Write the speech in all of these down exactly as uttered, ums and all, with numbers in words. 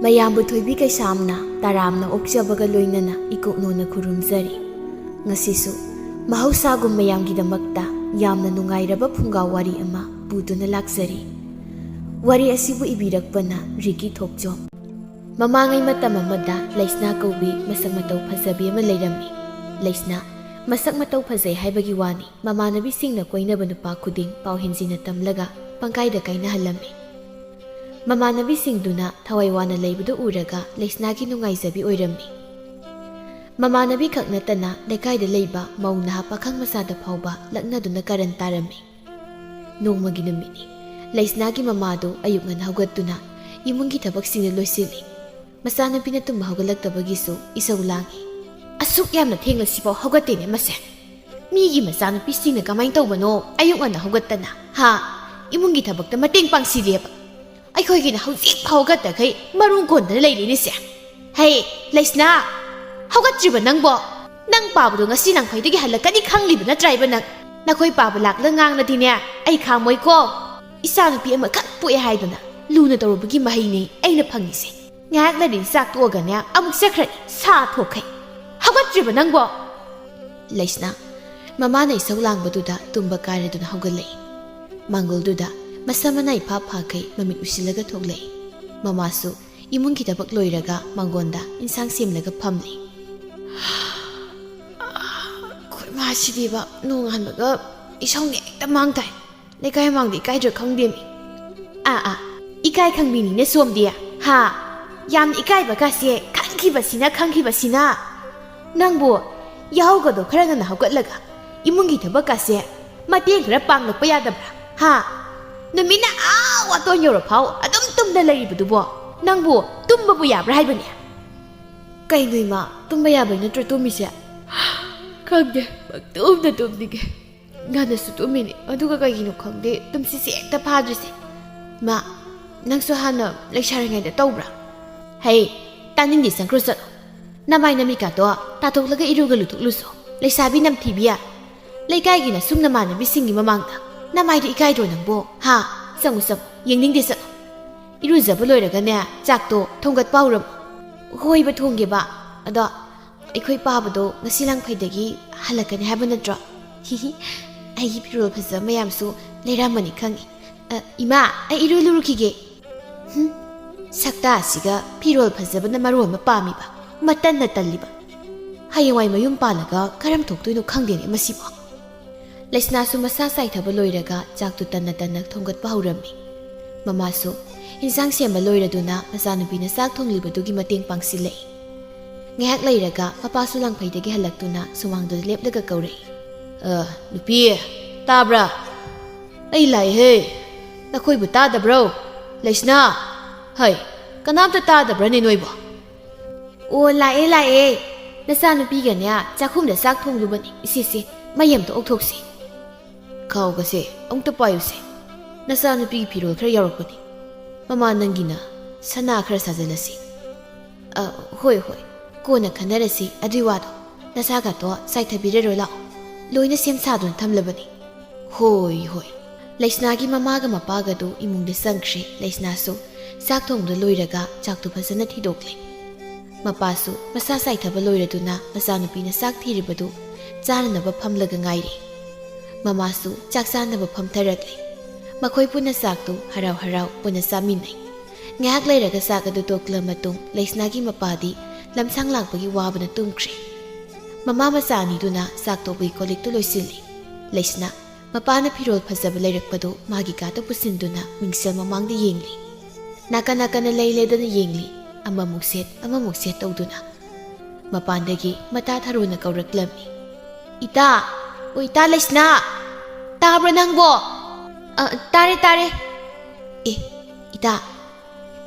ꯑꯌꯥꯝꯕ ꯊꯣꯏꯕꯤ ꯀꯩꯁꯥꯝꯅ ꯇꯔꯥꯝꯅ ꯑꯣꯛꯆꯕꯒ ꯂꯣꯏꯅꯅ ꯏꯀꯣꯛꯅꯣꯅ ꯈꯨꯔꯨꯝꯖꯔꯤ꯫ ꯉꯁꯤꯁꯨ ꯃꯍꯧꯁꯥꯒꯨꯝ ꯃꯌꯥꯝꯒꯤꯗꯃꯛꯇ ꯌꯥꯝꯅ ꯅꯨꯡꯉꯥꯏꯔꯕ ꯐꯨꯡꯒꯥ ꯋꯥꯔꯤ ꯑꯃ ꯄꯨꯗꯨꯅ ꯂꯥꯛꯆꯔꯤ꯫ ꯋꯥꯔꯤ ꯑꯁꯤꯕꯨ ꯏꯕꯤꯔꯛꯄꯅ ꯔꯤꯀꯤ ꯊꯣꯛꯆꯣꯝ꯫ ꯃꯃꯥꯡꯉꯩ ꯃꯇꯝ ꯑꯃꯗ ꯂꯩꯁꯅꯥ ꯀꯧꯕꯤ ꯃꯁꯛ ꯃꯇꯧ ꯐꯖꯕꯤ ꯑꯃ ꯂꯩꯔꯝꯃꯤ꯫ ꯂꯩꯁꯅꯥ ꯃꯁꯛ ꯃꯇꯧ ꯐꯖꯩ ꯍꯥꯏꯕꯒꯤ ꯋꯥꯅꯤ, ꯃꯃꯥꯟꯅꯕꯤꯁꯤꯡꯅ ꯀꯣꯏꯅꯕ ꯅꯨꯄꯥ ꯈꯨꯗꯤꯡ ꯄꯥꯎ ꯍꯦꯟꯖꯤꯟꯅ ꯇꯝꯂꯒ ꯄꯪꯀꯥꯏꯗ ꯀꯥꯏꯅꯍꯜꯂꯝꯃꯤ꯫ ꯃꯃꯥꯟꯅꯕꯤꯁꯤꯡꯗꯨꯅ ꯊꯋꯥꯏ ꯋꯥꯅ ꯂꯩꯕꯗꯨ ꯎꯔꯒ ꯂꯩꯁꯅꯥꯒꯤ ꯅꯨꯡꯉꯥꯏꯖꯕꯤ ꯑꯣꯏꯔꯝꯃꯤ꯫ ꯃꯃꯥꯟꯅꯕꯤ ꯈꯛ ꯅꯠꯇꯅ ꯂꯩꯀꯥꯏꯗ ꯂꯩꯕ ꯃꯧ ꯅꯍꯥ ꯄꯥꯈꯪ ꯃꯆꯥꯗ ꯐꯥꯎꯕ ꯂꯛꯅꯗꯨꯅ ꯀꯔꯟ ꯇꯥꯔꯝꯃꯤ꯫ ꯅꯣꯡꯃꯒꯤ ꯅꯨꯃꯤꯠꯅꯤ꯫ ꯂꯩꯁꯅꯥꯒꯤ ꯃꯃꯥꯗꯨ ꯑꯌꯨꯛ ꯉꯟꯅ ꯍꯧꯒꯠꯇꯨꯅ ꯏꯃꯨꯡꯒꯤ ꯊꯕꯛꯁꯤꯡꯗꯨ ꯂꯣꯏꯁꯤꯜꯂꯤ꯫ ꯃꯆꯥꯅꯨꯄꯤꯅ ꯇꯨꯝꯕ ꯍꯧꯒꯠꯂꯛꯇꯕꯒꯤꯁꯨ ꯏꯁꯧ ꯂꯥꯡꯏ꯫ "ꯑꯁꯨꯛ ꯌꯥꯝꯅ ꯊꯦꯡꯂꯁꯤꯐꯥꯎ ꯍꯧꯒꯠꯇꯦꯅꯦ ꯃꯁꯦ꯫ ꯃꯤꯒꯤ ꯃꯆꯥꯅꯨꯄꯤꯁꯤꯡꯅ ꯀꯃꯥꯏꯅ ꯇꯧꯕꯅꯣ ꯑꯌꯨꯛ ꯉꯟꯅ ꯍꯧꯒꯠꯇꯅ, ꯍꯥ? ꯏꯃꯨꯡꯒꯤ ꯊꯕꯛꯇ ꯃꯇꯦꯡ ꯄꯥꯡꯁꯤꯗꯦꯕ꯫ ꯑꯩꯈꯣꯏꯒꯤꯅ ꯍꯧꯖꯤꯛ ꯐꯥꯎ ꯍꯧꯒꯠꯇꯈꯩ ꯃꯔꯨꯝ ꯀꯣꯟꯗꯅ ꯂꯩꯔꯤꯅꯦꯁꯦ꯫ ꯍꯩ, ꯂꯩꯁꯅꯥ, ꯍꯧꯒꯠꯇ꯭ꯔꯤꯕ ꯅꯪꯕꯣ? ꯅꯪ ꯄꯥꯕꯗꯣ ꯉꯁꯤ ꯂꯪꯐꯩꯗꯒꯤ ꯍꯜꯂꯛꯀꯅꯤ ꯈꯪꯂꯤꯕ ꯅꯠꯇ꯭ꯔꯥ ꯏꯕ ꯅꯪ? ꯅꯈꯣꯏ ꯄꯥꯕ ꯂꯥꯛꯂ ꯉꯥꯡꯂꯗꯤꯅꯦ, ꯑꯩ ꯈꯥꯝꯃꯣꯏꯀꯣ꯫ ꯏꯆꯥꯅꯨꯄꯤ ꯑꯃꯈꯛ ꯄꯣꯛꯑꯦ ꯍꯥꯏꯗꯨꯅ ꯂꯨꯅ ꯇꯧꯔꯨꯕꯒꯤ ꯃꯍꯩꯅꯦ ꯑꯩꯅ ꯐꯪꯉꯤꯁꯦ꯫ ꯉꯥꯏꯍꯥꯛ ꯂꯩꯔꯗꯤ ꯆꯥꯛ ꯇꯣꯛꯑꯒꯅꯦ ꯑꯃꯨꯛ ꯆꯠꯈ꯭ꯔꯅꯤ, ꯁꯥ ꯊꯣꯛꯈꯩ꯫ ꯍꯧꯒꯠꯇ꯭ꯔꯤꯕ ꯅꯪꯕꯣ?" ꯂꯩꯁꯅꯥ ꯃꯃꯥꯅ ꯏꯁꯧ ꯂꯥꯡꯕꯗꯨꯗ ꯇꯨꯝꯕ ꯀꯥꯏꯔꯗꯨꯅ ꯍꯧꯒꯠꯂꯛꯏ꯫ ꯃꯥꯡꯒꯣꯜꯗꯨꯗ ꯃꯁꯝ ꯃꯅꯥ ꯏꯐꯥ ꯐꯥꯈꯩ ꯃꯃꯤꯠ ꯎꯏꯁꯤꯜꯂꯒ ꯊꯣꯛꯂꯛꯏ꯫ ꯃꯃꯥꯁꯨ ꯏꯃꯨꯡꯒꯤ ꯊꯕꯛ ꯂꯣꯏꯔꯒ ꯃꯥꯡꯒꯣꯟꯗ ꯏꯟꯁꯥꯡ ꯁꯦꯝꯂꯒ ꯐꯝꯂꯤ꯫ "ꯑꯩꯈꯣꯏ ꯃꯥꯁꯤꯗꯤꯕ ꯅꯣꯡꯉꯥꯟꯕꯒ ꯏꯁꯧꯅ ꯍꯦꯛꯇ ꯃꯥꯡ ꯇꯥꯏ꯫ ꯂꯩꯀꯥꯏ ꯃꯃꯥꯡꯗ ꯏꯀꯥꯏꯗ꯭ꯔꯥ ꯈꯪꯗꯦꯃꯤ꯫ ꯑꯥ, ꯑꯥ, ꯏꯀꯥꯏ ꯈꯪꯕꯤꯅꯤꯅꯦ ꯁꯣꯝꯗꯤ, ꯍꯥ? ꯌꯥꯝꯅ ꯏꯀꯥꯏꯕ ꯀꯥꯁꯦ ꯈꯪꯈꯤꯕꯁꯤꯅ, ꯈꯪꯈꯤꯕꯁꯤꯅ꯫ ꯅꯪꯕꯨ ꯌꯥꯍꯧꯒꯗꯣ ꯈꯔ ꯉꯟꯅ ꯍꯧꯒꯠꯂꯒ ꯏꯃꯨꯡꯒꯤ ꯊꯕꯛ ꯀꯥꯁꯦ ꯃꯇꯦꯡ ꯈꯔ ꯄꯥꯡꯂꯛꯄ ꯌꯥꯗꯕ꯭ꯔꯥ, ꯍꯥ? ꯅꯨꯃꯤꯠꯅ ꯑꯥ ꯋꯥꯇꯣꯟ ꯌꯧꯔꯐꯥꯎ ꯑꯗꯨꯝ ꯇꯨꯝꯗ ꯂꯩꯔꯤꯕꯗꯨꯕꯣ? ꯅꯪꯕꯨ ꯇꯨꯝꯕꯕꯨ ꯌꯥꯕ꯭ꯔꯥ ꯍꯥꯏꯕꯅꯦ?" "ꯀꯩꯅꯣ ꯏꯃꯥ, ꯇꯨꯝꯕ ꯌꯥꯕꯩ ꯅꯠꯇ꯭ꯔꯣ ꯇꯨꯝꯃꯤꯁꯦ?" "ꯈꯪꯗꯦ, ꯄꯪꯇꯨꯝꯗ ꯇꯨꯝꯅꯤꯡꯉꯦ꯫ ꯉꯟꯅꯁꯨ ꯇꯨꯝꯃꯤꯅꯤ, ꯑꯗꯨꯒ ꯀꯩꯒꯤꯅꯣ ꯈꯪꯗꯦ ꯇꯨꯝꯁꯤꯠꯁꯦ ꯍꯦꯛꯇ ꯐꯥꯗ꯭ꯔꯤꯁꯦ꯫ ꯃꯥ, ꯅꯪꯁꯨ ꯍꯥꯟꯅ ꯂꯩꯁꯥꯔꯤꯉꯩꯗ ꯇꯧꯕ꯭ꯔꯥ?" "ꯍꯩ, ꯇꯥꯅꯤꯡꯗꯦ, ꯆꯪꯈ꯭ꯔꯣ ꯆꯠꯂꯣ꯫ ꯅꯃꯥꯏ ꯅꯃꯤꯠꯀꯥꯗꯣ ꯇꯥꯊꯣꯛꯂꯒ ꯏꯔꯨꯒ ꯂꯨꯊꯣꯛꯂꯨꯁꯣ, ꯂꯩꯁꯥꯕꯤ ꯅꯝꯊꯤꯕꯤ꯫ ꯂꯩꯀꯥꯏꯒꯤ ꯅꯁꯨꯝ ꯅꯃꯥꯟꯅꯕꯤꯁꯤꯡꯒꯤ ꯃꯃꯥꯡꯗ ꯅꯃꯥꯏꯗꯣ ꯏꯀꯥꯏꯗ꯭ꯔꯣ ꯅꯪꯕꯣ? ꯍꯥ? ꯆꯪꯉꯨ, ꯆꯪꯉꯨ, ꯌꯦꯡꯅꯤꯡꯗꯦ, ꯆꯠꯂꯣ꯫ ꯏꯔꯨꯖꯕ ꯂꯣꯏꯔꯒꯅꯦ, ꯆꯥꯛꯇꯣ ꯊꯣꯡꯒꯠꯄ ꯍꯧꯔꯝꯃꯣ꯫ ꯍꯣꯏꯕ, ꯊꯣꯡꯒꯦꯕ꯫ ꯑꯗꯣ ꯑꯩꯈꯣꯏ ꯄꯥꯕꯗꯣ ꯉꯁꯤ ꯂꯥꯡꯐꯩꯗꯒꯤ ꯍꯜꯂꯛꯀꯅꯤ ꯍꯥꯏꯕ ꯅꯠꯇ꯭ꯔꯣ? ꯍꯤꯍꯤ, ꯑꯩꯒꯤ ꯐꯤꯔꯣꯜ ꯐꯖꯕ ꯃꯌꯥꯝꯁꯨ ꯂꯩꯔꯝꯃꯅꯤ ꯈꯪꯉꯤ꯫ ꯑ, ꯏꯃꯥ, ꯑꯩ ꯏꯔꯨ ꯂꯨꯔꯨꯈꯤꯒꯦ꯫ ꯍꯨꯝ, ꯁꯛꯇꯥꯁꯤꯒ ꯐꯤꯔꯣꯜ ꯐꯖꯕꯅ ꯃꯔꯣꯟ ꯑꯃ ꯄꯥꯝꯃꯤꯕ, ꯃꯇꯟꯅ ꯇꯜꯂꯤꯕ꯫ ꯍꯌꯦꯡꯋꯥꯏ ꯃꯌꯨꯝ ꯄꯥꯜꯂꯒ ꯀꯔꯝ ꯊꯣꯛꯇꯣꯏꯅꯣ ꯈꯪꯗꯦꯅꯦ ꯃꯁꯤꯕꯣ꯫ ꯂꯩꯁꯅꯥꯁꯨ ꯃꯁꯥ ꯆꯥꯏꯊꯕ ꯂꯣꯏꯔꯒ ꯆꯥꯛꯇꯨ ꯇꯟꯅ ꯇꯟꯅ ꯊꯣꯡꯒꯠꯄ ꯍꯧꯔꯝꯃꯤ꯫ ꯃꯃꯥꯁꯨ ꯏꯟꯁꯥꯡ ꯁꯦꯝꯕ ꯂꯣꯏꯔꯗꯨꯅ ꯃꯆꯥꯅꯨꯄꯤꯅ ꯆꯥꯛ ꯊꯣꯡꯂꯤꯕꯗꯨꯒꯤ ꯃꯇꯦꯡ ꯄꯥꯡꯁꯤꯜꯂꯛꯏ꯫ ꯉꯥꯏꯍꯥꯛ ꯂꯩꯔꯒ ꯃꯄꯥꯁꯨ ꯂꯥꯡꯐꯩꯗꯒꯤ ꯍꯜꯂꯛꯇꯨꯅ ꯁꯨꯃꯥꯡꯗꯨꯗ ꯂꯦꯞꯂꯒ ꯀꯧꯔꯛꯏ꯫ "ꯑ, ꯅꯨꯄꯤ, ꯇꯥꯕ꯭ꯔꯥ? ꯑꯩ ꯂꯥꯛꯏꯍꯦ꯫ ꯅꯈꯣꯏꯕꯨ ꯇꯥꯗꯕ꯭ꯔꯣ? ꯂꯩꯁꯅꯥ! ꯍꯩ, ꯀꯅꯥꯝꯇ ꯇꯥꯗꯕ꯭ꯔꯅꯦ ꯅꯣꯏꯕꯣ?" "ꯑꯣ, ꯂꯥꯛꯑꯦ, ꯂꯥꯛꯑꯦ꯫ ꯅꯆꯥꯅꯨꯄꯤꯒꯅꯦ, ꯆꯥꯛꯈꯨꯝꯗ ꯆꯥꯛ ꯊꯣꯡꯂꯨꯕꯅꯤ꯫ ꯏꯁꯦ, ꯏꯁꯦ, ꯃꯩ ꯑꯝꯇ ꯑꯣꯛꯊꯣꯛꯁꯤ꯫ ꯈꯥꯎꯒꯁꯦ ꯑꯃꯨꯛꯇ ꯄꯥꯏꯌꯨꯁꯦ꯫ ꯅꯆꯥꯅꯨꯄꯤꯒꯤ ꯐꯤꯔꯣꯜ ꯈꯔ ꯌꯥꯎꯔꯛꯄꯅꯤ꯫ ꯃꯃꯥ ꯅꯪꯒꯤꯅ ꯁꯅꯥ ꯈꯔ ꯁꯥꯖꯜꯂꯁꯤ꯫" "ꯑ, ꯍꯣꯏ, ꯍꯣꯏ, ꯀꯣꯟꯅ ꯈꯟꯅꯔꯁꯤ ꯑꯗꯨꯏ ꯋꯥꯗꯣ꯫ ꯅꯆꯥꯒꯇꯣ ꯆꯥꯏꯊꯕꯤꯔꯔꯣ ꯂꯥꯛꯑꯣ꯫ ꯂꯣꯏꯅ ꯁꯦꯝ ꯁꯥꯗꯨꯅ ꯊꯝꯂꯕꯅꯤ꯫" "ꯍꯣꯏ, ꯍꯣꯏ꯫" ꯂꯩꯁꯅꯥꯒꯤ ꯃꯃꯥꯒ ꯃꯄꯥꯒꯗꯨ ꯏꯃꯨꯡꯗ ꯆꯪꯈ꯭ꯔꯦ꯫ ꯂꯩꯁꯅꯥꯁꯨ ꯆꯥꯛ ꯊꯣꯡꯕ ꯂꯣꯏꯔꯒ ꯆꯥꯛꯇꯨ ꯐꯖꯅ ꯊꯤꯗꯣꯛꯂꯦ꯫ ꯃꯄꯥꯁꯨ ꯃꯁꯥ ꯆꯥꯏꯊꯕ ꯂꯣꯏꯔꯗꯨꯅ ꯃꯆꯥꯅꯨꯄꯤꯅ ꯆꯥꯛ ꯊꯤꯔꯤꯕꯗꯨ ꯆꯥꯅꯅꯕ ꯐꯝꯂꯒ ꯉꯥꯏꯔꯤ꯫ ꯃꯃꯥꯁꯨ ꯆꯥꯛ ꯆꯥꯅꯕ ꯐꯝꯊꯔꯛꯂꯦ꯫ ꯃꯈꯣꯏ ꯄꯨꯟꯅ ꯆꯥꯛꯇꯨ ꯍꯔꯥꯎ ꯍꯔꯥꯎ ꯄꯨꯟꯅ ꯆꯥꯃꯤꯟꯅꯩ꯫ ꯉꯥꯏꯍꯥꯛ ꯂꯩꯔꯒ ꯆꯥꯛ ꯑꯗꯨ ꯇꯣꯛꯂ ꯃꯇꯨꯡ ꯂꯩꯁꯅꯥꯒꯤ ꯃꯄꯥꯗꯤ ꯂꯝꯁꯥꯡ ꯂꯥꯛꯄꯒꯤ ꯋꯥꯕꯅ ꯇꯨꯝꯈ꯭ꯔꯦ꯫ ꯃꯃꯥ ꯃꯆꯥ ꯑꯅꯤꯗꯨꯅ ꯆꯥꯛ ꯇꯣꯛꯄꯒꯤ ꯀꯣꯜ ꯂꯤꯛꯇꯨ ꯂꯣꯏꯁꯤꯜꯂꯤ꯫ ꯂꯩꯁꯅꯥ ꯃꯄꯥꯅ ꯐꯤꯔꯣꯜ ꯐꯖꯕ ꯂꯩꯔꯛꯄꯗꯨ ꯃꯥꯒꯤ ꯀꯥꯗ ꯄꯨꯁꯤꯟꯗꯨꯅ ꯃꯤꯡꯁꯦꯜ ꯃꯃꯥꯡꯗ ꯌꯦꯡꯂꯤ꯫ ꯅꯥꯀꯟ ꯅꯥꯀꯟꯅ ꯂꯩ ꯂꯩꯗꯅ ꯌꯦꯡꯂꯤ, ꯑꯃꯃꯨꯛ ꯁꯦꯠ, ꯑꯃꯃꯨꯛ ꯁꯦꯠ ꯇꯧꯗꯨꯅ꯫ ꯃꯄꯥꯟꯗꯒꯤ ꯃꯇꯥ ꯊꯔꯣꯅ ꯀꯧꯔꯛꯂꯝꯃꯤ꯫ "ꯏꯇꯥ! ꯑꯣ, ꯏꯇꯥ ꯂꯩꯁꯅꯥ! ꯇꯥꯕ꯭ꯔꯣ ꯅꯪꯕꯣ?" "ꯑ, ꯇꯥꯔꯦ, ꯇꯥꯔꯦ꯫" "ꯑꯦ, ꯏꯇꯥ,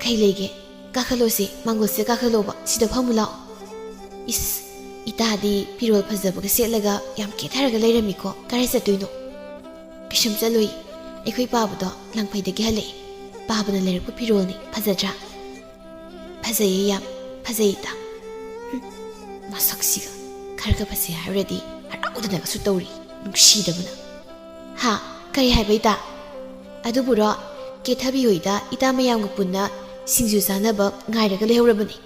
ꯀꯩ ꯂꯩꯒꯦ? ꯀꯥꯈꯠꯂꯣꯁꯦ, ꯃꯥꯡꯒꯣꯜꯁꯦ ꯀꯥꯈꯠꯂꯣꯕ, ꯁꯤꯗ ꯐꯝꯃꯨ ꯂꯥꯛꯑꯣ꯫" "ꯏꯁ, ꯏꯇꯥꯗꯤ ꯐꯤꯔꯣꯜ ꯐꯖꯕꯒ ꯁꯦꯠꯂꯒ ꯌꯥꯝ ꯀꯦꯊꯔꯒ ꯂꯩꯔꯝꯃꯤꯀꯣ, ꯀꯥꯏ ꯆꯠꯇꯣꯏꯅꯣ?" "ꯀꯩꯁꯨꯝ ꯆꯠꯂꯣꯏ, ꯑꯩꯈꯣꯏ ꯄꯥꯕꯗꯣ ꯂꯥꯡꯐꯩꯗꯒꯤ ꯍꯜꯂꯛꯑꯦ, ꯄꯥꯕꯅ ꯂꯩꯔꯛꯄ ꯐꯤꯔꯣꯜꯅꯤ, ꯐꯖꯗ꯭ꯔꯥ?" "ꯐꯖꯩꯌꯦ, ꯌꯥꯝ ꯐꯖꯩ, ꯏꯇꯥ꯫" ꯍꯨꯝ, ꯃꯁꯛꯁꯤꯒ꯫ ꯈꯔꯒ ꯐꯖꯩ ꯍꯥꯏꯔꯨꯔꯗꯤ ꯍꯔꯥꯎꯗꯅꯒꯁꯨ ꯇꯧꯔꯤ, ꯅꯨꯡꯁꯤꯗꯕꯅ꯫ "ꯍꯥ? ꯀꯔꯤ ꯍꯥꯏꯕ, ꯏꯇꯥ?" "ꯑꯗꯨꯕꯨꯔꯣ, ꯀꯦꯊꯕꯤ ꯍꯣꯏꯗ ꯏꯇꯥ ꯃꯌꯥꯝꯒ ꯄꯨꯟꯅ ꯁꯤꯡꯖꯨ ꯆꯥꯅꯕ ꯉꯥꯏꯔꯒ ꯂꯩꯍꯧꯔꯕꯅꯤ꯫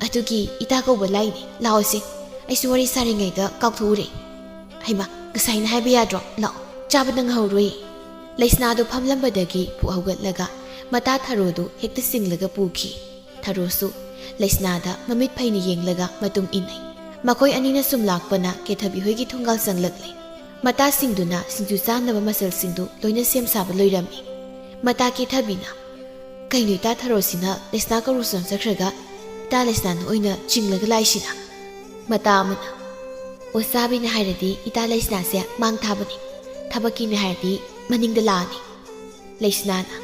ꯑꯗꯨꯒꯤ ꯏꯇꯥ ꯀꯧꯕ ꯂꯥꯏꯅꯤ, ꯂꯥꯛꯑꯣꯁꯦ, ꯑꯩꯁꯨ ꯋꯥꯔꯤ ꯁꯥꯔꯤꯉꯩꯗ ꯀꯥꯎꯊꯣꯛꯎꯔꯦ꯫ ꯍꯩꯃꯥ, ꯉꯁꯥꯏꯅ ꯍꯥꯏꯕ ꯌꯥꯗ꯭ꯔꯣ? ꯂꯥꯛꯑꯣ, ꯆꯥꯕ ꯅꯪꯍꯧꯔꯣꯏ꯫ ꯂꯩꯁꯅꯥꯗꯨ ꯐꯝꯂꯝꯕꯗꯒꯤ ꯐꯨꯛ ꯍꯧꯒꯠꯂꯒ ꯃꯇꯥ ꯊꯔꯣꯗꯨ ꯍꯦꯛꯇ ꯆꯤꯡꯂꯒ ꯄꯨꯈꯤ꯫ ꯊꯔꯣꯁꯨ ꯂꯩꯁꯅꯥꯗ ꯃꯃꯤꯠ ꯐꯩꯅ ꯌꯦꯡꯂꯒ ꯃꯇꯨꯡ ꯏꯟꯅꯩ꯫ ꯃꯈꯣꯏ ꯑꯅꯤꯅ ꯁꯨꯝ ꯂꯥꯛꯄꯅ ꯀꯦꯊꯕꯤ ꯍꯣꯏꯒꯤ ꯊꯣꯡꯒꯥꯜ ꯆꯪꯂꯛꯂꯦ꯫ ꯃꯇꯥꯁꯤꯡꯗꯨꯅ ꯁꯤꯡꯖꯨ ꯆꯥꯅꯕ ꯃꯆꯜꯁꯤꯡꯗꯨ ꯂꯣꯏꯅ ꯁꯦꯝ ꯁꯥꯕ ꯂꯣꯏꯔꯝꯃꯤ꯫ ꯃꯇꯥ ꯀꯦꯊꯕꯤꯅ, "ꯀꯩꯅꯣ, ꯏꯇꯥ ꯊꯔꯣꯁꯤꯅ ꯂꯩꯁꯅꯥ ꯀꯧꯔꯨ ꯆꯪꯖꯈ꯭ꯔꯒ ꯏꯇꯥ ꯂꯩꯁꯅꯥꯅ ꯑꯣꯏꯅ ꯆꯤꯡꯂꯒ ꯂꯥꯛꯏꯁꯤꯅ?" ꯃꯇꯥ ꯑꯃꯅ, "ꯑꯣ, ꯆꯥꯕꯤꯅ ꯍꯥꯏꯔꯗꯤ ꯏꯇꯥ ꯂꯩꯁꯅꯥꯁꯦ ꯃꯥꯡ ꯊꯥꯕꯅꯤ, ꯊꯕꯛꯀꯤꯅ ꯍꯥꯏꯔꯗꯤ ꯃꯅꯤꯡꯗ ꯂꯥꯛꯑꯅꯤ꯫" ꯂꯩꯁꯅꯥꯅ,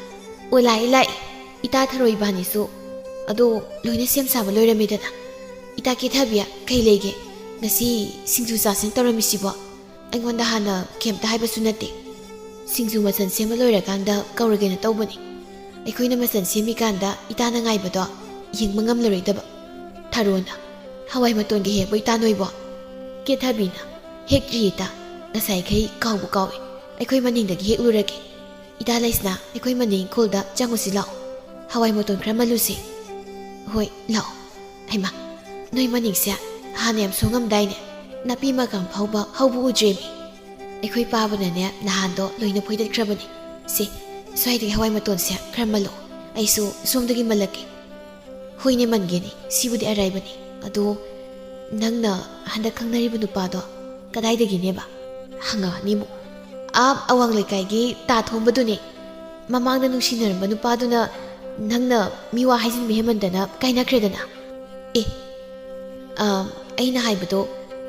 "ꯑꯣ, ꯂꯥꯛꯑꯦ, ꯂꯥꯛꯑꯦ, ꯏꯇꯥ ꯊꯔꯣ ꯏꯕꯥꯅꯤꯁꯨ ꯑꯗꯣ ꯂꯣꯏꯅ ꯁꯦꯝ ꯁꯥꯕ ꯂꯣꯏꯔꯝꯃꯦꯗꯅ꯫ ꯏꯇꯥ ꯀꯦꯊꯕꯤ, ꯀꯩ ꯂꯩꯒꯦ? ꯉꯁꯤ ꯁꯤꯡꯖꯨ ꯆꯥꯁꯦꯅ ꯇꯧꯔꯝꯃꯤꯁꯤꯕꯣ? ꯑꯩꯉꯣꯟꯗ ꯍꯥꯟꯅ ꯀꯩꯝꯇ ꯍꯥꯏꯕꯁꯨ ꯅꯠꯇꯦ꯫ ꯁꯤꯡꯖꯨ ꯃꯆꯜ ꯁꯦꯝꯕ ꯂꯣꯏꯔꯀꯥꯟꯗ ꯀꯧꯔꯒꯦꯅ ꯇꯧꯕꯅꯤ꯫ ꯑꯩꯈꯣꯏꯅ ꯃꯆꯜ ꯁꯦꯝꯃꯤꯀꯥꯟꯗ ꯏꯇꯥꯅ ꯉꯥꯏꯕꯗꯣ ꯌꯦꯡꯕ ꯉꯝꯂꯔꯣꯏꯗꯕ꯫" ꯊꯔꯣꯅ, "ꯍꯋꯥꯏ ꯃꯇꯣꯟꯒ ꯍꯦꯛꯄ꯭ꯔꯣ ꯏꯇꯥ ꯅꯣꯏꯕꯣ?" ꯀꯦꯊꯕꯤꯅ, "ꯍꯦꯛꯇ꯭ꯔꯤ ꯏꯇꯥ, ꯉꯁꯥꯏꯈꯩ ꯀꯥꯎꯕꯨ ꯀꯥꯎꯏ꯫ ꯑꯩꯈꯣꯏ ꯃꯅꯤꯡꯗꯒꯤ ꯍꯦꯛꯂꯨꯔꯒꯦ꯫ ꯏꯇꯥ ꯂꯩꯁꯅꯥ, ꯑꯩꯈꯣꯏ ꯃꯅꯤꯡ ꯏꯪꯈꯣꯜꯗ ꯆꯪꯉꯨꯁꯤ ꯂꯥꯛꯑꯣ꯫ ꯍꯋꯥꯏ ꯃꯇꯣꯟ ꯈꯔ ꯃꯜꯂꯨꯁꯤ꯫" "ꯍꯣꯏ, ꯂꯥꯛꯑꯣ꯫" "ꯍꯩꯃꯥ, ꯅꯣꯏ ꯃꯅꯤꯡꯁꯦ ꯍꯥꯟꯅ ꯌꯥꯝ ꯁꯣꯡꯉꯝꯗꯥꯏꯅꯦ? ꯅꯥꯄꯤ ꯃꯀꯥꯡ ꯐꯥꯎꯕ ꯍꯧꯕ ꯎꯗ꯭ꯔꯦꯃꯤ꯫ ꯑꯩꯈꯣꯏ ꯄꯥꯕꯅꯅꯦ ꯅꯍꯥꯟꯗꯣ ꯂꯣꯏꯅ ꯐꯣꯏꯗꯠꯈ꯭ꯔꯕꯅꯤ꯫ ꯁꯦ, ꯁ꯭ꯋꯥꯏꯗꯒꯤ ꯍꯋꯥꯏ ꯃꯇꯣꯟꯁꯦ ꯈꯔ ꯃꯜꯂꯣ, ꯑꯩꯁꯨ ꯁꯣꯝꯗꯒꯤ ꯃꯜꯂꯛꯀꯦ꯫" "ꯍꯣꯏꯅꯦ, ꯃꯟꯒꯦꯅꯦ, ꯁꯤꯕꯨꯗꯤ ꯑꯔꯥꯏꯕꯅꯤ꯫ ꯑꯗꯣ ꯅꯪꯅ ꯍꯟꯗꯛ ꯈꯪꯅꯔꯤꯕ ꯅꯨꯄꯥꯗꯣ ꯀꯗꯥꯏꯗꯒꯤꯅꯦꯕ?" ꯍꯪꯉꯛꯑꯅꯤ ꯑꯃꯨꯛ꯫ "ꯑꯥ, ꯑꯋꯥꯡ ꯂꯩꯀꯥꯏꯒꯤ ꯇꯥ ꯊꯣꯝꯕꯗꯨꯅꯦ꯫ ꯃꯃꯥꯡꯗ ꯅꯨꯡꯁꯤꯅꯔꯝꯕ ꯅꯨꯄꯥꯗꯨꯅ ꯅꯪꯅ ꯃꯤꯋꯥ ꯍꯥꯏꯖꯤꯟꯕ ꯍꯦꯟꯃꯟꯗꯅ ꯀꯥꯏꯅꯈ꯭ꯔꯦꯗꯅ꯫" "ꯑꯦ, ꯑꯥ, ꯑꯩꯅ ꯍꯥꯏꯕꯗꯣ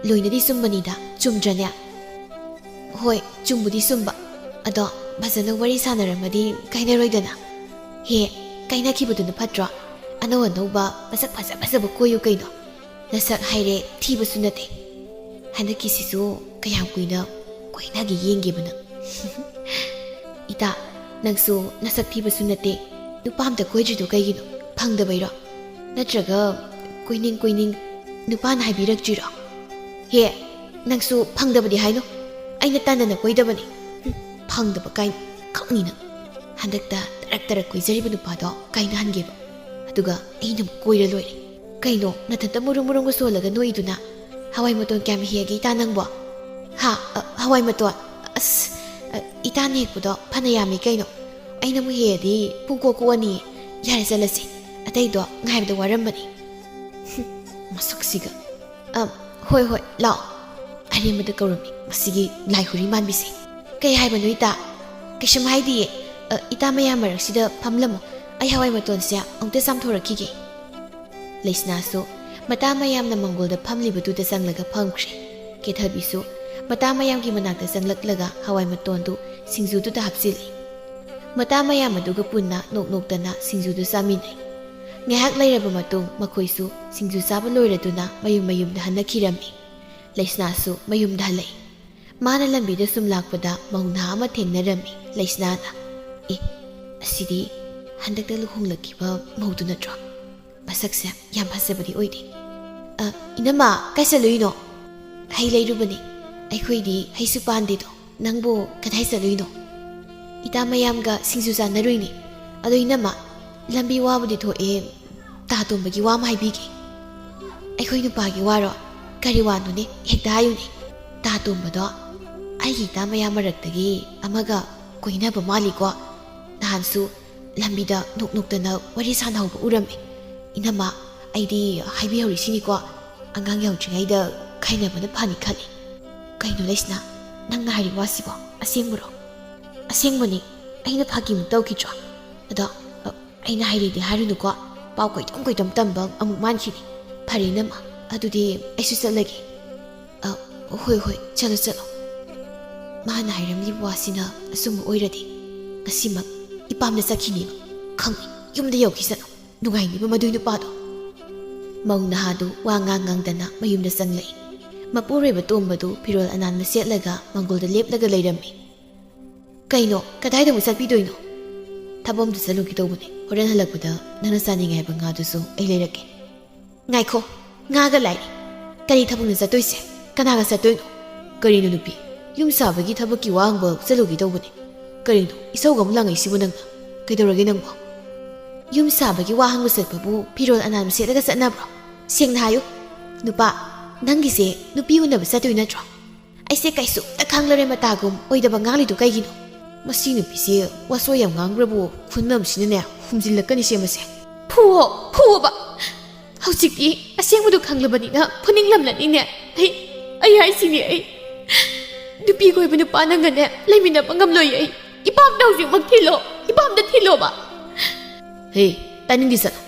ꯂꯣꯏꯅꯗꯤ ꯆꯨꯝꯕꯅꯤꯗ, ꯆꯨꯝꯗ꯭ꯔꯅꯦ?" "ꯍꯣꯏ, ꯆꯨꯝꯕꯨꯗꯤ ꯆꯨꯝꯕ꯫ ꯑꯗꯣ ꯐꯖꯅ ꯋꯥꯔꯤ ꯁꯥꯟꯅꯔꯝꯃꯗꯤ ꯀꯥꯏꯅꯔꯣꯏꯗꯅ꯫" "ꯍꯦ, ꯀꯥꯏꯅꯈꯤꯕꯗꯨꯅ ꯐꯠꯇ꯭ꯔꯣ? ꯑꯅꯧ ꯑꯅꯧꯕ ꯃꯁꯛ ꯐꯖ ꯐꯖꯕ ꯀꯣꯏꯌꯨ ꯀꯩꯅꯣ꯫ ꯅꯁꯛ ꯍꯥꯏꯔꯦ ꯊꯤꯕꯁꯨ ꯅꯠꯇꯦ꯫ ꯍꯟꯗꯛꯀꯤꯁꯤꯁꯨ ꯀꯌꯥꯝ ꯀꯨꯏꯅ ꯀꯣꯏꯅꯒꯦ ꯌꯦꯡꯒꯦꯕ ꯅꯪ꯫" "ꯏꯇꯥ, ꯅꯪꯁꯨ ꯅꯁꯛ ꯊꯤꯕꯁꯨ ꯅꯠꯇꯦ, ꯅꯨꯄꯥ ꯑꯝꯇ ꯀꯣꯏꯗ꯭ꯔꯤꯗꯣ ꯀꯩꯒꯤꯅꯣ? ꯐꯪꯗꯕꯩꯔꯣ? ꯅꯠꯇ꯭ꯔꯒ ꯀꯣꯏꯅꯤꯡ ꯀꯣꯏꯅꯤꯡ ꯅꯨꯄꯥꯅ ꯍꯥꯏꯕꯤꯔꯛꯇ꯭ꯔꯤꯔꯣ? ꯍꯦ, ꯅꯪꯁꯨ ꯐꯪꯗꯕꯗꯤ ꯍꯥꯏꯅꯨ꯫ ꯑꯩꯅ ꯇꯟꯗꯅ ꯀꯣꯏꯗꯕꯅꯤ꯫ ꯍꯨꯝ, ꯐꯪꯗꯕ ꯀꯥꯏꯅ ꯈꯛꯅꯤ ꯅꯪ꯫" ꯍꯟꯗꯛꯇ ꯇꯔꯛ ꯇꯔꯛ ꯀꯣꯏꯖꯔꯤꯕ ꯅꯨꯄꯥꯗꯣ ꯀꯥꯏꯅꯍꯟꯒꯦꯕ꯫ ꯑꯗꯨꯒ ꯑꯩꯅ ꯑꯃꯨꯛ ꯀꯣꯏꯔ ꯂꯣꯏꯔꯦ꯫ ꯀꯩꯅꯣ, ꯅꯊꯟꯇ ꯃꯨꯔꯨꯝ ꯃꯨꯔꯨꯝꯒ ꯁꯣꯜꯂꯒ ꯅꯣꯛꯏꯗꯨꯅ? ꯍꯋꯥꯏ ꯃꯇꯣꯟ ꯀꯌꯥꯝ ꯍꯦꯛꯑꯒꯦ ꯏꯇꯥ ꯅꯪꯕꯣ? ꯍꯥ? ꯑ, ꯍꯋꯥꯏ ꯃꯇꯣꯟ? ꯑꯁ, ꯑ, ꯏꯇꯥꯅ ꯍꯦꯛꯄꯗꯣ ꯐꯅ ꯌꯥꯝꯃꯤ ꯀꯩꯅꯣ꯫ ꯑꯩꯅ ꯑꯃꯨꯛ ꯍꯦꯛꯑꯗꯤ ꯄꯨꯡ ꯀꯣꯛ ꯀꯣꯛꯑꯅꯤ꯫ ꯌꯥꯔꯦ, ꯆꯠꯂꯁꯤ꯫ ꯑꯇꯩꯗꯣ ꯉꯥꯏꯕꯗ ꯋꯥꯔꯝꯕꯅꯤ꯫ ꯍꯨꯝ, ꯃꯁꯛꯁꯤꯒ꯫ ꯑ, ꯍꯣꯏ, ꯍꯣꯏ, ꯂꯥꯛꯑꯣ꯫ ꯑꯔꯦꯝꯕꯗ ꯀꯧꯔꯝꯃꯤ, ꯃꯁꯤꯒꯤ ꯂꯥꯏꯍꯨꯔꯤ ꯃꯥꯟꯕꯤꯁꯦ꯫ ꯀꯩ ꯍꯥꯏꯕꯅꯣ, ꯏꯇꯥ? ꯀꯩꯁꯨꯝ ꯍꯥꯏꯗꯤꯌꯦ꯫ ꯑ, ꯏꯇꯥ ꯃꯌꯥꯝ ꯃꯔꯛꯁꯤꯗ ꯐꯝꯂꯝꯃꯣ꯫ ꯑꯩ ꯍꯋꯥꯏ ꯃꯇꯣꯟꯁꯦ ꯑꯃꯨꯛꯇ ꯆꯥꯝꯊꯣꯔꯛꯈꯤꯒꯦ꯫ ꯂꯩꯁꯅꯥꯁꯨ ꯃꯇꯥ ꯃꯌꯥꯝꯅ ꯃꯪꯒꯣꯜꯗ ꯐꯝꯂꯤꯕꯗꯨꯗ ꯆꯪꯂꯒ ꯐꯝꯈ꯭ꯔꯦ꯫ ꯀꯦꯊꯕꯤꯁꯨ ꯃꯇꯥ ꯃꯌꯥꯝꯒꯤ ꯃꯅꯥꯛꯇ ꯆꯪꯂꯛꯂꯒ ꯍꯋꯥꯏ ꯃꯇꯣꯟꯗꯨ ꯁꯤꯡꯖꯨꯗꯨꯗ ꯍꯥꯞꯆꯤꯜꯂꯤ꯫ ꯃꯇꯥ ꯃꯌꯥꯝ ꯑꯗꯨꯒ ꯄꯨꯟꯅ ꯅꯣꯛ ꯅꯣꯛꯇꯅ ꯁꯤꯡꯖꯨꯗꯨ ꯆꯥꯃꯤꯟꯅꯩ꯫ ꯉꯥꯏꯍꯥꯛ ꯂꯩꯔꯕ ꯃꯇꯨꯡ ꯃꯈꯣꯏꯁꯨ ꯁꯤꯡꯖꯨ ꯆꯥꯕ ꯂꯣꯏꯔꯗꯨꯅ ꯃꯌꯨꯝ ꯃꯌꯨꯝꯗ ꯍꯟꯅꯈꯤꯔꯝꯃꯤ꯫ ꯂꯩꯁꯅꯥꯁꯨ ꯃꯌꯨꯝꯗ ꯍꯜꯂꯛꯏ꯫ ꯃꯥꯅ ꯂꯝꯕꯤꯗ ꯁꯨꯝ ꯂꯥꯛꯄꯗ ꯃꯧ ꯅꯍꯥ ꯑꯃ ꯊꯦꯡꯅꯔꯝꯃꯤ꯫ ꯂꯩꯁꯅꯥꯅ, "ꯑꯦ, ꯑꯁꯤꯗꯤ ꯍꯟꯗꯛꯇ ꯂꯨꯍꯣꯡꯂꯛꯈꯤꯕ ꯃꯧꯗꯨ ꯅꯠꯇ꯭ꯔꯣ? ꯃꯁꯛꯁꯦ ꯌꯥꯝ ꯐꯖꯕꯗꯤ ꯑꯣꯏꯗꯦ꯫ ꯑ, ꯏꯅꯝꯃ, ꯀꯥꯏ ꯆꯠꯂꯨꯏꯅꯣ?" "ꯍꯩ ꯂꯩꯔꯨꯕꯅꯤ꯫ ꯑꯩꯈꯣꯏꯗꯤ ꯍꯩꯁꯨ ꯄꯥꯟꯗꯦꯗꯣ꯫ ꯅꯪꯕꯨ ꯀꯗꯥꯏ ꯆꯠꯂꯨꯏꯅꯣ?" "ꯏꯇꯥ ꯃꯌꯥꯝꯒ ꯁꯤꯡꯖꯨ ꯆꯥꯅꯔꯨꯏꯅꯦ꯫ ꯑꯗꯣ ꯏꯅꯝꯃ, ꯂꯝꯕꯤ ꯋꯥꯕꯨꯗꯤ ꯊꯣꯛꯑꯦ, ꯇꯥ ꯇꯣꯝꯕꯒꯤ ꯋꯥ ꯑꯃ ꯍꯥꯏꯕꯤꯒꯦ꯫" "ꯑꯩꯈꯣꯏ ꯅꯨꯄꯥꯒꯤ ꯋꯥꯔꯣ? ꯀꯔꯤ ꯋꯥꯅꯣꯅꯦ? ꯍꯦꯛꯇ ꯍꯥꯏꯌꯨꯅꯦ꯫" "ꯇꯥ ꯇꯣꯝꯕꯗꯣ ꯑꯩꯒꯤ ꯏꯇꯥ ꯃꯌꯥꯝ ꯃꯔꯛꯇꯒꯤ ꯑꯃꯒ ꯀꯣꯏꯅꯕ ꯃꯥꯜꯂꯤꯀꯣ꯫ ꯅꯍꯥꯟꯁꯨ ꯂꯝꯕꯤꯗ ꯅꯣꯛ ꯅꯣꯛꯇꯅ ꯋꯥꯔꯤ ꯁꯥꯟꯅꯍꯧꯕ ꯎꯔꯝꯃꯦ꯫ ꯏꯅꯝꯃ, ꯑꯩꯗꯤ ꯍꯥꯏꯕꯤꯍꯧꯔꯤꯁꯤꯅꯤꯀꯣ, ꯑꯉꯥꯡ ꯌꯥꯎꯗ꯭ꯔꯤꯉꯩꯗ ꯈꯥꯏꯅꯕꯅ ꯐꯅꯤ ꯈꯜꯂꯤ꯫" "ꯀꯩꯅꯣ ꯂꯩꯁꯅꯥ, ꯅꯪꯅ ꯍꯥꯏꯔꯤ ꯋꯥꯁꯤꯕꯣ ꯑꯁꯦꯡꯕꯔꯣ?" "ꯑꯁꯦꯡꯕꯅꯤ, ꯑꯩꯅ ꯐꯥꯒꯤꯃꯨꯛ ꯇꯧꯈꯤꯗ꯭ꯔꯣ? ꯑꯗꯣ, ꯑ, ꯑꯩꯅ ꯍꯥꯏꯔꯤꯗꯤ ꯍꯥꯏꯔꯨꯅꯨꯀꯣ, ꯄꯥꯎ ꯀꯣꯏꯗꯝ ꯀꯣꯏꯗꯝ ꯇꯝꯕ ꯑꯃꯨꯛ ꯃꯥꯟꯈꯤꯅꯤ꯫ ꯐꯔꯦ ꯏꯅꯝꯃ, ꯑꯗꯨꯗꯤ ꯑꯩꯁꯨ ꯆꯠꯂꯒꯦ꯫" "ꯑ, ꯍꯣꯏ, ꯍꯣꯏ, ꯆꯠꯂꯣ, ꯆꯠꯂꯣ꯫" ꯃꯥꯅ ꯍꯥꯏꯔꯝꯂꯤꯕ ꯋꯥꯁꯤꯅ ꯑꯆꯨꯝꯕ ꯑꯣꯏꯔꯗꯤ ꯉꯁꯤꯃꯛ ꯏꯄꯥꯝꯗ ꯆꯠꯈꯤꯅꯦꯕ꯫ ꯈꯪꯉꯤ, ꯌꯨꯝꯗ ꯌꯧꯈꯤꯁꯅꯨ꯫ ꯅꯨꯡꯉꯥꯏꯅꯤꯕ ꯃꯗꯨꯏ ꯅꯨꯄꯥꯗꯣ꯫ ꯃꯧ ꯅꯍꯥꯗꯨ ꯋꯥ ꯉꯥꯡ ꯉꯥꯡꯗꯅ ꯃꯌꯨꯝꯗ ꯆꯪꯂꯛꯏ꯫ ꯃꯄꯨꯔꯣꯏꯕ ꯇꯣꯝꯕꯗꯨ ꯐꯤꯔꯣꯜ ꯑꯅꯥꯟꯕ ꯁꯦꯠꯂꯒ ꯃꯪꯒꯣꯜꯗ ꯂꯦꯞꯂꯒ ꯂꯩꯔꯝꯃꯤ꯫ "ꯀꯩꯅꯣ, ꯀꯗꯥꯏꯗ ꯑꯃꯨꯛ ꯆꯠꯄꯤꯗꯣꯏꯅꯣ?" "ꯊꯕꯛ ꯑꯝꯇ ꯆꯠꯂꯨꯒꯦ ꯇꯧꯕꯅꯦ꯫ ꯍꯣꯔꯦꯟ ꯍꯜꯂꯛꯄꯗ ꯅꯪꯅ ꯆꯥꯅꯤꯡꯉꯦ ꯍꯥꯏꯕ ꯉꯥꯗꯨꯁꯨ ꯑꯩ ꯂꯩꯔꯛꯀꯦ꯫" "ꯉꯥꯏꯈꯣ, ꯉꯥꯒ ꯂꯥꯏꯔꯤ꯫ ꯀꯔꯤ ꯊꯕꯛꯅ ꯆꯠꯇꯣꯏꯁꯦ? ꯀꯅꯥꯒ ꯆꯠꯇꯣꯏꯅꯣ?" "ꯀꯔꯤꯅꯣ ꯅꯨꯄꯤ, ꯌꯨꯝ ꯁꯥꯕꯒꯤ ꯊꯕꯛꯀꯤ ꯋꯥ ꯍꯪꯕ ꯆꯠꯂꯨꯒꯦ ꯇꯧꯕꯅꯦ꯫ ꯀꯔꯤꯅꯣ ꯏꯁꯧꯒ ꯑꯃꯨꯛ ꯂꯥꯡꯉꯛꯏꯁꯤꯕꯨ ꯅꯪꯅ? ꯀꯩꯗꯧꯔꯒꯦ ꯅꯪꯕꯣ? ꯌꯨꯝ ꯁꯥꯕꯒꯤ ꯋꯥ ꯍꯪꯕ ꯆꯠꯄꯕꯨ ꯐꯤꯔꯣꯜ ꯑꯅꯥꯟꯕ ꯁꯦꯠꯂꯒ ꯆꯠꯅꯕ꯭ꯔꯣ? ꯁꯦꯡꯅ ꯍꯥꯏꯌꯨ꯫ ꯅꯨꯄꯥ, ꯅꯪꯒꯤꯁꯦ ꯅꯨꯄꯤ ꯎꯅꯕ ꯆꯠꯇꯣꯏ ꯅꯠꯇ꯭ꯔꯣ? ꯑꯩꯁꯦ ꯀꯩꯁꯨꯝꯇ ꯈꯪꯂꯔꯦ ꯃꯇꯥꯒꯨꯝ ꯑꯣꯏꯗꯕ ꯉꯥꯡꯂꯤꯗꯣ ꯀꯩꯒꯤꯅꯣ? ꯃꯁꯤ ꯅꯨꯄꯤꯁꯦ ꯋꯥꯁꯣꯏ ꯌꯥꯝ ꯉꯥꯡꯕ꯭ꯔꯕꯨ ꯈꯨꯟꯅꯝꯁꯤꯅꯅꯦ ꯍꯨꯝꯖꯤꯜꯂꯛꯀꯅꯤꯁꯦ ꯃꯁꯦ꯫ ꯐꯨꯋꯣ, ꯐꯨꯋꯣꯕ꯫ ꯍꯧꯖꯤꯛꯇꯤ ꯑꯁꯦꯡꯕꯗꯨ ꯈꯪꯂꯕꯅꯤꯅ ꯐꯨꯅꯤꯡꯂꯝꯂꯅꯤꯅꯦ꯫ ꯑꯩ, ꯑꯩ ꯍꯥꯏꯁꯤꯅꯦ ꯑꯩ꯫ ꯅꯨꯄꯤ ꯀꯣꯏꯕ ꯅꯨꯄꯥ ꯅꯪꯒꯅꯦ ꯂꯩꯃꯤꯟꯅꯕ ꯉꯝꯂꯣꯏꯌꯦ ꯑꯩ꯫ ꯏꯄꯥꯝꯗ ꯍꯧꯖꯤꯛꯃꯛ ꯊꯤꯜꯂꯣ, ꯏꯄꯥꯝꯗ ꯊꯤꯜꯂꯣꯕ꯫ ꯍꯦ, ꯇꯥꯅꯤꯡꯗꯦ ꯆꯠꯂꯣ꯫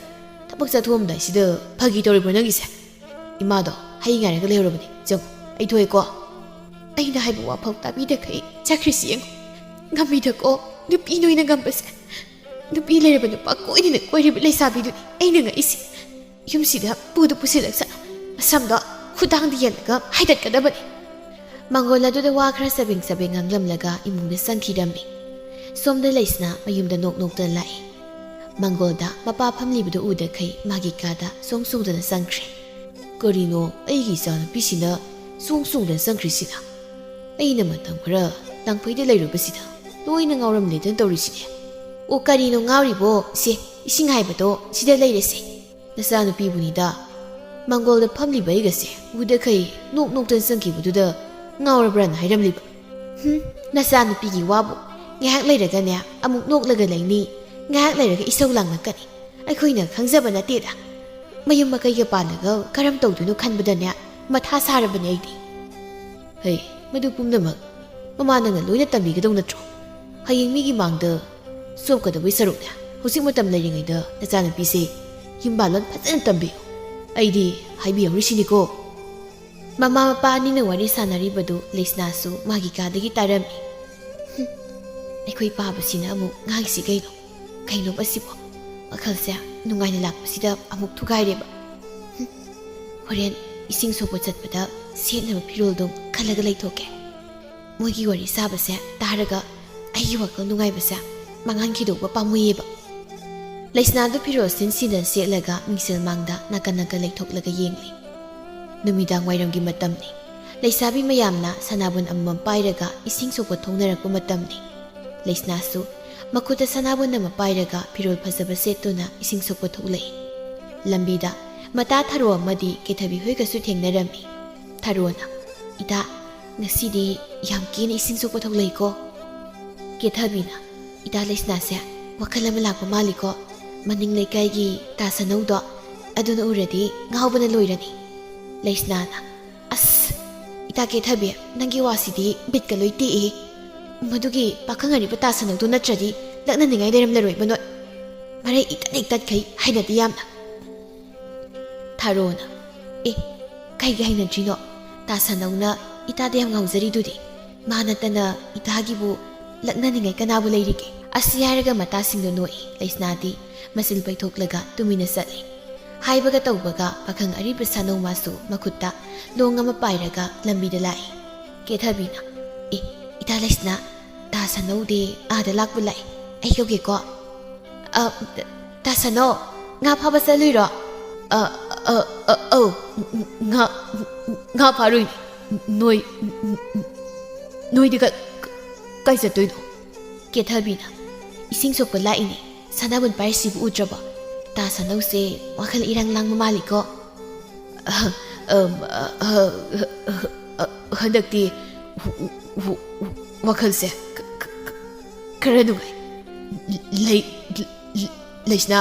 ꯊꯕꯛ ꯆꯠꯊꯣꯛꯑꯝꯗꯥꯏꯁꯤꯗ ꯐꯥꯒꯤ ꯇꯧꯔꯤꯕ꯭ꯔꯣ ꯅꯪꯒꯤꯁꯦ? ꯏꯃꯥꯗꯣ ꯍꯩ ꯉꯥꯏꯔꯒ ꯂꯩꯍꯧꯔꯕꯅꯤ꯫ ꯆꯪꯉꯣ, ꯑꯩ ꯊꯣꯛꯑꯦꯀꯣ꯫ ꯑꯩꯅ ꯍꯥꯏꯕ ꯋꯥꯐꯥꯎ ꯇꯥꯕꯤꯗꯈꯩ ꯆꯠꯈ꯭ꯔꯤꯁꯤ ꯌꯦꯡꯉꯨ꯫ ꯉꯝꯃꯤꯗꯀꯣ, ꯅꯨꯄꯤ ꯅꯣꯏꯅ ꯉꯝꯕꯁꯦ꯫ ꯅꯨꯄꯤ ꯂꯩꯔꯕ ꯅꯨꯄꯥ ꯀꯣꯏꯗꯅ ꯀꯣꯏꯔꯤꯕ ꯂꯩꯁꯥꯕꯤꯗꯨꯅꯤ ꯑꯩꯅ ꯉꯛꯏꯁꯦ꯫ ꯌꯨꯝꯁꯤꯗ ꯄꯨꯗ ꯄꯨꯁꯤꯜꯂꯛꯁꯅꯨ꯫ ꯃꯁꯝꯗꯣ ꯈꯨꯗꯥꯡꯗ ꯌꯦꯜꯂꯒ ꯍꯥꯏꯗꯠꯀꯗꯕꯅꯤ꯫ ꯃꯪꯒꯣꯜ ꯑꯗꯨꯗ ꯋꯥ ꯈꯔ ꯆꯕꯦꯡ ꯆꯕꯦꯡ ꯉꯥꯡꯂꯝꯂꯒ ꯏꯃꯨꯡꯗ ꯆꯪꯈꯤꯔꯝꯃꯤ꯫ ꯁꯣꯝꯗ ꯂꯩꯁꯅꯥ ꯃꯌꯨꯝꯗ ꯅꯣꯛ ꯅꯣꯛꯇꯅ ꯂꯥꯛꯏ꯫ ꯃꯪꯒꯣꯜꯗ ꯃꯄꯥ ꯐꯝꯂꯤꯕꯗꯨ ꯎꯗꯈꯩ ꯃꯥꯒꯤ ꯀꯥꯗ ꯁꯣꯡ ꯁꯣꯡꯗꯅ ꯆꯪꯈ꯭ꯔꯦ꯫ ꯀꯔꯤꯅꯣ ꯑꯩꯒꯤ ꯏꯆꯥꯅꯨꯄꯤꯁꯤꯅ ꯁꯣꯡ ꯁꯣꯡꯗꯅ ꯆꯪꯈ꯭ꯔꯤꯁꯤꯅ? ꯑꯩꯅ ꯃꯇꯝ ꯈꯔ ꯂꯥꯡꯐꯩꯗ ꯂꯩꯔꯨꯕꯁꯤꯗ ꯂꯣꯏꯅ ꯉꯥꯎꯔꯝꯂꯦꯗꯅ ꯇꯧꯔꯤꯁꯤꯗꯤ꯫ ꯑꯣ, ꯀꯔꯤꯅꯣ ꯉꯥꯎꯔꯤꯕꯣ? ꯁꯦ, ꯏꯁꯤꯡ ꯍꯥꯏꯕꯗꯣ ꯁꯤꯗ ꯂꯩꯔꯦꯁꯦ꯫ ꯅꯆꯥꯅꯨꯄꯤꯕꯨꯅꯤꯗ꯫ ꯃꯪꯒꯣꯜꯗ ꯐꯝꯂꯤꯕ ꯑꯩꯒꯁꯦ ꯎꯗꯈꯩ ꯅꯣꯛ ꯅꯣꯛꯇꯅ ꯆꯪꯈꯤꯕꯗꯨꯗ ꯉꯥꯎꯔꯕ꯭ꯔꯥꯅ ꯍꯥꯏꯔꯝꯂꯤꯕ꯫ ꯍꯨꯝ, ꯅꯆꯥꯅꯨꯄꯤꯒꯤ ꯋꯥꯕꯨ꯫ ꯉꯥꯏꯍꯥꯛ ꯂꯩꯔꯒꯅꯦ ꯑꯃꯨꯛ ꯅꯣꯛꯂꯒ ꯂꯩꯅꯤ, ꯉꯥꯏꯍꯥꯛ ꯂꯩꯔꯒ ꯏꯁꯧ ꯂꯥꯡꯂꯛꯀꯅꯤ꯫ ꯑꯩꯈꯣꯏꯅ ꯈꯪꯖꯕ ꯅꯠꯇꯦꯗ꯫ ꯃꯌꯨꯝ ꯃꯀꯩꯒ ꯄꯥꯜꯂꯒ ꯀꯔꯝ ꯇꯧꯗꯣꯏꯅꯣ ꯈꯟꯕꯗꯅꯦ ꯃꯊꯥ ꯁꯥꯔꯕꯅꯦ ꯑꯩꯗꯤ꯫ ꯍꯩ, ꯃꯗꯨ ꯄꯨꯝꯅꯃꯛ ꯃꯃꯥ ꯅꯪꯅ ꯂꯣꯏꯅ ꯇꯝꯕꯤꯒꯗꯧ ꯅꯠꯇ꯭ꯔꯣ? ꯍꯌꯦꯡ ꯃꯤꯒꯤ ꯃꯥꯡꯗ ꯆꯣꯞꯀꯗꯕꯩ ꯁꯔꯨꯛꯅꯦ ꯍꯧꯖꯤꯛ ꯃꯇꯝ ꯂꯩꯔꯤꯉꯩꯗ ꯅꯆꯥꯅꯨꯄꯤꯁꯦ ꯌꯨꯝꯕꯥꯜꯂꯣꯟ ꯐꯖꯅ ꯇꯝꯕꯤꯌꯨ꯫ ꯑꯩꯗꯤ ꯍꯥꯏꯕꯤꯍꯧꯔꯤꯁꯤꯅꯤꯀꯣ꯫ ꯃꯃꯥ ꯃꯄꯥ ꯑꯅꯤꯅ ꯋꯥꯔꯤ ꯁꯥꯟꯅꯔꯤꯕꯗꯨ ꯂꯩꯁꯅꯥꯁꯨ ꯃꯥꯒꯤ ꯀꯥꯗꯒꯤ ꯇꯥꯔꯝꯃꯤ꯫ ꯍꯨꯝ, ꯑꯩꯈꯣꯏ ꯄꯥꯕꯁꯤꯅ ꯑꯃꯨꯛ ꯉꯥꯡꯉꯤꯁꯤ ꯀꯩꯅꯣ? ꯀꯩꯅꯣꯕ ꯑꯁꯤꯕꯣ? ꯋꯥꯈꯜꯁꯦ ꯅꯨꯡꯉꯥꯏꯅ ꯂꯥꯛꯄꯁꯤꯗ ꯑꯃꯨꯛ ꯊꯨꯒꯥꯏꯔꯦꯕ꯫ ꯍꯨꯝ, ꯍꯣꯔꯦꯟ ꯏꯁꯤꯡ ꯁꯣꯛꯄ ꯆꯠꯄꯗ ꯁꯦꯠꯅꯕ ꯐꯤꯔꯣꯜꯗꯣ ꯈꯜꯂꯒ ꯂꯩꯊꯣꯛꯀꯦ꯫ ꯃꯣꯏꯒꯤ ꯋꯥꯔꯤ ꯁꯥꯕꯁꯦ ꯇꯥꯔꯒ ꯑꯩꯒꯤ ꯋꯥꯈꯜ ꯅꯨꯡꯉꯥꯏꯕꯁꯦ ꯃꯥꯡꯍꯟꯈꯤꯗꯧꯕ ꯄꯥꯝꯃꯨꯏꯌꯦꯕ꯫ ꯂꯩꯁꯅꯥꯗꯨ ꯐꯤꯔꯣꯜ ꯁꯤꯟ ꯁꯤꯟꯗꯅ ꯁꯦꯠꯂꯒ ꯃꯤꯡꯁꯦꯜ ꯃꯥꯡꯗ ꯅꯥꯀꯟ ꯅꯥꯀꯟ ꯂꯩꯊꯣꯛꯂꯒ ꯌꯦꯡꯂꯤ꯫ ꯅꯨꯃꯤꯗꯥꯡ ꯋꯥꯏꯔꯝꯒꯤ ꯃꯇꯝꯅꯤ꯫ ꯂꯩꯁꯥꯕꯤ ꯃꯌꯥꯝꯅ ꯁꯅꯥꯕꯨꯟ ꯑꯃꯃꯝ ꯄꯥꯏꯔꯒ ꯏꯁꯤꯡ ꯁꯣꯛꯄ ꯊꯣꯛꯅꯔꯛꯄ ꯃꯇꯝꯅꯤ꯫ ꯂꯩꯁꯅꯥꯁꯨ ꯃꯈꯨꯠꯇ ꯁꯅꯥꯕꯨꯟ ꯑꯃ ꯄꯥꯏꯔꯒ ꯐꯤꯔꯣꯜ ꯐꯖꯕ ꯁꯦꯠꯇꯨꯅ ꯏꯁꯤꯡ ꯁꯣꯛꯄ ꯊꯣꯛꯂꯛꯏ꯫ ꯂꯝꯕꯤꯗ ꯃꯇꯥ ꯊꯔꯣ ꯑꯃꯗꯤ ꯀꯦꯊꯕꯤ ꯍꯣꯏꯒꯁꯨ ꯊꯦꯡꯅꯔꯝꯃꯤ꯫ ꯊꯔꯣꯅ, "ꯏꯇꯥ, ꯉꯁꯤꯗꯤ ꯌꯥꯝ ꯀꯦꯅ ꯏꯁꯤꯡ ꯁꯣꯛꯄ ꯊꯣꯛꯂꯛꯏꯀꯣ?" ꯀꯦꯊꯕꯤꯅ, "ꯏꯇꯥ ꯂꯩꯁꯅꯥꯁꯦ ꯋꯥꯈꯜ ꯑꯃ ꯂꯥꯛꯄ ꯃꯥꯜꯂꯤꯀꯣ꯫ ꯃꯅꯤꯡ ꯂꯩꯀꯥꯏꯒꯤ ꯇꯥ ꯁꯅꯧꯗꯣ, ꯑꯗꯨꯅ ꯎꯔꯗꯤ ꯉꯥꯎꯕꯅ ꯂꯣꯏꯔꯅꯤ꯫" ꯂꯩꯁꯅꯥꯅ, "ꯑꯁ, ꯏꯇꯥ ꯀꯦꯊꯕꯤ, ꯅꯪꯒꯤ ꯋꯥꯁꯤꯗꯤ ꯕꯤꯠꯀ ꯂꯣꯏ ꯇꯦꯛꯏ꯫ ꯃꯗꯨꯒꯤ ꯄꯥꯈꯪ ꯑꯔꯤꯕ ꯇꯥ ꯁꯅꯧꯗꯨ ꯅꯠꯇ꯭ꯔꯗꯤ ꯂꯛꯅꯅꯤꯡꯉꯥꯏ ꯂꯩꯔꯝꯂꯔꯣꯏꯕ ꯅꯣꯏ꯫ ꯃꯔꯩ ꯏꯇꯠ ꯏꯇꯠꯈꯩ ꯍꯩꯅꯗꯦ ꯌꯥꯝꯅ꯫" ꯊꯔꯣꯅ, "ꯑꯦ, ꯀꯩꯒꯤ ꯍꯩꯅꯗ꯭ꯔꯤꯅꯣ? ꯇꯥ ꯁꯅꯧꯅ ꯏꯇꯥꯗ ꯌꯥꯝ ꯉꯥꯎꯖꯔꯤꯗꯨꯗꯤ꯫ ꯃꯥ ꯅꯠꯇꯅ ꯏꯇꯥꯒꯤꯕꯨ ꯂꯛꯅꯅꯤꯡꯉꯥꯏ ꯀꯅꯥꯕꯨ ꯂꯩꯔꯤꯒꯦ?" ꯑꯁꯤ ꯍꯥꯏꯔꯒ ꯃꯇꯥꯁꯤꯡꯗꯣ ꯅꯣꯛꯏ꯫ ꯂꯩꯁꯅꯥꯗꯤ ꯃꯆꯤꯜ ꯄꯩꯊꯣꯛꯂꯒ ꯇꯨꯃꯤꯟꯅ ꯆꯠꯂꯤ꯫ ꯍꯥꯏꯕꯒ ꯇꯧꯕꯒ ꯄꯥꯈꯪ ꯑꯔꯤꯕ ꯁꯥꯅꯧ ꯃꯥꯁꯨ ꯃꯈꯨꯠꯇ ꯂꯣꯡ ꯑꯃ ꯄꯥꯏꯔꯒ ꯂꯝꯕꯤꯗ ꯂꯥꯛꯏ꯫ ꯀꯦꯊꯕꯤꯅ, "ꯑꯦ, ꯏꯇꯥ ꯂꯩꯁꯅꯥ, ꯇꯥ ꯁꯅꯧꯗꯤ ꯑꯥꯗ ꯂꯥꯛꯄ ꯂꯥꯛꯏ꯫ ꯑꯩ ꯀꯧꯒꯦꯀꯣ꯫" "ꯑ, ꯇꯥ ꯁꯅꯧ, ꯉꯥ ꯐꯥꯕ ꯆꯠꯂꯨꯏꯔꯣ?" "ꯑ, ꯑ, ꯑ, ꯑꯧ, ꯉꯥ, ꯉꯥ ꯐꯥꯔꯨꯏꯅꯦ꯫ ꯅꯣꯏ, ꯅꯣꯏꯗꯤ ꯀ-, ꯀꯥꯏ ꯆꯠꯇꯣꯏꯅꯣ?" ꯀꯦꯊꯕꯤꯅ, "ꯏꯁꯤꯡ ꯁꯣꯛꯄ ꯂꯥꯛꯏꯅꯦ꯫ ꯁꯅꯥꯕꯨꯟ ꯄꯥꯏꯔꯤꯁꯤꯕꯨ ꯎꯗ꯭ꯔꯕꯣ? ꯇꯥ ꯁꯅꯧꯁꯦ ꯋꯥꯈꯜ ꯏꯔꯥꯡ ꯂꯥꯡꯕ ꯃꯥꯜꯂꯤꯀꯣ꯫" "ꯑ, ꯑ, ꯍꯟꯗꯛꯇꯤ ꯋꯥꯈꯜꯁꯦ ꯈ-, ꯈ-, ꯈ-, ꯈꯔ ꯅꯨꯡꯉꯥꯏ꯫ ꯂꯩ-, ꯂꯩꯁꯅꯥ,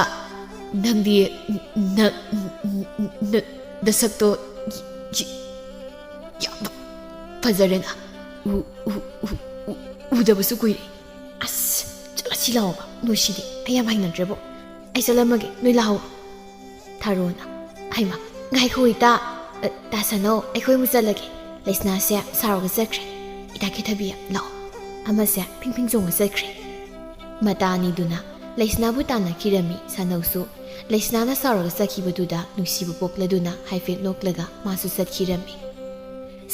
ꯅꯪꯗꯤ ꯅ-, ꯅ-, ꯅꯁꯛꯇꯣ ꯌ-, ꯌꯥꯝ ꯐꯖꯔꯦꯅ꯫ ꯎ-, ꯎ-, ꯎ-, ꯎ-, ꯎꯗꯕꯁꯨ ꯀꯨꯏꯔꯦ꯫" "ꯑꯁ, ꯆꯠꯂꯁꯤ ꯂꯥꯛꯑꯣꯕ, ꯅꯣꯏꯁꯤꯗꯤ꯫ ꯑꯩ ꯌꯥꯝ ꯍꯩꯅꯗ꯭ꯔꯦꯕꯣ꯫ ꯑꯩ ꯆꯠꯂꯝꯃꯒꯦ, ꯅꯣꯏ ꯂꯥꯛꯍꯧꯔꯣ꯫" ꯊꯔꯣꯅ, "ꯍꯩꯃꯥ, ꯉꯥꯏꯈꯣ ꯏꯇꯥ, ꯑ, ꯇꯥ ꯁꯅꯧ, ꯑꯩꯈꯣꯏ ꯑꯃꯨꯛ ꯆꯠꯂꯒꯦ꯫ ꯂꯩꯁꯅꯥꯁꯦ ꯁꯥꯎꯔꯒ ꯆꯠꯈ꯭ꯔꯦ꯫ ꯏꯇꯥ ꯀꯦꯊꯕꯤ, ꯂꯥꯛꯑꯣ꯫" ꯑꯃꯁꯦ ꯐꯤꯡ ꯐꯤꯡ ꯆꯣꯡꯉ ꯆꯠꯈ꯭ꯔꯦ꯫ ꯃꯇꯥ ꯑꯅꯤꯗꯨꯅ ꯂꯩꯁꯅꯥꯕꯨ ꯇꯥꯟꯅꯈꯤꯔꯝꯃꯤ꯫ ꯁꯅꯧꯁꯨ ꯂꯩꯁꯅꯥꯅ ꯁꯥꯎꯔꯒ ꯆꯠꯈꯤꯕꯗꯨꯗ ꯅꯨꯡꯁꯤꯕ ꯄꯣꯛꯂꯗꯨꯅ ꯍꯥꯏꯐꯦꯠ ꯅꯣꯛꯂꯒ ꯃꯥꯁꯨ ꯆꯠꯈꯤꯔꯝꯃꯤ꯫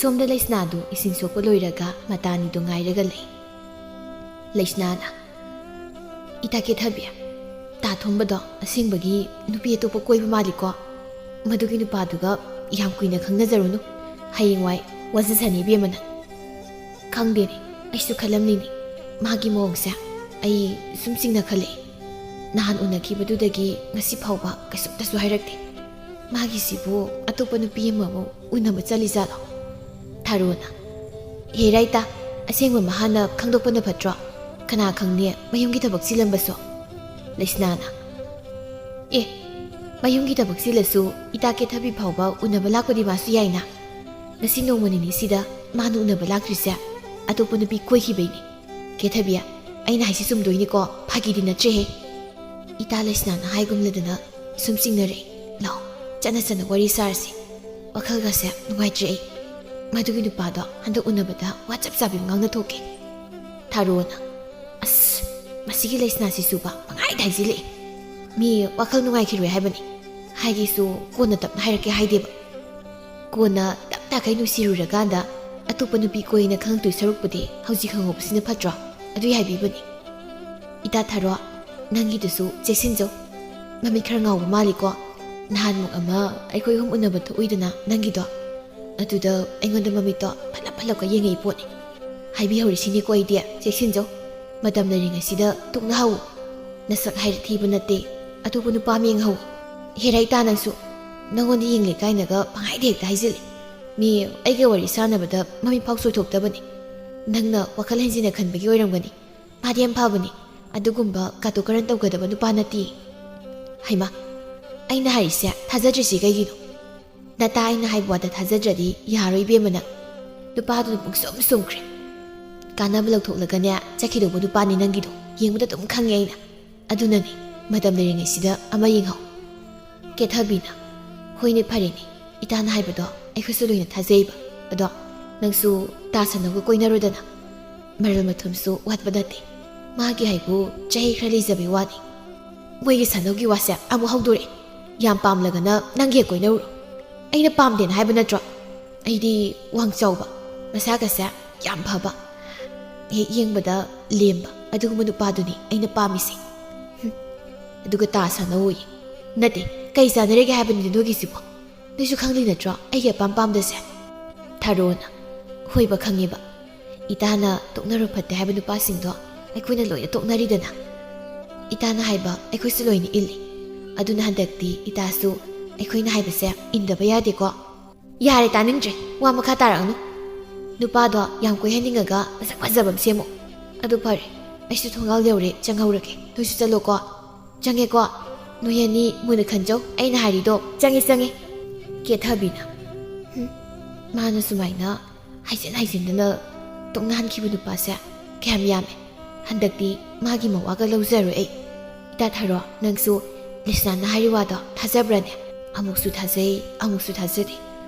ꯁꯣꯝꯗ ꯂꯩꯁꯅꯥꯗꯨ ꯏꯁꯤꯡ ꯁꯣꯛꯄ ꯂꯣꯏꯔꯒ ꯃꯇꯥ ꯑꯅꯤꯗꯨ ꯉꯥꯏꯔꯒ ꯂꯩ꯫ ꯂꯩꯁꯅꯥꯅ, "ꯏꯇꯥ ꯀꯦꯊꯕꯤ, ꯇꯥ ꯊꯣꯝꯕꯗꯣ ꯑꯁꯦꯡꯕꯒꯤ ꯅꯨꯄꯤ ꯑꯇꯣꯞꯄ ꯀꯣꯏꯕ ꯃꯥꯜꯂꯤꯀꯣ꯫ ꯃꯗꯨꯒꯤ ꯅꯨꯄꯥꯗꯨꯒ ꯌꯥꯝ ꯀꯨꯏꯅ ꯈꯪꯅꯖꯔꯨꯅꯨ꯫ ꯍꯌꯦꯡꯋꯥꯏ ꯋꯥꯖꯁꯅꯤ ꯏꯕꯦꯝꯃ ꯅꯪ꯫" "ꯈꯪꯗꯦꯅꯦ, ꯑꯩꯁꯨ ꯈꯜꯂꯝꯂꯤꯅꯦ꯫ ꯃꯥꯒꯤ ꯃꯑꯣꯡꯁꯦ ꯑꯩ ꯁꯨꯝ ꯆꯤꯡꯅꯈꯠꯂꯛꯑꯦ꯫ ꯅꯍꯥꯟ ꯎꯅꯈꯤꯕꯗꯨꯗꯒꯤ ꯉꯁꯤ ꯐꯥꯎꯕ ꯀꯩꯁꯨꯝꯇꯁꯨ ꯍꯥꯏꯔꯛꯇꯦ꯫ ꯃꯥꯒꯤꯁꯤꯕꯨ ꯑꯇꯣꯞꯄ ꯅꯨꯄꯤ ꯑꯃꯃꯨꯛ ꯎꯅꯕ ꯆꯠꯂꯤꯖꯥꯠꯂꯣ? ꯊꯥꯔꯣꯅ, "ꯍꯦ ꯔꯥꯏꯇꯥ, ꯑꯁꯦꯡꯕ ꯃꯍꯥꯅ ꯈꯪꯗꯣꯛꯄꯅ ꯐꯠꯇ꯭ꯔꯣ? ꯀꯅꯥ ꯈꯪꯅꯤ ꯃꯌꯨꯝꯒꯤ ꯊꯕꯛ ꯆꯤꯜꯂꯝꯕꯁꯨ?" ꯂꯩꯁꯅꯥꯅ, "ꯑꯦ, ꯃꯌꯨꯝꯒꯤ ꯊꯕꯛ ꯆꯤꯜꯂꯁꯨ ꯏꯇꯥ ꯀꯦꯊꯕꯤ ꯐꯥꯎꯕ ꯎꯅꯕ ꯂꯥꯛꯄꯗꯤ ꯃꯥꯁꯨ ꯌꯥꯏꯅ꯫ ꯉꯁꯤ ꯅꯣꯡꯃ ꯅꯤꯅꯤꯁꯤꯗ ꯃꯥꯅ ꯎꯅꯕ ꯂꯥꯛꯇ꯭ꯔꯤꯁꯦ ꯑꯇꯣꯞꯄ ꯅꯨꯄꯤ ꯀꯣꯏꯈꯤꯕꯩꯅꯤ꯫ ꯀꯦꯊꯕꯤ, ꯑꯩꯅ ꯍꯥꯏꯁꯤ ꯆꯨꯝꯗꯣꯏꯅꯤꯀꯣ, ꯐꯥꯒꯤꯗꯤ ꯅꯠꯇ꯭ꯔꯦꯍꯦ꯫" ꯏꯇꯥ ꯂꯩꯁꯅꯥꯅ ꯍꯥꯏꯒꯨꯝꯂꯗꯅ ꯁꯨꯝ ꯆꯤꯡꯅꯔꯦ꯫ "ꯂꯥꯛꯑꯣ, ꯆꯠꯅ ꯆꯠꯅ ꯋꯥꯔꯤ ꯁꯥꯔꯁꯤ꯫ ꯋꯥꯈꯜꯒꯁꯦ ꯅꯨꯡꯉꯥꯏꯇ꯭ꯔꯦ ꯑꯩ꯫ ꯃꯗꯨꯒꯤ ꯅꯨꯄꯥꯗꯣ ꯍꯟꯗꯛ ꯎꯅꯕꯗ ꯋꯥ ꯆꯞ ꯆꯥꯕꯤ ꯑꯃ ꯉꯥꯡꯅ ꯊꯣꯛꯀꯦ꯫" ꯊꯥꯔꯣꯅ, "ꯑꯁ, ꯃꯁꯤꯒꯤ ꯂꯩꯁꯅꯥꯁꯤꯁꯨꯕ ꯄꯪꯍꯥꯏꯗ ꯍꯥꯏꯖꯤꯜꯂꯛꯑꯦ꯫ ꯃꯤ ꯋꯥꯈꯜ ꯅꯨꯡꯉꯥꯏꯈꯤꯔꯣꯏ ꯍꯥꯏꯕꯅꯤ꯫ ꯍꯥꯏꯒꯦꯁꯨ ꯀꯣꯟꯅ ꯇꯞꯅ ꯍꯥꯏꯔꯛꯀꯦ ꯍꯥꯏꯗꯦꯕ꯫ ꯀꯣꯟꯅ ꯇꯞ ꯇꯥꯈꯩ ꯅꯨꯡꯁꯤꯔꯨꯔꯀꯥꯟꯗ ꯑꯇꯣꯞꯄ ꯅꯨꯄꯤ ꯀꯣꯏꯅ ꯈꯪꯉꯛꯇꯣꯏ ꯁꯔꯨꯛꯄꯨꯗꯤ ꯍꯧꯖꯤꯛ ꯈꯪꯍꯧꯕꯁꯤꯅ ꯐꯠꯇ꯭ꯔꯣ? ꯑꯗꯨꯏ ꯍꯥꯏꯕꯤꯕꯅꯤ꯫" "ꯏꯇꯥ ꯊꯥꯔꯣ, ꯅꯪꯒꯤꯗꯨꯁꯨ ꯆꯦꯛꯁꯤꯟꯖꯧ꯫ ꯃꯃꯤꯠ ꯈꯔ ꯉꯥꯎꯕ ꯃꯥꯜꯂꯤꯀꯣ꯫ ꯅꯍꯥꯟꯃꯨꯛ ꯑꯃ ꯑꯩꯈꯣꯏ ꯑꯍꯨꯝ ꯎꯅꯕ ꯊꯣꯛꯎꯏꯗꯅ ꯅꯪꯒꯤꯗꯣ, ꯑꯗꯨꯗ ꯑꯩꯉꯣꯟꯗ ꯃꯃꯤꯠꯇꯣ ꯐꯠꯂꯞ ꯐꯠꯂꯞꯀ ꯌꯦꯡꯉꯛꯏ ꯄꯣꯠꯅꯤ꯫ ꯍꯥꯏꯕꯤꯍꯧꯔꯤꯁꯤꯅꯤꯀꯣ ꯑꯩꯗꯤ, ꯆꯦꯛꯁꯤꯟꯖꯧ꯫ ꯃꯇꯝ ꯂꯩꯔꯤꯉꯩꯁꯤꯗ ꯇꯣꯛꯅꯍꯧ꯫ ꯅꯁꯛ ꯍꯥꯏꯔ ꯊꯤꯕ ꯅꯠꯇꯦ, ꯑꯇꯣꯞꯄ ꯅꯨꯄꯥ ꯑꯃ ꯌꯦꯡꯍꯧ꯫" "ꯍꯦꯔꯥ ꯏꯇꯥ, ꯅꯪꯁꯨ ꯅꯪꯉꯣꯟꯗ ꯌꯦꯡꯂꯦ ꯀꯥꯏꯅꯒ ꯄꯪꯍꯥꯏꯗ ꯍꯦꯛꯇ ꯍꯥꯏꯖꯤꯜꯂꯤ꯫ ꯃꯤ ꯑꯩꯒ ꯋꯥꯔꯤ ꯁꯥꯟꯅꯕꯗ ꯃꯃꯤꯠ ꯐꯥꯎ ꯆꯣꯏꯊꯣꯛꯇꯕꯅꯤ꯫ ꯅꯪꯅ ꯋꯥꯈꯜ ꯍꯦꯟꯖꯤꯟꯅ ꯈꯟꯕꯒꯤ ꯑꯣꯏꯔꯝꯒꯅꯤ꯫ ꯃꯥꯗꯤ ꯌꯥꯝ ꯐꯕꯅꯤ꯫ ꯑꯗꯨꯒꯨꯝꯕ ꯀꯥꯇꯨ ꯀꯔꯟ ꯇꯧꯒꯗꯕ ꯅꯨꯄꯥ ꯅꯠꯇꯦ꯫" "ꯍꯩꯃꯥ, ꯑꯩꯅ ꯍꯥꯏꯔꯤꯁꯦ ꯊꯥꯖꯗ꯭ꯔꯤꯁꯤ ꯀꯩꯒꯤꯅꯣ? ꯅꯇꯥ ꯑꯩꯅ ꯍꯥꯏꯕ ꯋꯥꯗ ꯊꯥꯖꯗ꯭ꯔꯗꯤ ꯌꯥꯔꯣꯏ ꯏꯕꯦꯝꯃ ꯅꯪ꯫ ꯅꯨꯄꯥꯗꯨꯅ ꯄꯨꯡꯁꯨꯝ ꯁꯨꯝꯈ꯭ꯔꯦ꯫ ꯀꯥꯟꯅꯕ ꯂꯧꯊꯣꯛꯂꯒꯅꯦ ꯆꯠꯈꯤꯗꯧꯕ ꯅꯨꯄꯥꯅꯤ ꯅꯪꯒꯤꯗꯣ꯫ ꯌꯦꯡꯕꯗ ꯑꯗꯨꯝ ꯈꯪꯉꯦ ꯑꯩꯅ꯫ ꯑꯗꯨꯅꯅꯤ, ꯃꯇꯝ ꯂꯩꯔꯤꯉꯩꯁꯤꯗ ꯑꯃ ꯌꯦꯡꯍꯧ꯫" ꯀꯦꯊꯕꯤꯅ, "ꯍꯣꯏꯅꯦ, ꯐꯔꯦꯅꯦ, ꯏꯇꯥꯅ ꯍꯥꯏꯕꯗꯣ ꯑꯩꯈꯣꯏꯁꯨ ꯂꯣꯏꯅ ꯊꯥꯖꯩꯕ꯫ ꯑꯗꯣ ꯅꯪꯁꯨ ꯇꯥ ꯁꯅꯧꯒ ꯀꯣꯏꯅꯔꯣꯗꯅ꯫ ꯃꯔꯜ ꯃꯊꯨꯝꯁꯨ ꯋꯥꯠꯄ ꯅꯠꯇꯦ꯫ ꯃꯥꯒꯤ ꯍꯥꯏꯕꯨ ꯆꯍꯤ ꯈꯔ ꯂꯤꯖꯕꯩ ꯋꯥꯅꯤ꯫ ꯃꯣꯏꯒꯤ ꯁꯅꯧꯒꯤ ꯋꯥꯁꯦ ꯑꯃꯨꯛ ꯍꯧꯗꯣꯔꯛꯑꯦ꯫ ꯌꯥꯝ ꯄꯥꯝꯂꯒꯅ ꯅꯪꯒꯤ ꯍꯦꯛ ꯀꯣꯏꯅꯔꯨꯔꯣ꯫ ꯑꯩꯅ ꯄꯥꯝꯗꯦꯅ ꯍꯥꯏꯕ ꯅꯠꯇ꯭ꯔꯣ? ꯑꯩꯗꯤ ꯋꯥꯡ ꯆꯥꯎꯕ, ꯃꯁꯥꯒꯁꯦ ꯌꯥꯝ ꯐꯕ, ꯍꯦꯛ ꯌꯦꯡꯕꯗ ꯂꯦꯝꯕ ꯑꯗꯨꯒꯨꯝꯕ ꯅꯨꯄꯥꯗꯨꯅꯤ ꯑꯩꯅ ꯄꯥꯝꯃꯤꯁꯦ꯫" "ꯍꯨꯝ, ꯑꯗꯨꯒ ꯇꯥ ꯁꯥꯟꯅꯧꯌꯦ꯫ ꯅꯠꯇꯦ, ꯀꯩ ꯆꯥꯟꯅꯔꯤꯒꯦ ꯍꯥꯏꯕꯅꯤꯗ ꯅꯣꯏꯒꯤꯁꯤꯕꯣ? ꯅꯣꯏꯁꯨ ꯈꯪꯂꯤ ꯅꯠꯇ꯭ꯔꯣ ꯑꯩꯒꯤ ꯑꯄꯥꯝ ꯄꯥꯝꯗꯁꯦ?" ꯊꯥꯔꯣꯅ, "ꯍꯣꯏꯕ, ꯈꯪꯉꯦꯕ꯫ ꯏꯇꯥꯅ ꯇꯣꯛꯅꯔꯣ ꯐꯠꯇꯦ ꯍꯥꯏꯕ ꯅꯨꯄꯥꯁꯤꯡꯗꯣ ꯑꯩꯈꯣꯏꯅ ꯂꯣꯏꯅ ꯇꯣꯛꯅꯔꯤꯗꯅ꯫ ꯏꯇꯥꯅ ꯍꯥꯏꯕ ꯑꯩꯈꯣꯏꯁꯨ ꯂꯣꯏꯅ ꯏꯜꯂꯤ꯫ ꯑꯗꯨꯅ ꯍꯟꯗꯛꯇꯤ ꯏꯇꯥꯁꯨ ꯑꯩꯈꯣꯏꯅ ꯍꯥꯏꯕꯁꯦ ꯏꯟꯗꯕ ꯌꯥꯗꯦꯀꯣ꯫ ꯌꯥꯔꯦ, ꯇꯥꯅꯤꯡꯗ꯭ꯔꯦ꯫ ꯋꯥ ꯃꯈꯥ ꯇꯥꯔꯛꯑꯅꯨ꯫ ꯅꯨꯄꯥꯗꯣ ꯌꯥꯝ ꯀꯣꯏꯍꯟꯅꯤꯡꯉꯒ ꯃꯁꯛ ꯐꯖꯕ ꯑꯃ ꯁꯦꯝꯃꯣ꯫ ꯑꯗꯨ ꯐꯔꯦ, ꯑꯩꯁꯨ ꯊꯣꯡꯒꯥꯜ ꯌꯧꯔꯦ, ꯆꯪꯍꯧꯔꯒꯦ꯫ ꯅꯣꯏꯁꯨ ꯆꯠꯂꯣꯀꯣ꯫ ꯆꯪꯉꯦꯀꯣ꯫ ꯅꯣꯏ ꯑꯅꯤ ꯃꯨꯟꯅ ꯈꯟꯖꯧ꯫ ꯑꯩꯅ ꯍꯥꯏꯔꯤꯗꯣ ꯆꯪꯉꯦ, ꯆꯪꯉꯦ꯫ ꯀꯦꯊꯕꯤꯅ, "ꯍꯨꯝ, ꯃꯥꯅ ꯁꯨꯃꯥꯏꯅ ꯍꯥꯏꯖꯤꯟ ꯍꯥꯏꯖꯤꯟꯗꯅ ꯇꯣꯛꯅꯍꯟꯈꯤꯕ ꯅꯨꯄꯥꯁꯦ ꯀꯌꯥꯝ ꯌꯥꯝꯃꯦ꯫ ꯍꯟꯗꯛꯇꯤ ꯃꯥꯒꯤ ꯃꯋꯥꯒ ꯂꯧꯖꯔꯣꯏ ꯑꯩ꯫ ꯏꯇꯥ ꯊꯥꯔꯣ, ꯅꯪꯁꯨ ꯂꯤꯁꯅꯥꯅ ꯍꯥꯏꯔꯤ ꯋꯥꯗꯣ ꯊꯥꯖꯕ꯭ꯔꯅꯦ? ꯑꯃꯨꯛꯁꯨ ꯊꯥꯖꯩ, ꯑꯃꯨꯛꯁꯨ ꯊꯥꯖꯗꯦ꯫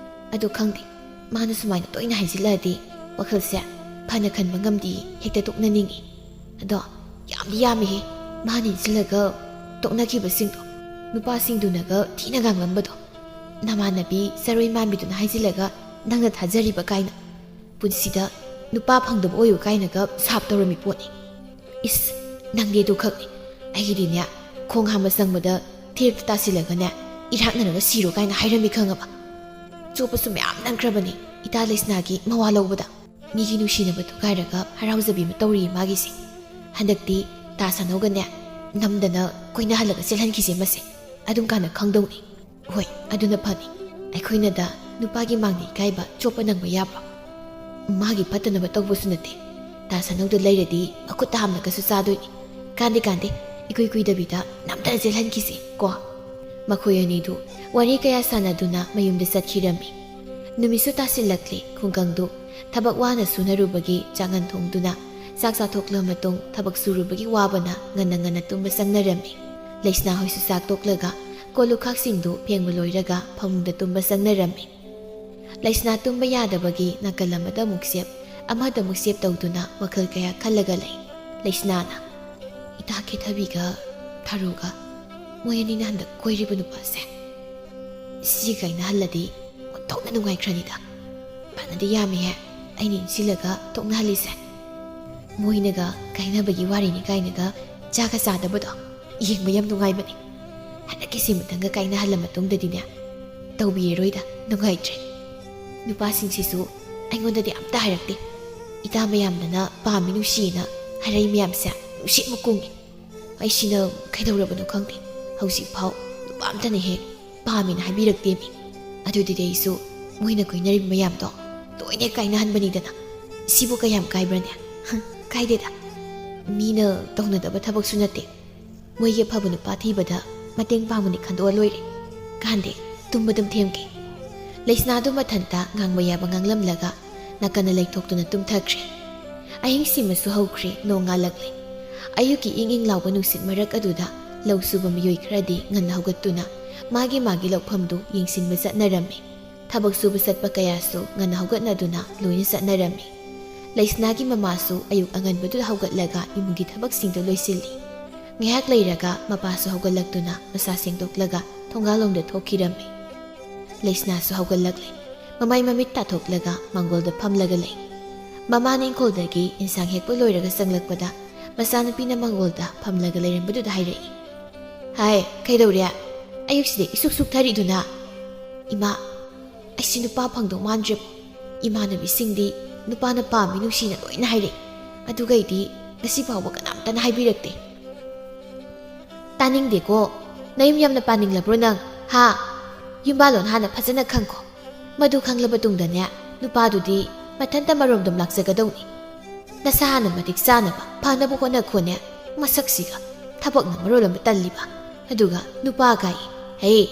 ꯑꯗꯣ ꯈꯪꯗꯦ, ꯃꯥꯅ ꯁꯨꯃꯥꯏꯅ ꯇꯣꯏꯅ ꯍꯥꯏꯖꯤꯜꯂꯛꯑꯗꯤ ꯋꯥꯈꯜꯁꯦ ꯐꯅ ꯈꯟꯕ ꯉꯝꯗꯦ, ꯍꯦꯛꯇ ꯇꯣꯛꯅꯅꯤꯡꯉꯤ꯫ ꯑꯗꯣ ꯌꯥꯝꯗꯤ ꯌꯥꯝꯃꯤꯍꯦ꯫ ꯃꯥꯅ ꯏꯟꯁꯤꯜꯂꯒ ꯇꯣꯛꯅꯈꯤꯕꯁꯤꯡꯗꯣ, ꯅꯨꯄꯥꯁꯤꯡꯗꯨꯅꯒ ꯊꯤꯅ ꯉꯥꯡꯂꯝꯕꯗꯣ, ꯅꯃꯥꯟꯅꯕꯤ ꯆꯔꯣꯏ ꯃꯥꯟꯕꯤꯗꯨꯅ ꯍꯥꯏꯖꯤꯜꯂꯒ ꯅꯪꯅ ꯊꯥꯖꯔꯤꯕ ꯀꯥꯏꯅ꯫ ꯄꯨꯟꯁꯤꯗ ꯅꯨꯄꯥ ꯐꯪꯗꯕ ꯑꯣꯏꯌꯨ ꯀꯥꯏꯅꯒ ꯁꯥꯞ ꯇꯧꯔꯝꯃꯤ ꯄꯣꯠꯅꯤ꯫ ꯏꯁ, ꯅꯪꯗꯤ ꯑꯗꯨ ꯈꯛꯅꯤ꯫ ꯑꯩꯒꯤꯗꯤꯅꯦ, ꯈꯣꯡ ꯍꯥꯝꯕ ꯆꯪꯕꯗ ꯊꯤꯔꯛꯇ ꯇꯥꯁꯤꯜꯂꯒꯅꯦ, ꯏꯔꯥꯛꯅꯔꯒ ꯁꯤꯔꯣ ꯀꯥꯏꯅ ꯍꯥꯏꯔꯝꯃꯤ ꯈꯪꯉꯕ? ꯆꯣꯞꯄꯁꯨ ꯃꯌꯥꯝ ꯅꯪꯈ꯭ꯔꯕꯅꯤ ꯏꯇꯥ ꯂꯩꯁꯅꯥꯒꯤ ꯃꯋꯥ ꯂꯧꯕꯗ꯫ ꯃꯤꯒꯤ ꯅꯨꯡꯁꯤꯅꯕ ꯊꯨꯒꯥꯏꯔꯒ ꯍꯔꯥꯎꯖꯕꯤ ꯑꯃ ꯇꯧꯔꯤꯌꯦ ꯃꯥꯒꯤꯁꯦ꯫ ꯍꯟꯗꯛꯇꯤ ꯇꯥ ꯁꯥꯅꯧꯒꯅꯦ, ꯅꯝꯗꯅ ꯀꯣꯏꯅꯍꯜꯂꯒ ꯆꯦꯜꯍꯟꯈꯤꯁꯦ ꯃꯁꯦ꯫ ꯑꯗꯨꯝ ꯀꯥꯟꯗ ꯈꯪꯗꯧꯅꯤ꯫ ꯍꯣꯏ, ꯑꯗꯨꯅ ꯐꯅꯤ꯫ ꯑꯩꯈꯣꯏꯅꯗ ꯅꯨꯄꯥꯒꯤ ꯃꯥꯡꯗ ꯏꯀꯥꯏꯕ ꯆꯣꯞꯄ ꯅꯪꯕ ꯌꯥꯕ꯭ꯔꯣ? ꯃꯥꯒꯤ ꯐꯠꯇꯅꯕ ꯇꯧꯕꯁꯨ ꯅꯠꯇꯦ꯫ ꯇꯥ ꯁꯥꯅꯧꯗ ꯂꯩꯔꯗꯤ ꯃꯈꯨꯠꯇ ꯍꯥꯝꯂꯒꯁꯨ ꯆꯥꯗꯣꯏꯅꯤ꯫ ꯀꯥꯟꯗꯦ, ꯀꯥꯟꯗꯦ, ꯏꯀꯨꯏ ꯀꯨꯏꯗꯕꯤꯗ ꯅꯝꯗꯅ ꯆꯦꯜꯍꯟꯈꯤꯁꯤ ꯀꯣ꯫ ꯃꯈꯣꯏ ꯑꯅꯤꯗꯨ ꯋꯥꯔꯤ ꯀꯌꯥ ꯁꯥꯟꯅꯗꯨꯅ ꯃꯌꯨꯝꯗ ꯆꯠꯈꯤꯔꯝꯃꯤ꯫ ꯅꯨꯃꯤꯠꯁꯨ ꯇꯥꯁꯤꯜꯂꯛꯂꯤ꯫ ꯈꯨꯡꯒꯪꯗꯨ ꯊꯕꯛ ꯋꯥꯅ ꯁꯨꯅꯔꯨꯕꯒꯤ ꯆꯥꯛꯍꯟ ꯊꯣꯡꯗꯨꯅ ꯆꯥꯛ ꯆꯥꯊꯣꯛꯂ ꯃꯇꯨꯡ ꯊꯕꯛ ꯁꯨꯔꯨꯕꯒꯤ ꯋꯥꯕꯅ ꯉꯟꯅ ꯉꯟꯅ ꯇꯨꯝꯕ ꯆꯪꯅꯔꯝꯃꯤ꯫ ꯂꯩꯁꯅꯥ ꯍꯣꯏꯁꯨ ꯆꯥꯛ ꯇꯣꯛꯂꯒ ꯀꯣꯜ ꯂꯨꯈꯥꯛꯁꯤꯡꯗꯨ ꯐꯦꯡꯕ ꯂꯣꯏꯔꯒ ꯐꯃꯨꯡꯗ ꯇꯨꯝꯕ ꯆꯪꯅꯔꯝꯃꯤ꯫ ꯂꯩꯁꯅꯥ ꯇꯨꯝꯕ ꯌꯥꯗꯕꯒꯤ ꯅꯥꯀꯜ ꯑꯃꯗ ꯑꯃꯨꯛ ꯆꯦꯞ, ꯑꯃꯗ ꯑꯃꯨꯛ ꯆꯦꯞ ꯇꯧꯗꯨꯅ ꯋꯥꯈꯜ ꯀꯌꯥ ꯈꯜꯂꯒ ꯂꯩ꯫ ꯂꯩꯁꯅꯥꯅ, "ꯏꯇꯥ ꯀꯦꯊꯕꯤꯒ ꯊꯥꯔꯨꯒ ꯃꯣꯏ ꯑꯅꯤꯅ ꯍꯟꯗꯛ ꯀꯣꯏꯔꯤꯕ ꯅꯨꯄꯥꯁꯦ, ꯁꯤ ꯀꯥꯏꯅꯍꯜꯂꯗꯤ ꯑꯣꯟꯊꯣꯛꯅ ꯅꯨꯡꯉꯥꯏꯈ꯭ꯔꯅꯤꯗ꯫ ꯐꯅꯗꯤ ꯌꯥꯝꯃꯤꯍꯦ ꯑꯩꯅ ꯏꯟꯁꯤꯜꯂꯒ ꯇꯣꯛꯅꯍꯜꯂꯤꯁꯦ꯫ ꯃꯣꯏꯅꯒ ꯀꯥꯏꯅꯕꯒꯤ ꯋꯥꯔꯤꯅꯤ ꯀꯥꯏꯅꯒ ꯆꯥꯒ ꯆꯥꯗꯕꯗꯣ ꯌꯦꯡꯕ ꯌꯥꯝ ꯅꯨꯡꯉꯥꯏꯕꯅꯦ꯫ ꯍꯟꯗꯛꯀꯤꯁꯤꯃꯇꯪꯒ ꯀꯥꯏꯅꯍꯜꯂ ꯃꯇꯨꯡꯗꯗꯤꯅꯦ, ꯇꯧꯕꯤꯔꯔꯣꯏꯗ, ꯅꯨꯡꯉꯥꯏꯇ꯭ꯔꯦ꯫ ꯅꯨꯄꯥꯁꯤꯡꯁꯤꯁꯨ ꯑꯩꯉꯣꯟꯗꯗꯤ ꯑꯝꯇ ꯍꯥꯏꯔꯛꯇꯦ꯫ ꯏꯇꯥ ꯃꯌꯥꯝꯗꯅ ꯄꯥꯝꯃꯤ ꯅꯨꯡꯁꯤꯅ ꯍꯥꯏꯔꯛꯏ ꯃꯌꯥꯝꯁꯦ ꯅꯨꯡꯁꯤꯠ ꯑꯃ ꯀꯨꯡꯉꯤ꯫ ꯑꯩꯁꯤꯅ ꯀꯩꯗꯧꯔꯕꯅꯣ ꯈꯪꯗꯦ, ꯍꯧꯖꯤꯛꯐꯥꯎ ꯅꯨꯄꯥ ꯑꯝꯇꯅ ꯍꯦꯛ ꯄꯥꯝꯃꯤꯅ ꯍꯥꯏꯕꯤꯔꯛꯇꯦꯃꯤ꯫ ꯑꯗꯨꯗꯨꯗꯤ ꯑꯩꯁꯨ ꯃꯣꯏꯅ ꯀꯣꯏꯅꯔꯤꯕ ꯃꯌꯥꯝꯗꯣ ꯂꯣꯏꯅ ꯀꯥꯏꯅꯍꯟꯕꯅꯤꯗꯅ꯫ ꯁꯤꯕꯨ ꯀꯌꯥꯝ ꯀꯥꯏꯕ꯭ꯔꯅꯦ? ꯀꯥꯏꯗꯦꯗ, ꯃꯤꯅ ꯇꯧꯅꯗꯕ ꯊꯕꯛꯁꯨ ꯅꯠꯇꯦ꯫ ꯃꯣꯏꯒꯤ ꯑꯐꯕ ꯅꯨꯄꯥ ꯊꯤꯕꯗ ꯃꯇꯦꯡ ꯄꯥꯡꯕꯅꯤ ꯈꯟꯗꯣꯛꯑ ꯂꯣꯏꯔꯦ꯫ ꯀꯥꯟꯗꯦ, ꯇꯨꯝꯕ ꯑꯗꯨꯝ ꯊꯦꯝꯒꯦ꯫ ꯂꯩꯁꯅꯥꯗꯨ ꯃꯊꯟꯇ ꯉꯥꯡꯕ ꯌꯥꯕ ꯉꯥꯡꯂꯝꯂꯒ ꯅꯥꯀꯟꯗ ꯂꯩꯊꯣꯛꯇꯨꯅ ꯇꯨꯝꯊꯈ꯭ꯔꯦ꯫ ꯑꯍꯤꯡ ꯁꯤꯃꯁꯨ ꯍꯧꯈ꯭ꯔꯦ, ꯅꯣꯡ ꯉꯥꯜꯂꯛꯂꯦ꯫ ꯑꯌꯨꯛꯀꯤ ꯏꯪ ꯏꯪ ꯂꯥꯎꯕ ꯅꯨꯡꯁꯤꯠ ꯃꯔꯛ ꯑꯗꯨꯗ ꯂꯧ ꯁꯨꯕ ꯃꯤꯑꯣꯏ ꯈꯔꯗꯤ ꯉꯟꯅ ꯍꯧꯒꯠꯇꯨꯅ ꯃꯥꯒꯤ ꯃꯥꯒꯤ ꯂꯧꯐꯝꯗꯨ ꯌꯦꯡꯁꯤꯟꯕ ꯆꯠꯅꯔꯝꯃꯤ꯫ ꯊꯕꯛ ꯁꯨꯕ ꯆꯠꯄ ꯀꯌꯥꯁꯨ ꯉꯟꯅ ꯍꯧꯒꯠꯅꯗꯨꯅ ꯂꯣꯏꯅ ꯆꯠꯅꯔꯝꯃꯤ꯫ ꯂꯩꯁꯅꯥꯒꯤ ꯃꯃꯥꯁꯨ ꯑꯌꯨꯛ ꯑꯉꯟꯕꯗꯨꯗ ꯍꯧꯒꯠꯂꯒ ꯏꯃꯨꯡꯒꯤ ꯊꯕꯛꯁꯤꯡꯗꯨ ꯂꯣꯏꯁꯤꯜꯂꯤ꯫ ꯉꯥꯏꯍꯥꯛ ꯂꯩꯔꯒ ꯃꯄꯥꯁꯨ ꯍꯧꯒꯠꯂꯛꯇꯨꯅ ꯃꯁꯥ ꯁꯦꯡꯗꯣꯛꯂꯒ ꯊꯣꯡꯒꯥꯜꯂꯣꯝꯗ ꯊꯣꯛꯈꯤꯔꯝꯃꯤ꯫ ꯂꯩꯁꯅꯥꯁꯨ ꯍꯧꯒꯠꯂꯛꯂꯦ꯫ ꯃꯃꯥꯏ ꯃꯃꯤꯠ ꯇꯥꯊꯣꯛꯂꯒ ꯃꯥꯡꯒꯣꯜꯗ ꯐꯝꯂꯒ ꯂꯩ꯫ ꯃꯃꯥꯅ ꯏꯪꯈꯣꯜꯗꯒꯤ ꯏꯟꯁꯥꯡ ꯍꯦꯛꯄ ꯂꯣꯏꯔꯒ ꯆꯪꯂꯛꯄꯗ ꯃꯆꯥꯅꯨꯄꯤꯅ ꯃꯥꯡꯒꯣꯜꯗ ꯐꯝꯂꯒ ꯂꯩꯔꯝꯕꯗꯨꯗ ꯍꯥꯏꯔꯛꯏ, "ꯍꯥꯏ, ꯀꯩꯗꯧꯔꯦ? ꯑꯌꯨꯛꯁꯤꯗ ꯏꯁꯨꯛ ꯁꯨꯛꯊꯔꯤꯗꯨꯅ?" "ꯏꯃꯥ, ꯑꯩꯁꯤ ꯅꯨꯄꯥ ꯐꯪꯗꯧ ꯃꯥꯟꯗ꯭ꯔꯦꯕꯣ꯫ ꯏꯃꯥꯟꯅꯕꯤꯁꯤꯡꯗꯤ ꯅꯨꯄꯥꯅ ꯄꯥꯝꯃꯤ ꯅꯨꯡꯁꯤꯅ ꯂꯣꯏꯅ ꯍꯥꯏꯔꯛꯏ, ꯑꯗꯨꯒ ꯑꯩꯗꯤ ꯉꯁꯤ ꯐꯥꯎꯕ ꯀꯅꯥꯝꯇꯅ ꯍꯥꯏꯕꯤꯔꯛꯇꯦ꯫" "ꯇꯥꯅꯤꯡꯗꯦꯀꯣ꯫ ꯅꯌꯨꯝ ꯌꯥꯝꯅ ꯄꯥꯅꯤꯡꯂꯕ꯭ꯔꯣ ꯅꯪ? ꯍꯥ? ꯌꯨꯝꯕꯥꯜꯂꯣꯟ ꯍꯥꯟꯅ ꯐꯖꯅ ꯈꯪꯈꯣ꯫ ꯃꯗꯨ ꯈꯪꯂꯕ ꯇꯨꯡꯗꯅꯦ, ꯅꯨꯄꯥꯗꯨꯗꯤ ꯃꯊꯟꯇ ꯃꯔꯣꯝꯗꯣꯝ ꯂꯥꯛꯆꯒꯗꯧꯅꯤ꯫ ꯅꯁꯥ ꯍꯥꯟꯅ ꯃꯇꯤꯛ ꯆꯥꯅꯕ ꯐꯅꯕ ꯍꯣꯠꯅꯈꯣꯅꯦ꯫ ꯃꯁꯛꯁꯤꯒ, ꯊꯕꯛꯅ ꯃꯔꯣꯜ ꯑꯃ ꯇꯜꯂꯤꯕ꯫ ꯑꯗꯨꯒ ꯅꯨꯄꯥ ꯀꯥꯏ꯫ ꯍꯦ,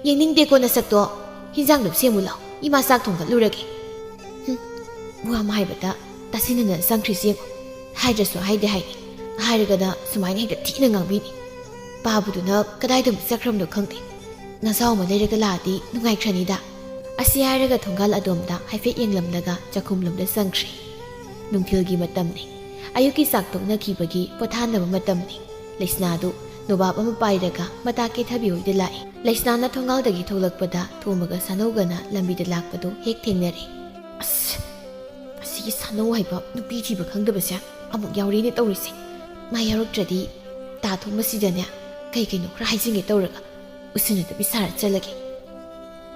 ꯌꯦꯡꯅꯤꯡꯗꯦꯀꯣ ꯅꯁꯛꯇꯣ꯫ ꯍꯤꯟꯖꯥꯡꯗꯣ ꯁꯦꯝꯃꯨ ꯂꯥꯎ, ꯏꯃꯥ ꯆꯥꯛ ꯊꯣꯡꯒꯠꯂꯨꯔꯒꯦ꯫" ꯍꯨꯝ, ꯋꯥ ꯑꯃ ꯍꯥꯏꯕꯗ ꯇꯥꯁꯤꯟꯅꯗꯅ ꯆꯪꯈ꯭ꯔꯤꯁꯤ ꯌꯦꯡꯉꯨ꯫ ꯍꯥꯏꯗ꯭ꯔꯁꯨ ꯍꯥꯏꯗꯦ ꯍꯥꯏꯅꯤ꯫ ꯍꯥꯏꯔꯒꯅ ꯁꯨꯃꯥꯏꯅ ꯍꯦꯛꯇ ꯊꯤꯅ ꯉꯥꯡꯕꯤꯅꯤ꯫ ꯄꯥꯕꯗꯨꯅ ꯀꯗꯥꯏꯗ ꯑꯃꯨꯛ ꯆꯠꯈ꯭ꯔꯕꯅꯣ ꯈꯪꯗꯦ꯫ ꯅꯖꯥꯎ ꯑꯃ ꯂꯩꯔꯒ ꯂꯥꯛꯑꯗꯤ ꯅꯨꯡꯉꯥꯏꯈ꯭ꯔꯅꯤꯗ꯫ ꯑꯁꯤ ꯍꯥꯏꯔꯒ ꯊꯣꯡꯒꯥꯜ ꯑꯗꯣꯝꯗ ꯍꯥꯏꯐꯦꯠ ꯌꯦꯡꯂꯝꯂꯒ ꯆꯥꯛꯈꯨꯝꯂꯣꯝꯗ ꯆꯪꯈ꯭ꯔꯦ꯫ ꯅꯨꯡꯊꯤꯜꯒꯤ ꯃꯇꯝꯅꯤ꯫ ꯑꯌꯨꯛꯀꯤ ꯆꯥꯛ ꯇꯣꯛꯅꯈꯤꯕꯒꯤ ꯄꯣꯊꯥꯅꯕ ꯃꯇꯝꯅꯤ꯫ ꯂꯩꯁꯅꯥꯗꯨ ꯅꯣꯕꯥꯞ ꯑꯃ ꯄꯥꯏꯔꯒ ꯃꯇꯥ ꯀꯦꯊꯕꯤ ꯍꯣꯏꯗ ꯂꯥꯛꯏ꯫ ꯂꯩꯁꯅꯥꯅ ꯊꯣꯡꯒꯥꯜꯗꯒꯤ ꯊꯣꯛꯂꯛꯄꯗ ꯊꯣꯝꯕꯒ ꯁꯥꯅꯧꯒꯅ ꯂꯝꯕꯤꯗ ꯂꯥꯛꯄꯗꯨ ꯍꯦꯛ ꯊꯦꯡꯅꯔꯦ꯫ "ꯑꯁ, ꯑꯁꯤꯒꯤ ꯁꯥꯅꯧ ꯍꯥꯏꯕ ꯅꯨꯄꯤ ꯊꯤꯕ ꯈꯪꯗꯕꯁꯦ ꯑꯃꯨꯛ ꯌꯥꯎꯔꯦꯅꯦ ꯇꯧꯔꯤꯁꯦ꯫ ꯃꯥ ꯌꯥꯎꯔꯛꯇ꯭ꯔꯗꯤ ꯇꯥ ꯊꯣꯡꯕꯁꯤꯗꯅꯦ ꯀꯩ ꯀꯩꯅꯣ ꯈꯔ ꯍꯥꯏꯖꯤꯟꯒꯦ ꯇꯧꯔꯒ ꯎꯁꯤꯟꯅꯗꯕꯤ ꯁꯥꯔ ꯆꯠꯂꯒꯦ꯫"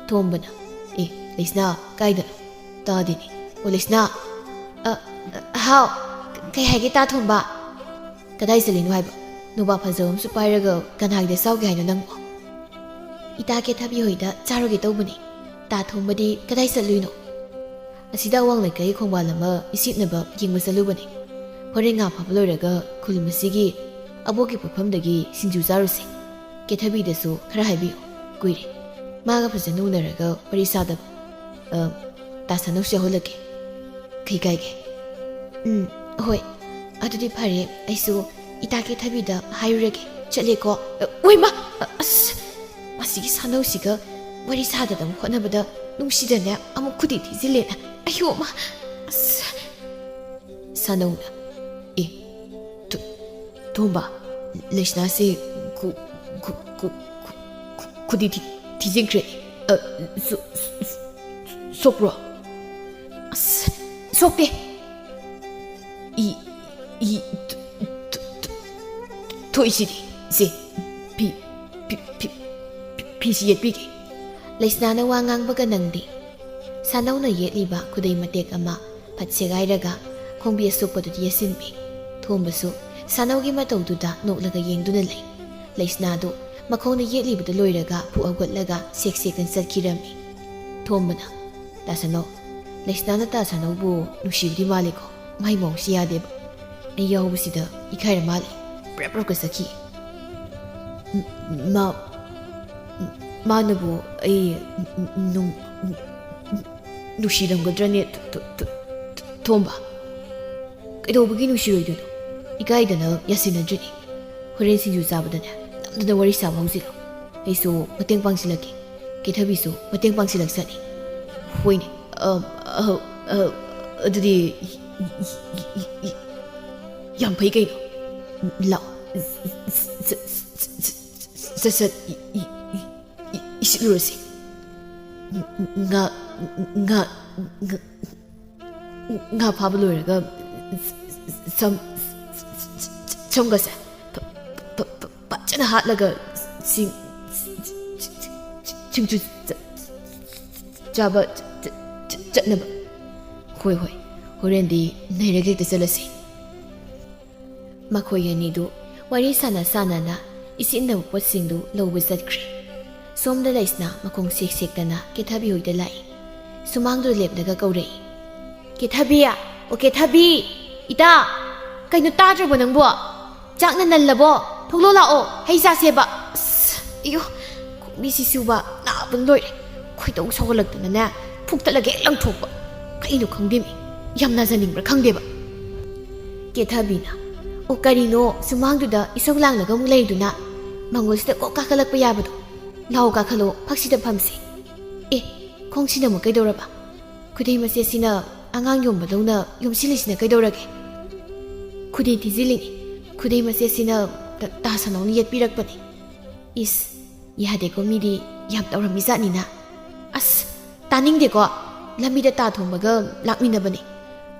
ꯊꯣꯝꯕꯅ, "ꯑꯦ, ꯂꯩꯁꯅꯥ, ꯀꯥꯏꯗꯅꯣ? ꯇꯥꯗꯦꯅꯦ꯫ ꯑꯣ, ꯂꯩꯁꯅꯥ!" ꯑ, ꯑ, ꯍꯥꯎ, ꯀ-, ꯀꯩ ꯍꯥꯏꯒꯦ, ꯇꯥ ꯊꯣꯝꯕ? ꯀꯗꯥꯏ ꯆꯠꯂꯤꯅꯣ ꯍꯥꯏꯕ? ꯅꯨꯄꯥ ꯐꯖꯕ ꯑꯃꯁꯨ ꯄꯥꯏꯔꯒ ꯀꯅꯥꯒꯤꯗ ꯆꯥꯎꯒꯦ ꯍꯥꯏꯅꯣ ꯅꯪꯕꯣ? ꯏꯇꯥ ꯀꯦꯊꯕꯤ ꯍꯣꯏꯗ ꯆꯥꯔꯨꯒꯦ ꯇꯧꯕꯅꯤ꯫ ꯇꯥ ꯊꯣꯝꯕꯗꯤ ꯀꯗꯥꯏ ꯆꯠꯂꯨꯏꯅꯣ? ꯑꯁꯤꯗ ꯑꯋꯥꯡ ꯂꯩꯀꯥꯏꯒꯤ ꯈꯣꯡꯕꯥꯜ ꯑꯃ ꯏꯁꯤꯠꯅꯕ ꯌꯦꯡꯕ ꯆꯠꯂꯨꯕꯅꯤ꯫ ꯍꯣꯔꯦꯟ ꯉꯥ ꯐꯥꯕ ꯂꯣꯏꯔꯒ ꯈꯨꯜ ꯑꯁꯤꯒꯤ ꯑꯕꯣꯛꯀꯤ ꯄꯣꯠꯐꯝꯗꯒꯤ ꯁꯤꯡꯖꯨ ꯆꯥꯔꯨꯁꯦ꯫ ꯀꯦꯊꯕꯤꯗꯁꯨ ꯈꯔ ꯍꯥꯏꯕꯤꯌꯨ, ꯀꯨꯏꯔꯦ ꯃꯥꯒ ꯐꯖꯅ ꯎꯅꯔꯒ ꯋꯥꯔꯤ ꯁꯥꯗꯕ꯫ ꯑ, ꯇꯥ ꯁꯥꯅꯧꯁꯨ ꯌꯥꯎꯍꯜꯂꯛꯀꯦ꯫ ꯀꯩ ꯀꯥꯏꯒꯦ? ꯎꯝ, ꯍꯣꯏ꯫ ꯑꯗꯨꯗꯤ ꯐꯔꯦ, ꯑꯩꯁꯨ ꯏꯇꯥ ꯀꯦꯊꯕꯤꯗ ꯍꯥꯏꯔꯨꯔꯒꯦ꯫ ꯆꯠꯂꯦꯀꯣ꯫ ꯑ, ꯑꯣꯏꯃꯥ! ꯑ, ꯑꯁ! ꯃꯁꯤꯒꯤ ꯁꯥꯅꯧꯁꯤꯒ ꯋꯥꯔꯤ ꯁꯥꯗꯅꯕ ꯍꯣꯠꯅꯕꯗ ꯅꯨꯡꯁꯤꯗꯅꯦ ꯑꯃꯨꯛ ꯈꯨꯗꯤ ꯊꯤꯖꯤꯜꯂꯦꯅ꯫ ꯑꯌꯣ ꯃꯥ! ꯑꯁ! ꯁꯥꯅꯧꯅ, "ꯑꯦ, ꯊꯣ-, ꯊꯣꯝꯕ, ꯂꯩꯁꯅꯥꯁꯦ ꯈꯨ-, ꯈꯨ-, ꯈꯨ-, ꯈꯨ-, ꯈꯨ-, ꯈꯨꯗꯤ ꯊꯤ-, ꯊꯤꯖꯤꯟꯈ꯭ꯔꯦ꯫ ꯑ, ꯁꯣ-, ꯁꯣ-, ꯁꯣꯛꯄ꯭ꯔꯣ?" "ꯑꯁ, ꯁꯣꯛꯇꯦ꯫ ꯏ, ꯏ, ꯊꯣ-, ꯊꯣ-, ꯊꯣ-, ꯊꯣꯛꯏꯁꯤꯗꯤ꯫ ꯁꯦ, ꯐꯤ, ꯐꯤ, ꯐꯤ, ꯐꯤ, ꯐꯤꯁꯤ ꯌꯦꯠꯄꯤꯒꯦ꯫" ꯂꯩꯁꯅꯥꯅ ꯋꯥ ꯉꯥꯡꯕꯒ ꯅꯪꯗꯦ꯫ ꯁꯥꯅꯧꯅ ꯌꯦꯠꯂꯤꯕ ꯈꯨꯗꯩ ꯃꯇꯦꯛ ꯑꯃ ꯐꯠ ꯁꯦꯒꯥꯏꯔꯒ ꯈꯣꯡꯕꯤ ꯑꯁꯣꯛꯄꯗꯨꯗ ꯌꯦꯠꯁꯤꯟꯕꯤ꯫ ꯊꯣꯝꯕꯁꯨ ꯁꯥꯅꯧꯒꯤ ꯃꯇꯧꯗꯨꯗ ꯅꯣꯛꯂꯒ ꯌꯦꯡꯗꯨꯅ ꯂꯩ꯫ ꯂꯩꯁꯅꯥꯗꯨ ꯃꯈꯣꯡꯗ ꯌꯦꯠꯂꯤꯕꯗꯨ ꯂꯣꯏꯔꯒ ꯐꯨꯛ ꯍꯧꯒꯠꯂꯒ ꯁꯦꯛ ꯁꯦꯛꯇꯅ ꯆꯠꯈꯤꯔꯝꯃꯤ꯫ ꯊꯣꯝꯕꯅ, "ꯇꯥ ꯁꯥꯅꯧ, ꯂꯩꯁꯅꯥꯅ ꯇꯥ ꯁꯥꯅꯧꯕꯨ ꯅꯨꯡꯁꯤꯕꯗꯤ ꯃꯥꯜꯂꯦꯀꯣ꯫ ꯃꯥꯏ ꯃꯑꯣꯡꯁꯤ ꯌꯥꯗꯦꯕ꯫ ꯑꯩ ꯌꯥꯎꯕꯁꯤꯗ ꯏꯀꯥꯏꯔ ꯃꯥꯜꯂꯦ꯫" ꯄ꯭ꯔꯞ ꯄ꯭ꯔꯞꯀ ꯆꯠꯈꯤ꯫ "ꯃꯥ, ꯃꯥꯅꯕꯨ ꯑꯩ ꯅꯨꯡ-, ꯅꯨꯡꯁꯤꯔꯝꯒꯗ꯭ꯔꯅꯦ, ꯊꯣ-, ꯊꯣ-, ꯊꯣ-, ꯊꯣꯝꯕ? ꯀꯩꯗꯧꯕꯒꯤ ꯅꯨꯡꯁꯤꯔꯣꯏꯗꯣꯏꯅꯣ? ꯏꯀꯥꯏꯗꯅ ꯌꯥꯁꯤꯟꯅꯗ꯭ꯔꯤꯅꯤ꯫ ꯍꯣꯔꯦꯟ ꯁꯤꯡꯖꯨ ꯆꯥꯕꯗꯅꯦ, ꯅꯝꯗꯅ ꯋꯥꯔꯤ ꯁꯥꯕ ꯍꯧꯁꯤꯜꯂꯣ꯫ ꯑꯩꯁꯨ ꯃꯇꯦꯡ ꯄꯥꯡꯁꯤꯜꯂꯛꯀꯦ꯫ ꯀꯦꯊꯕꯤꯁꯨ ꯃꯇꯦꯡ ꯄꯥꯡꯁꯤꯜꯂꯛꯆꯅꯤ꯫" "ꯍꯣꯏꯅꯦ, ꯑ, ꯑ, ꯑ, ꯑꯗꯨꯗꯤ ꯌꯥꯝ ꯐꯩ ꯀꯩꯅꯣ꯫ ꯂꯥꯛꯑꯣ, ꯁꯠ, ꯁꯠ, ꯏ-, ꯏ-, ꯏ-, ꯏ-, ꯏꯁꯤꯠꯂꯨꯔꯁꯤ꯫ ꯉꯥ, ꯉꯥ, ꯉꯥ, ꯉꯥ ꯐꯥꯕ ꯂꯣꯏꯔꯒ ꯁꯝ, ꯁꯝꯒꯁꯦ ꯐ-, ꯐ-, ꯐ-, ꯐꯖꯅ ꯍꯥꯠꯂꯒ ꯁꯤꯡ-, ꯁꯤꯡꯖꯨ ꯆ-, ꯆꯥꯕ ꯆ-, ꯆ-, ꯆꯠꯅꯕ꯫" "ꯍꯣꯏ, ꯍꯣꯏ, ꯍꯣꯔꯦꯟꯗꯤ ꯅꯩꯔꯒ ꯍꯦꯛꯇ ꯆꯠꯂꯁꯤ꯫ ꯃꯈꯣꯏ ꯑꯅꯤꯗꯨ ꯋꯥꯔꯤ ꯁꯥꯟꯅ ꯁꯥꯟꯅꯅ ꯏꯁꯤꯠꯅꯕ ꯄꯣꯠꯁꯤꯡꯗꯨ ꯂꯧꯕ ꯆꯠꯈ꯭ꯔꯦ꯫ ꯁꯣꯝꯗ ꯂꯩꯁꯅꯥ ꯃꯈꯣꯡ ꯁꯦꯛ ꯁꯦꯛꯇꯅ ꯀꯦꯊꯕꯤ ꯍꯣꯏꯗ ꯂꯥꯛꯏ꯫ ꯁꯨꯃꯥꯡꯗꯨꯗ ꯂꯦꯞꯂꯒ ꯀꯧꯔꯛꯏ, "ꯀꯦꯊꯕꯤ! ꯑꯣ ꯀꯦꯊꯕꯤ! ꯏꯇꯥ! ꯀꯩꯅꯣ ꯇꯥꯗ꯭ꯔꯕꯣ ꯅꯪꯕꯣ? ꯆꯥꯛꯅ ꯅꯜꯂꯕꯣ? ꯊꯣꯛꯂꯛꯑꯣ ꯂꯥꯛꯑꯣ, ꯍꯩ ꯆꯥꯁꯦꯕ!" ꯑꯁ, ꯑꯌꯣ, ꯈꯣꯡꯕꯤꯁꯤꯁꯨꯕ ꯅꯥꯕꯅ ꯂꯣꯏꯔꯦ꯫ ꯈꯣꯏꯗꯧ ꯁꯧꯒꯠꯂꯛꯇꯅꯅꯦ, ꯐꯨꯛꯇꯠꯂꯒ ꯍꯦꯛ ꯂꯪꯊꯣꯛꯄ꯫ ꯀꯩꯅꯣ ꯈꯪꯗꯦꯃꯤ, ꯌꯥꯝ ꯅꯥꯖꯅꯤꯡꯕ꯭ꯔꯥ ꯈꯪꯗꯦꯕ꯫ ꯀꯦꯊꯕꯤꯅ, "ꯑꯣ ꯀꯔꯤꯅꯣ ꯁꯨꯃꯥꯡꯗꯨꯗ ꯏꯁꯧ ꯂꯥꯡꯂꯒ ꯑꯃꯨꯛ ꯂꯩꯔꯤꯗꯨꯅ? ꯃꯥꯡꯒꯣꯜꯁꯤꯗ ꯀꯣꯛ ꯀꯥꯈꯠꯂꯛꯄ ꯌꯥꯕꯗꯣ꯫ ꯂꯥꯛꯑꯣ ꯀꯥꯈꯠꯂꯣ, ꯐꯛꯁꯤꯗ ꯐꯝꯁꯤ꯫ ꯑꯦ, ꯈꯣꯡꯁꯤꯅ ꯑꯃꯨꯛ ꯀꯩꯗꯧꯔꯕ? ꯈꯨꯗꯩ ꯃꯆꯦꯠꯁꯤꯅ ꯑꯉꯥꯡ ꯌꯣꯟꯕꯗꯧꯅ ꯌꯣꯝꯁꯤꯜꯂꯤꯁꯤꯅ ꯀꯩꯗꯧꯔꯒꯦ?" "ꯈꯨꯗꯩ ꯊꯤꯖꯤꯜꯂꯤꯅꯤ, ꯈꯨꯗꯩ ꯃꯆꯦꯠꯁꯤꯅ ꯇ-, ꯇꯥ ꯁꯅꯧꯅ ꯌꯦꯠꯄꯤꯔꯛꯄꯅꯤ꯫" ꯏꯁ, ꯌꯥꯗꯦꯀꯣ, ꯃꯤꯗꯤ ꯌꯥꯝ ꯇꯧꯔꯝꯃꯤꯖꯥꯠꯅꯤꯅ꯫ ꯑꯁ, ꯇꯥꯅꯤꯡꯗꯦꯀꯣ, ꯂꯝꯕꯤꯗ ꯇꯥ ꯊꯣꯡꯕꯒ ꯂꯥꯛꯃꯤꯟꯅꯕꯅꯤ꯫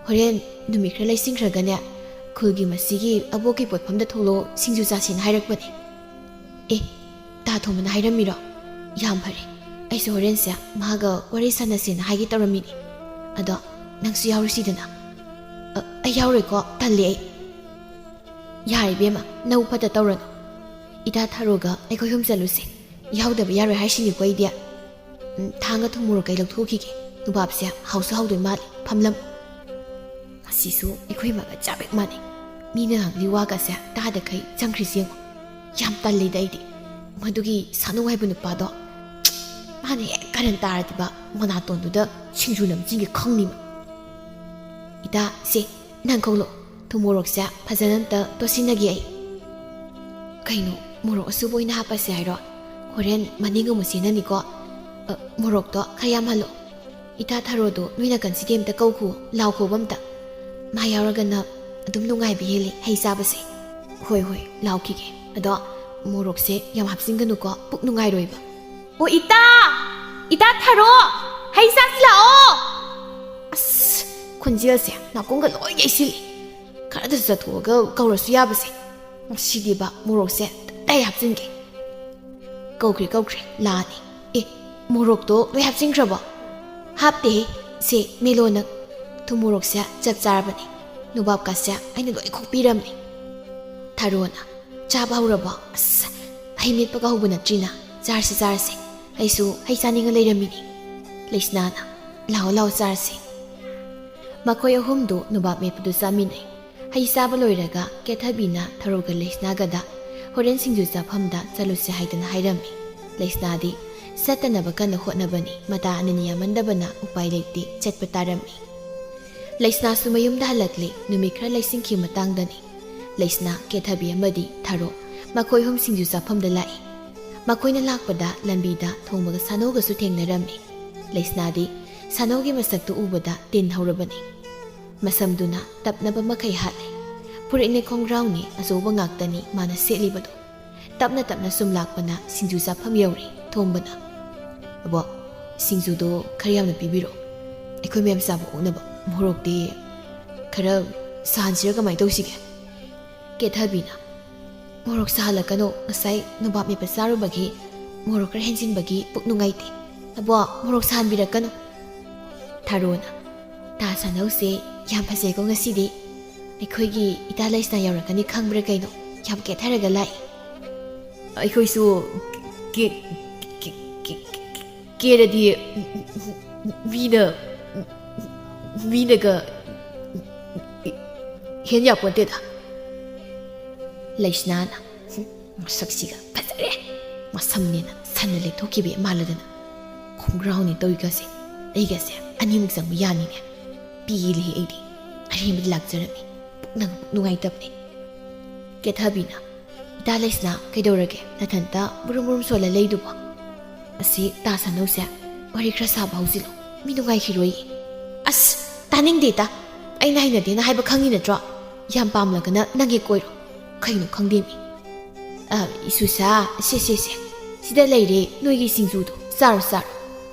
ꯍꯣꯔꯦꯟ ꯅꯨꯃꯤꯠ ꯈꯔ ꯂꯩꯁꯤꯟꯈ꯭ꯔꯒꯅꯦ, ꯈꯨꯜꯒꯤ ꯃꯁꯤꯒꯤ ꯑꯕꯣꯛꯀꯤ ꯄꯣꯠꯐꯝꯗ ꯊꯣꯛꯂꯛꯑꯣ, ꯁꯤꯡꯖꯨ ꯆꯥꯁꯦꯅ ꯍꯥꯏꯔꯛꯄꯅꯦ꯫ ꯑꯦ, ꯇꯥ ꯊꯣꯡꯕꯅ ꯍꯥꯏꯔꯝꯃꯤꯔꯣ? ꯌꯥꯝ ꯐꯔꯦ, ꯑꯩꯁꯨ ꯍꯣꯔꯦꯟꯁꯦ ꯃꯥꯒ ꯋꯥꯔꯤ ꯁꯥꯟꯅꯁꯦꯅ ꯍꯥꯏꯒꯦ ꯇꯧꯔꯝꯃꯤꯅꯤ꯫ ꯑꯗꯣ ꯅꯪꯁꯨ ꯌꯥꯎꯔꯨꯁꯤꯗꯅ꯫ ꯑ, ꯑꯩ ꯌꯥꯎꯔꯣꯏꯀꯣ, ꯇꯜꯂꯦ ꯑꯩ꯫ ꯌꯥꯔꯦ ꯏꯕꯦꯝꯃ, ꯅꯕꯨꯛ ꯐꯠꯇ ꯇꯧꯔꯅꯨ꯫ ꯏꯇꯥ ꯊꯥꯔꯣꯒ ꯑꯩꯈꯣꯏ ꯑꯍꯨꯝ ꯆꯠꯂꯨꯁꯦ꯫ ꯌꯥꯎꯗꯕ ꯌꯥꯔꯣꯏ ꯍꯥꯏꯁꯤꯅꯤꯀꯣ ꯑꯩꯗꯤ꯫ ꯎꯝ, ꯊꯥꯡꯒ ꯊꯨꯝ ꯃꯣꯔꯣꯛ ꯀꯩ ꯂꯧꯊꯣꯛꯈꯤꯒꯦ꯫ ꯅꯨꯕꯥꯞꯁꯦ ꯍꯥꯎꯁꯨ ꯍꯥꯎꯗꯣꯏ ꯃꯥꯜꯂꯦ꯫ ꯐꯝꯂꯝ꯫ ꯉꯁꯤꯁꯨ ꯑꯩꯈꯣꯏ ꯃꯥꯒ ꯆꯞ ꯍꯦꯛ ꯃꯥꯟꯅꯩ꯫ ꯃꯤꯅ ꯉꯥꯡꯂꯤ ꯋꯥꯒꯁꯦ ꯇꯥꯗꯈꯩ ꯆꯪꯈ꯭ꯔꯤꯁꯤ ꯌꯦꯡꯉꯣ꯫ ꯌꯥꯝ ꯇꯜꯂꯤꯗ ꯑꯩꯗꯤ꯫ ꯃꯗꯨꯒꯤ ꯁꯥꯅꯨ ꯍꯥꯏꯕ ꯅꯨꯄꯥꯗꯣ, ꯃꯥꯅ ꯍꯦꯛ ꯀꯔꯟ ꯇꯥꯔꯗꯤꯕ, ꯃꯅꯥꯇꯣꯟꯗꯨꯗ ꯁꯤꯡꯖꯨ ꯅꯝꯖꯤꯟꯒꯦ ꯈꯪꯅꯤꯕ꯫ ꯏꯇꯥ, ꯁꯦ, ꯅꯪ ꯈꯣꯡꯂꯣ꯫ ꯊꯨꯝ ꯃꯣꯔꯣꯛꯁꯦ ꯐꯖꯅ ꯑꯝꯇ ꯇꯣꯠꯁꯤꯟꯅꯒꯦ ꯑꯩ꯫ ꯀꯩꯅꯣ, ꯃꯣꯔꯣꯛ ꯑꯁꯨꯕ ꯑꯣꯏꯅ ꯍꯥꯞꯄꯁꯦ ꯍꯥꯏꯔꯣ? ꯍꯣꯔꯦꯟ ꯃꯅꯤꯡ ꯑꯃꯨꯛ ꯆꯦꯟꯅꯅꯤꯀꯣ꯫ ꯑ, ꯃꯣꯔꯣꯛꯇꯣ ꯈꯔ ꯌꯥꯝꯍꯜꯂꯣ꯫ ꯏꯇꯥ ꯊꯥꯔꯣꯗꯣ ꯅꯣꯏ ꯅꯥꯀꯟꯁꯤꯗꯤ ꯑꯝꯇ ꯀꯧꯈꯣ, ꯂꯥꯎꯈꯣꯕ ꯑꯝꯇ꯫ ꯃꯥ ꯌꯥꯎꯔꯒꯅ ꯑꯗꯨꯝ ꯅꯨꯡꯉꯥꯏꯕ ꯍꯦꯜꯂꯤ ꯍꯩ ꯆꯥꯕꯁꯦ꯫ ꯍꯣꯏ, ꯍꯣꯏ, ꯂꯥꯎꯈꯤꯒꯦ꯫ ꯑꯗꯣ ꯃꯣꯔꯣꯛꯁꯦ ꯌꯥꯝ ꯍꯥꯞꯆꯤꯟꯒꯅꯨꯀꯣ, ꯄꯨꯛ ꯅꯨꯡꯉꯥꯏꯔꯣꯏꯕ꯫ "ꯑꯣ ꯏꯇꯥ! ꯏꯇꯥ ꯊꯥꯔꯣ! ꯍꯩ ꯆꯥꯁꯤ ꯂꯥꯛꯑꯣ!" ꯑꯁ, ꯈꯣꯟꯖꯦꯜꯁꯦ ꯅꯥꯀꯣꯡꯒ ꯂꯣꯏ ꯌꯩꯁꯤꯜꯂꯦ꯫ ꯈꯔꯗꯁꯨ ꯆꯠꯊꯣꯛꯑꯒ ꯀꯧꯔꯁꯨ ꯌꯥꯕꯁꯦ꯫ ꯉꯁꯤꯗꯤꯕ ꯃꯣꯔꯣꯛꯁꯦ ꯇꯞꯇꯥꯏ ꯍꯥꯞꯆꯤꯟꯒꯦ꯫ ꯀꯧꯈ꯭ꯔꯦ, ꯀꯧꯈ꯭ꯔꯦ, ꯂꯥꯛꯑꯅꯤ꯫ ꯑꯦ, ꯃꯣꯔꯣꯛꯇꯣ ꯂꯣꯏ ꯍꯥꯞꯆꯤꯟꯈ꯭ꯔꯕꯣ? ꯍꯥꯞꯇꯦꯍꯦ, ꯁꯦ, ꯃꯦꯂꯣꯅ꯫ ꯊꯨꯝ ꯃꯣꯔꯣꯛꯁꯦ ꯆꯞ ꯆꯥꯔꯕꯅꯤ꯫ ꯅꯣꯕꯥꯞꯀꯁꯦ ꯑꯩꯅ ꯂꯣꯏ ꯈꯣꯛꯄꯤꯔꯝꯅꯤ꯫ ꯊꯔꯣꯅ, "ꯆꯥꯕ ꯍꯧꯔꯕꯣ? ꯑꯁ, ꯍꯩ ꯃꯦꯠꯄꯒ ꯍꯧꯕ ꯅꯠꯇ꯭ꯔꯤꯅ꯫ ꯆꯥꯔꯁꯤ, ꯆꯥꯔꯁꯤ꯫ ꯑꯩꯁꯨ ꯍꯩ ꯆꯥꯅꯤꯡꯉ ꯂꯩꯔꯝꯃꯤꯅꯤ꯫" ꯂꯩꯁꯅꯥꯅ, "ꯂꯥꯛꯑꯣ, ꯂꯥꯛꯑꯣ, ꯆꯥꯔꯁꯤ꯫" ꯃꯈꯣꯏ ꯑꯍꯨꯝꯗꯨ ꯅꯣꯕꯥꯞ ꯃꯦꯠꯄꯗꯨ ꯆꯥꯃꯤꯟꯅꯩ꯫ ꯍꯩ ꯆꯥꯕ ꯂꯣꯏꯔꯒ ꯀꯦꯊꯕꯤꯅ ꯊꯔꯣꯒ ꯂꯩꯁꯅꯥꯒꯗ ꯍꯣꯔꯦꯟ ꯁꯤꯡꯖꯨ ꯆꯥꯐꯝꯗ ꯆꯠꯂꯨꯁꯦ ꯍꯥꯏꯗꯅ ꯍꯥꯏꯔꯝꯃꯤ꯫ ꯂꯩꯁꯅꯥꯗꯤ ꯆꯠꯇꯅꯕ ꯀꯟꯅ ꯍꯣꯠꯅꯕꯅꯤ꯫ ꯃꯇꯥ ꯑꯅꯤꯅ ꯌꯥꯝꯃꯟꯗꯕꯅ ꯎꯄꯥꯏ ꯂꯩꯇꯦ, ꯆꯠꯄ ꯇꯥꯔꯝꯃꯤ꯫ ꯂꯩꯁꯅꯥꯁꯨ ꯃꯌꯨꯝꯗ ꯍꯜꯂꯛꯂꯦ꯫ ꯅꯨꯃꯤꯠ ꯈꯔ ꯂꯩꯁꯤꯟꯈꯤꯕ ꯃꯇꯥꯡꯗꯅꯤ꯫ ꯂꯩꯁꯅꯥ, ꯀꯦꯊꯕꯤ ꯑꯃꯗꯤ ꯊꯔꯣ ꯃꯈꯣꯏ ꯑꯍꯨꯝ ꯁꯤꯡꯖꯨ ꯆꯥꯐꯝꯗ ꯂꯥꯛꯏ꯫ ꯃꯈꯣꯏꯅ ꯂꯥꯛꯄꯗ ꯂꯝꯕꯤꯗ ꯊꯣꯡꯕꯒ ꯁꯥꯅꯧꯒꯁꯨ ꯊꯦꯡꯅꯔꯝꯃꯤ꯫ ꯂꯩꯁꯅꯥꯗꯤ ꯁꯥꯅꯧꯒꯤ ꯃꯁꯛꯇꯨ ꯎꯕꯗ ꯇꯤꯟ ꯍꯧꯔꯕꯅꯤ꯫ ꯃꯁꯝꯗꯨꯅ ꯇꯞꯅꯕ ꯃꯈꯩ ꯍꯥꯠꯂꯤ꯫ ꯐꯨꯔꯤꯠꯅꯦ ꯈꯣꯡꯒ꯭ꯔꯥꯎꯅꯦ ꯑꯆꯧꯕ ꯉꯥꯛꯇꯅꯤ ꯃꯥꯅ ꯁꯦꯠꯂꯤꯕꯗꯨ꯫ ꯇꯞꯅ ꯇꯞꯅ ꯁꯨꯝ ꯂꯥꯛꯄꯅ ꯁꯤꯡꯖꯨ ꯆꯥꯐꯝ ꯌꯧꯔꯦ꯫ ꯊꯣꯡꯕꯅ, "ꯑꯕꯣ, ꯁꯤꯡꯖꯨꯗꯣ ꯈꯔ ꯌꯥꯝꯅ ꯄꯤꯕꯤꯔꯛꯑꯣ꯫ ꯑꯩꯈꯣꯏ ꯃꯌꯥꯝ ꯆꯥꯕ ꯑꯣꯛꯅꯕ꯫ ꯃꯣꯔꯣꯛꯇꯤ ꯈꯔ ꯁꯥꯍꯟꯁꯤꯔ ꯀꯃꯥꯏꯅ ꯇꯧꯁꯤꯒꯦ?" ꯀꯦꯊꯕꯤꯅ, "ꯃꯣꯔꯣꯛ ꯁꯥꯍꯜꯂꯛꯀꯅꯣ꯫ ꯉꯁꯥꯏ ꯅꯣꯕꯥꯞ ꯃꯦꯠꯄ ꯆꯥꯔꯨꯕꯒꯤ ꯃꯣꯔꯣꯛ ꯈꯔ ꯍꯦꯟꯖꯤꯟꯕꯒꯤ ꯄꯨꯛ ꯅꯨꯡꯉꯥꯏꯇꯦ꯫ ꯑꯕꯣ, ꯃꯣꯔꯣꯛ ꯁꯥꯍꯟꯕꯤꯔꯛꯀꯅꯨ꯫" ꯊꯔꯣꯅ, "ꯇꯥ ꯁꯥꯅꯧꯁꯦ ꯌꯥꯝ ꯐꯖꯩꯀꯣ ꯉꯁꯤꯗꯤ꯫ ꯑꯩꯈꯣꯏꯒꯤ ꯏꯇꯥ ꯂꯩꯁꯅꯥ ꯌꯧꯔꯛꯀꯅꯤ ꯈꯪꯕ꯭ꯔꯥ ꯀꯩꯅꯣ? ꯌꯥꯝ ꯀꯦꯊꯔꯒ ꯂꯥꯛꯏ꯫" "ꯑꯩꯈꯣꯏꯁꯨ ꯀꯦ-, ꯀꯦ-, ꯀꯦ-, ꯀꯦ-, ꯀꯦꯔꯗꯤ ꯃꯤꯅ, ꯃꯤꯅꯒ ꯍꯦꯟ ꯌꯥꯄꯣꯟꯇꯦꯗ꯫" ꯂꯩꯁꯅꯥꯅ, "ꯃꯁꯛꯁꯤꯒ ꯐꯖꯔꯦ꯫ ꯃꯁꯝꯅꯦꯅ ꯁꯟꯅ ꯂꯦꯛꯊꯣꯛꯈꯤꯕ ꯃꯥꯜꯂꯗꯅ꯫ ꯈꯣꯡꯒ꯭ꯔꯥꯎꯅꯦ ꯇꯧꯔꯤꯒꯁꯦ꯫ ꯑꯩꯒꯁꯦ ꯑꯅꯤꯃꯨꯛ ꯆꯪꯕ ꯌꯥꯅꯤꯅꯦ꯫ ꯄꯤꯒꯦ ꯂꯩ ꯑꯩꯗꯤ꯫ ꯑꯔꯦꯝꯕꯗ ꯂꯥꯛꯆꯔꯝꯃꯤ꯫ ꯄꯨꯛꯅꯒ ꯄꯨꯛ ꯅꯨꯡꯉꯥꯏꯇꯕꯅꯦ꯫" ꯀꯦꯊꯕꯤꯅ, "ꯏꯇꯥ ꯂꯩꯁꯅꯥ, ꯀꯩꯗꯧꯔꯒꯦ? ꯅꯊꯟꯇ ꯕꯨꯔꯨꯝ ꯕꯨꯔꯨꯝ ꯁꯣꯜꯂ ꯂꯩꯗꯨꯕꯣ? ꯑꯁꯤ ꯇꯥ ꯁꯥꯅꯧꯁꯦ ꯋꯥꯔꯤ ꯈꯔ ꯁꯥꯕ ꯍꯧꯖꯤꯜꯂꯣ꯫ ꯃꯤ ꯅꯨꯡꯉꯥꯏꯈꯤꯔꯣꯏꯌꯦ꯫" "ꯑꯁ, ꯇꯥꯅꯤꯡꯗꯦ ꯏꯇꯥ꯫ ꯑꯩꯅ ꯍꯩꯅꯗꯦꯅ ꯍꯥꯏꯕ ꯈꯪꯉꯤ ꯅꯠꯇ꯭ꯔꯣ? ꯌꯥꯝ ꯄꯥꯝꯂꯒꯅ ꯅꯪ ꯍꯦꯛ ꯀꯣꯏꯔꯣ꯫ ꯀꯩꯅꯣ ꯈꯪꯗꯦ ꯃꯤ꯫ ꯑ, ꯏꯁꯨꯁꯥ, ꯁꯦ, ꯁꯦ, ꯁꯦ꯫ ꯁꯤꯗ ꯂꯩꯔꯦ ꯅꯣꯏꯒꯤ ꯁꯤꯡꯖꯨꯗꯣ꯫ ꯆꯥꯔꯣ, ꯆꯥꯔꯣ꯫"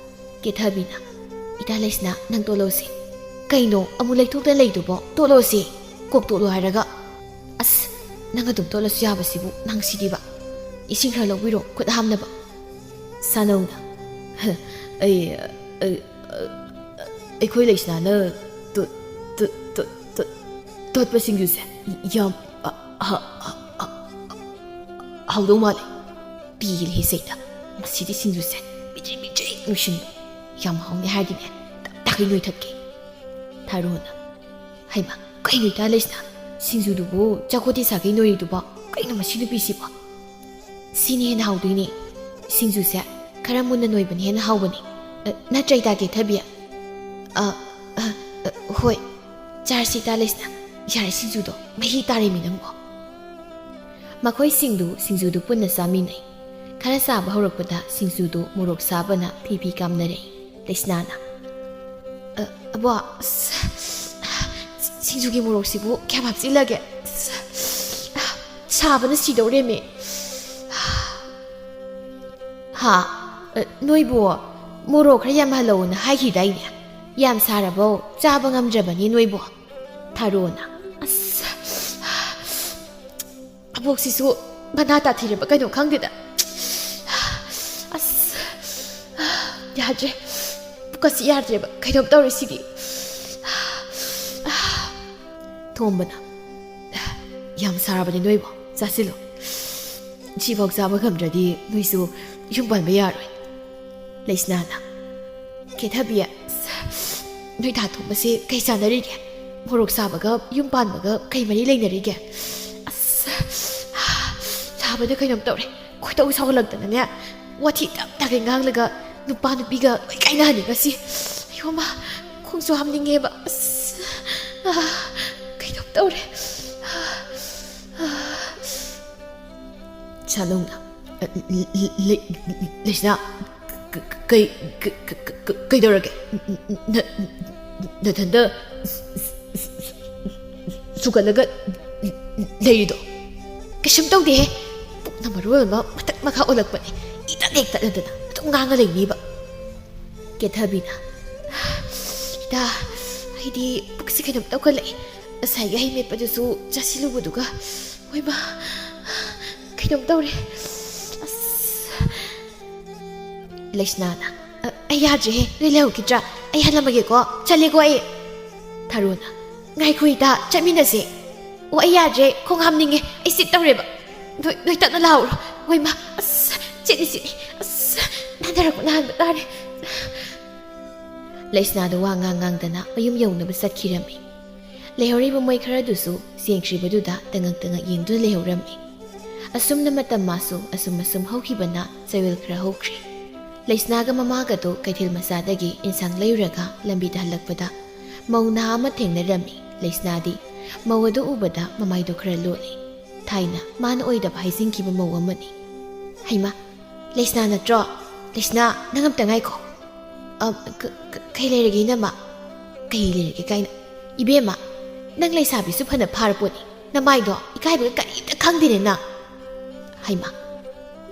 ꯀꯦꯊꯕꯤꯅ, "ꯏꯇꯥ ꯂꯩꯁꯅꯥ, ꯅꯪ ꯇꯣꯠꯂꯣꯁꯦ꯫" "ꯀꯩꯅꯣ ꯑꯃꯨꯛ ꯂꯩꯊꯣꯛꯇ ꯂꯩꯗꯨꯕꯣ? ꯇꯣꯠꯂꯣꯁꯦ꯫ ꯀꯣꯛ ꯇꯣꯠꯂꯣ ꯍꯥꯏꯔꯒ꯫" "ꯑꯁ, ꯅꯪ ꯑꯗꯨꯝ ꯇꯣꯠꯂꯁꯨ ꯌꯥꯕꯁꯤꯕꯨ ꯅꯪ ꯁꯤꯗꯤꯕ꯫ ꯏꯁꯤꯡ ꯈꯔ ꯂꯧꯕꯤꯔꯣ, ꯈꯨꯠ ꯍꯥꯝꯅꯕ꯫" ꯁꯥꯅꯧꯅ, "ꯑꯩ, ꯑꯩ, ꯑꯩꯈꯣꯏ ꯂꯩꯁꯅꯥꯅ ꯇꯣ-, ꯇꯣꯠ- ꯇꯣꯠ- ꯇꯣꯠ- ꯇꯣꯠꯄ ꯁꯤꯡꯖꯨꯁꯦ ꯌꯥꯝ ꯑ- ꯑ- ꯑ- ꯑ- ꯍꯥꯎꯗꯧ ꯃꯥꯜꯂꯦ꯫ ꯄꯤꯒꯦ ꯂꯩꯁꯩꯗ꯫ ꯉꯁꯤꯗꯤ ꯁꯤꯡꯖꯨꯁꯦ ꯄꯤꯗ꯭ꯔꯤꯛ ꯄꯤꯗ꯭ꯔꯤꯛ ꯅꯨꯡꯁꯤꯟꯕ꯫ ꯌꯥꯝ ꯍꯥꯎꯅꯤ ꯍꯥꯏꯔꯗꯤꯅꯦ, ꯇꯞ ꯇꯥꯈꯩ ꯅꯣꯏꯊꯠꯀꯦ꯫ ꯊꯥꯔꯣꯅ, "ꯍꯩꯃ, ꯀꯩꯅꯣ ꯏꯇꯥ ꯂꯩꯁꯅꯥ? ꯁꯤꯡꯖꯨꯗꯨꯕꯨ ꯆꯥꯛꯈꯣꯠꯇꯤ ꯁꯥꯈꯩ ꯅꯣꯏꯔꯤꯗꯨꯕꯣ? ꯀꯩꯅꯣ ꯃꯁꯤ ꯅꯨꯄꯤꯁꯤꯕꯣ?" "ꯁꯤꯅ ꯍꯦꯟꯅ ꯍꯥꯎꯗꯣꯏꯅꯦ꯫ ꯁꯤꯡꯖꯨꯁꯦ ꯈꯔ ꯃꯨꯟꯅ ꯅꯣꯏꯕꯅ ꯍꯦꯟꯅ ꯍꯥꯎꯕꯅꯦ꯫ ꯑ, ꯅꯠꯇ꯭ꯔ ꯏꯇꯥ ꯀꯦꯊꯕꯤ?" "ꯑ, ꯑ, ꯑ, ꯍꯣꯏ, ꯆꯥꯔꯁꯤ ꯏꯇꯥ ꯂꯩꯁꯅꯥ꯫ ꯌꯥꯔꯦ, ꯁꯤꯡꯖꯨꯗꯣ ꯃꯍꯤ ꯇꯥꯔꯦꯃꯤ ꯅꯪꯕꯣ꯫" ꯃꯈꯣꯏꯁꯤꯡꯗꯨ ꯁꯤꯡꯖꯨꯗꯨ ꯄꯨꯟꯅ ꯆꯥꯃꯤꯟꯅꯩ꯫ ꯈꯔ ꯆꯥꯕ ꯍꯧꯔꯛꯄꯗ ꯁꯤꯡꯖꯨꯗꯨ ꯃꯣꯔꯣꯛ ꯁꯥꯕꯅ ꯐꯤ ꯐꯤ ꯀꯥꯝꯅꯔꯛꯏ꯫ ꯂꯩꯁꯅꯥꯅ, "ꯑ, ꯑꯕꯣ, ꯑꯁ, ꯁꯤꯡꯖꯨꯒꯤ ꯃꯣꯔꯣꯛꯁꯤꯕꯨ ꯀꯌꯥꯝ ꯍꯥꯞꯆꯤꯜꯂꯒꯦ? ꯑꯁ, ꯁꯥꯕꯅ ꯁꯤꯗꯧꯔꯦꯃꯤ꯫" "ꯍꯥ? ꯑ, ꯅꯣꯏꯕꯨ ꯃꯣꯔꯣꯛ ꯈꯔ ꯌꯥꯝꯍꯜꯂꯛꯎꯅ ꯍꯥꯏꯈꯤꯗꯥꯏꯅꯦ? ꯌꯥꯝ ꯁꯥꯔꯕꯧ ꯆꯥꯕ ꯉꯝꯗ꯭ꯔꯕꯅꯤ ꯅꯣꯏꯕꯨ꯫" ꯊꯥꯔꯣꯅ, "ꯑꯁ, ꯑꯕꯣꯛꯁꯤꯁꯨ ꯃꯅꯥ ꯇꯥꯊꯤꯔꯕ ꯀꯩꯅꯣ ꯈꯪꯗꯦꯗ꯫ ꯑꯁ, ꯌꯥꯗ꯭ꯔꯦ꯫ ꯄꯨꯛꯀꯁꯤ ꯌꯥꯗ꯭ꯔꯦꯕ꯫ ꯀꯩꯅꯣꯝ ꯇꯧꯔꯦ ꯁꯤꯗꯤ꯫" ꯊꯣꯝꯕꯅ, "ꯌꯥꯝ ꯁꯥꯔꯕꯅꯤ ꯅꯣꯏꯕꯣ꯫ ꯆꯥꯁꯤꯜꯂꯣ꯫ ꯁꯤꯐꯥꯎ ꯆꯥꯕ ꯉꯝꯗ꯭ꯔꯗꯤ ꯅꯣꯏꯁꯨ ꯌꯨꯝ ꯄꯥꯟꯕ ꯌꯥꯔꯣꯏ꯫" ꯂꯩꯁꯅꯥꯅ, "ꯀꯦꯊꯕꯤ, ꯅꯣꯏ ꯗꯥ ꯊꯣꯝꯕꯁꯦ ꯀꯩ ꯆꯥꯟꯅꯔꯤꯒꯦ? ꯃꯣꯔꯣꯛ ꯁꯥꯕꯒ ꯌꯨꯝ ꯄꯥꯟꯕꯒ ꯀꯩ ꯃꯔꯤ ꯂꯩꯅꯔꯤꯒꯦ? ꯑꯁ, ꯁꯥꯕꯅ ꯀꯩꯅꯣꯝ ꯇꯧꯔꯦ꯫ ꯈꯣꯏꯗꯧ ꯁꯥꯎꯒꯠꯂꯛꯇꯅꯅꯦ, ꯋꯥꯊꯤ ꯇꯞ ꯇꯥꯒꯩ ꯉꯥꯡꯂꯒ ꯅꯨꯄꯥ ꯅꯨꯄꯤꯒ ꯂꯣꯏ ꯀꯥꯏꯅꯍꯟꯅꯤꯡꯉꯁꯤ꯫ ꯑꯌꯣꯃ, ꯈꯣꯡꯁꯨ ꯍꯥꯝꯅꯤꯡꯉꯦꯕ꯫ ꯑꯁ, ꯑꯥ, ꯀꯩꯅꯣꯝ ꯇꯧꯔꯦ꯫" ꯁꯥꯅꯨꯅ, "ꯂꯩ-, ꯂꯩ-, ꯂꯩꯁꯅꯥ, ꯀ-, ꯀ-, ꯀꯩ-, ꯀ-, ꯀ-, ꯀ-, ꯀ-, ꯀꯩꯗꯧꯔꯒꯦ? ꯅ-, ꯅꯊꯟꯗ ꯁꯨꯒꯠꯂꯒ ꯂꯩꯔꯤꯗꯣ?" "ꯀꯩꯁꯨꯝ ꯇꯧꯗꯦꯍꯦ꯫ ꯄꯨꯛꯅ ꯃꯔꯣꯜ ꯑꯃ ꯃꯊꯛ ꯃꯈꯥ ꯑꯣꯜꯂꯛꯄꯅꯦ꯫ ꯏꯇꯠ ꯍꯦꯛ ꯇꯠꯅꯗꯅ ꯑꯗꯨꯝ ꯉꯥꯡꯉ ꯂꯩꯅꯤꯕ꯫" ꯀꯦꯊꯕꯤꯅ, "ꯏꯇꯥ, ꯑꯩꯗꯤ ꯄꯨꯛꯁꯤ ꯀꯩꯅꯣꯝ ꯇꯧꯈꯠꯂꯛꯑꯦ꯫ ꯉꯁꯥꯏꯒꯤ ꯍꯩ ꯃꯦꯠꯄꯗꯨꯁꯨ ꯆꯥꯁꯤꯜꯂꯨꯕꯗꯨꯒ꯫ ꯍꯣꯏꯃ, ꯀꯩꯅꯣꯝ ꯇꯧꯔꯦ꯫ ꯑꯁ꯫" ꯂꯩꯁꯅꯥꯅ, "ꯑ, ꯑꯩ ꯌꯥꯗ꯭ꯔꯦꯍꯦ, ꯅꯣꯏ ꯂꯩꯍꯧꯈꯤꯗ꯭ꯔꯥ? ꯑꯩ ꯍꯜꯂꯝꯃꯒꯦꯀꯣ, ꯆꯠꯂꯦꯀꯣ ꯑꯩ꯫" ꯊꯔꯣꯅ, "ꯉꯥꯏꯈꯣ ꯏꯇꯥ, ꯆꯠꯃꯤꯟꯅꯁꯦ꯫ ꯑꯣ, ꯑꯩ ꯌꯥꯗ꯭ꯔꯦ, ꯈꯣꯡ ꯍꯥꯝꯅꯤꯡꯉꯦ, ꯑꯩ ꯁꯤꯠ ꯇꯧꯔꯦꯕ꯫ ꯅꯣꯏ, ꯅꯣꯏ ꯇꯞꯅ ꯂꯥꯛꯍꯧꯔꯣ꯫ ꯍꯣꯏ ꯃꯥ, ꯑꯁ, ꯆꯤꯠꯂꯤ, ꯆꯤꯠꯂꯤ, ꯑꯁ, ꯅꯥꯟꯊꯔꯛꯄ ꯅꯥꯍꯟꯕ ꯇꯥꯔꯦ"꯫ ꯂꯩꯁꯅꯥꯗꯣ ꯋꯥ ꯉꯥꯡ ꯉꯥꯡꯗꯅ ꯃꯌꯨꯝ ꯌꯧꯅꯕ ꯆꯠꯈꯤꯔꯝꯃꯤ꯫ ꯂꯩꯍꯧꯔꯤꯕ ꯃꯣꯏ ꯈꯔꯗꯨꯁꯨ ꯆꯦꯟꯈ꯭ꯔꯤꯕꯗꯨꯗ ꯇꯉꯛ ꯇꯉꯛ ꯌꯦꯡꯗꯨꯅ ꯂꯩꯍꯧꯔꯝꯃꯤ꯫ ꯑꯁꯨꯝꯅ ꯃꯇꯝ ꯃꯥꯁꯨ ꯑꯁꯨꯝ ꯑꯁꯨꯝ ꯍꯧꯈꯤꯕꯅ ꯆꯌꯣꯜ ꯈꯔ ꯍꯧꯈ꯭ꯔꯦ꯫ ꯂꯩꯁꯅꯥꯒ ꯃꯃꯥꯒꯗꯣ ꯀꯩꯊꯦꯜ ꯃꯆꯥꯗꯒꯤ ꯏꯟꯁꯥꯡ ꯂꯩꯔꯨꯔꯒ ꯂꯝꯕꯤꯗ ꯍꯜꯂꯛꯄꯗ ꯃꯧ ꯅꯍꯥ ꯑꯃ ꯊꯦꯡꯅꯔꯝꯃꯤ꯫ ꯂꯩꯁꯅꯥꯗꯤ ꯃꯧ ꯑꯗꯨ ꯎꯕꯗ ꯃꯃꯥꯏꯗꯣ ꯈꯔ ꯂꯣꯠꯂꯤ꯫ ꯊꯥꯏꯅ ꯃꯥꯅ ꯑꯣꯏꯗꯕ ꯍꯥꯏꯖꯤꯟꯈꯤꯕ ꯃꯧ ꯑꯃꯅꯤ꯫ "ꯍꯩꯃꯥ, ꯂꯩꯁꯅꯥ ꯅꯠꯇ꯭ꯔꯣ? ꯂꯩꯁꯅꯥ, ꯅꯪ ꯑꯝꯇ ꯉꯥꯏꯈꯣ"꯫ "ꯑ, ꯀ-, ꯀ-, ꯀꯩ ꯂꯩꯔꯒꯦ, ꯏꯅꯝꯃ?" "ꯀꯩ ꯂꯩꯔꯒꯦ ꯀꯥꯏꯅ? ꯏꯕꯦꯝꯃ, ꯅꯪ ꯂꯩꯁꯥꯕꯤꯁꯨ ꯐꯅ ꯐꯥꯔ ꯄꯣꯠꯅꯤ꯫ ꯅꯃꯥꯏꯗꯣ ꯏꯀꯥꯏꯕꯒ ꯀꯔꯤꯝꯇ ꯈꯪꯗꯦꯅꯦ ꯅꯪ"꯫ "ꯍꯩꯃꯥ,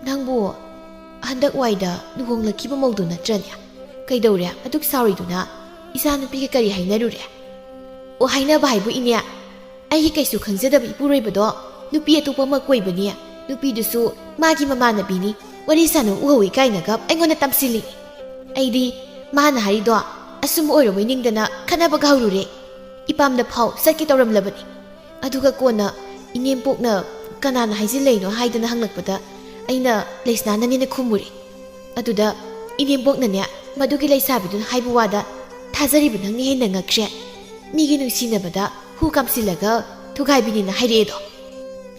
ꯅꯪꯕꯨ ꯍꯟꯗꯛ ꯋꯥꯏꯗ ꯂꯨꯍꯣꯡꯂꯛꯈꯤꯕ ꯃꯧꯗꯨ ꯅꯠꯇ꯭ꯔꯅꯦ? ꯀꯩꯗꯧꯔꯦ ꯑꯗꯨꯛ ꯁꯥꯎꯔꯤꯗꯨꯅ? ꯏꯆꯥꯅꯨꯄꯤꯒ ꯀꯔꯤ ꯍꯥꯏꯅꯔꯨꯔꯦ?" "ꯑꯣ, ꯍꯥꯏꯅꯕ ꯍꯥꯏꯕꯨ ꯏꯅꯦ, ꯑꯩꯒꯤ ꯀꯩꯁꯨ ꯈꯪꯖꯗꯕ ꯏꯄꯨꯔꯣꯏꯕꯗꯣ ꯅꯨꯄꯤ ꯑꯇꯣꯞꯄ ꯑꯃ ꯀꯣꯏꯕꯅꯤ꯫ ꯅꯨꯄꯤꯗꯨꯁꯨ ꯃꯥꯒꯤ ꯃꯃꯥꯟꯅꯕꯤꯅꯤ꯫ ꯋꯥꯔꯤ ꯁꯥꯟꯅꯧ ꯎꯍꯧꯏ ꯀꯥꯏꯅꯒ ꯑꯩꯉꯣꯟꯗ ꯇꯝꯁꯤꯜꯂꯤ꯫ ꯑꯩꯗꯤ ꯃꯥꯅ ꯍꯥꯏꯔꯤꯗꯣ ꯑꯆꯨꯝꯕ ꯑꯣꯏꯔꯝꯃꯣꯏ ꯅꯤꯡꯗꯅ ꯈꯠꯅꯕꯒ ꯍꯧꯔꯨꯔꯦ꯫ ꯏꯄꯥꯝꯗ ꯐꯥꯎ ꯆꯠꯀꯦ ꯇꯧꯔꯝꯂꯕꯅꯤ꯫ ꯑꯗꯨꯒ ꯀꯣꯟꯅ ꯏꯅꯦꯝꯄꯣꯛꯅ ꯀꯅꯥꯅ ꯍꯥꯏꯖꯤꯜꯂꯛꯏꯅꯣ ꯍꯥꯏꯗꯅ ꯍꯪꯂꯛꯄꯗ ꯑꯩꯅ ꯂꯩꯁꯅꯥꯅꯅꯦꯅ ꯈꯨꯝꯃꯨꯔꯦ꯫ ꯑꯗꯨꯗ ꯏꯅꯦꯝꯕꯣꯛꯅꯅꯦ, ꯃꯗꯨꯒꯤ ꯂꯩꯁꯥꯕꯤꯗꯨꯅ ꯍꯥꯏꯕ ꯋꯥꯗ ꯊꯥꯖꯔꯤꯕ ꯅꯪꯅ ꯍꯦꯟꯅ ꯉꯛꯈ꯭ꯔꯦ꯫ ꯃꯤꯒꯤ ꯅꯨꯡꯁꯤꯅꯕꯗ ꯍꯨ ꯀꯥꯝꯁꯤꯜꯂꯒ ꯊꯨꯒꯥꯏꯕꯤꯅꯦꯅ ꯍꯥꯏꯔꯛꯑꯦꯗꯣ꯫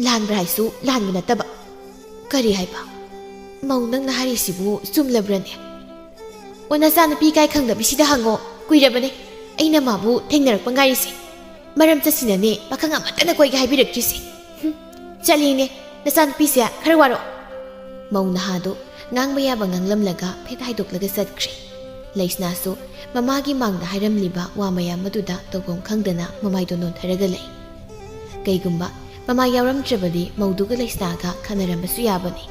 ꯂꯥꯟꯕ꯭ꯔꯥ ꯍꯥꯏꯁꯨ ꯂꯥꯟꯕ ꯅꯠꯇꯕ꯫ ꯀꯔꯤ ꯍꯥꯏꯕ? ꯃꯧ, ꯅꯪꯅ ꯍꯥꯏꯔꯤꯁꯤꯕꯨ ꯆꯨꯝꯂꯕ꯭ꯔꯅꯦ? ꯑꯣ, ꯅꯆꯥꯅꯨꯄꯤ ꯏꯀꯥꯏ ꯈꯪꯗꯕꯤꯁꯤꯗ ꯍꯪꯉꯣ꯫ ꯀꯨꯏꯔꯕꯅꯦ ꯑꯩꯅ ꯃꯥꯕꯨ ꯊꯦꯡꯅꯔꯛꯄ ꯉꯥꯏꯔꯤꯁꯦ꯫ ꯃꯔꯝ ꯆꯠꯁꯤꯅꯅꯦ ꯄꯥꯈꯪ ꯑꯃꯠꯇꯅ ꯀꯣꯏꯒꯦ ꯍꯥꯏꯕꯤꯔꯛꯇ꯭ꯔꯤꯁꯦ꯫ ꯍꯨꯝ, ꯆꯠꯂꯤꯅꯦ, ꯅꯆꯥꯅꯨꯄꯤꯁꯦ ꯈꯔ ꯋꯥꯔꯣ꯫ ꯃꯧ ꯅꯍꯥꯗꯨ ꯉꯥꯡꯕ ꯌꯥꯕ ꯉꯥꯡꯂꯝꯂꯒ ꯐꯦꯠ ꯍꯥꯏꯗꯣꯛꯂꯒ ꯆꯠꯈ꯭ꯔꯦ꯫ ꯂꯩꯁꯅꯥꯁꯨ ꯃꯃꯥꯒꯤ ꯃꯥꯡꯗ ꯍꯥꯏꯔꯝꯂꯤꯕ ꯋꯥ ꯃꯌꯥꯝ ꯑꯗꯨꯗ ꯇꯧꯐꯝ ꯈꯪꯗꯅ ꯃꯃꯥꯏꯗꯣ ꯅꯣꯟꯊꯔꯒ ꯂꯩ꯫ ꯀꯩꯒꯨꯝꯕ ꯃꯃꯥ ꯌꯥꯎꯔꯝꯗ꯭ꯔꯕꯗꯤ ꯃꯧꯗꯨꯒ ꯂꯩꯁꯅꯥꯒ ꯈꯠꯅꯔꯝꯕꯁꯨ ꯌꯥꯕꯅꯤ꯫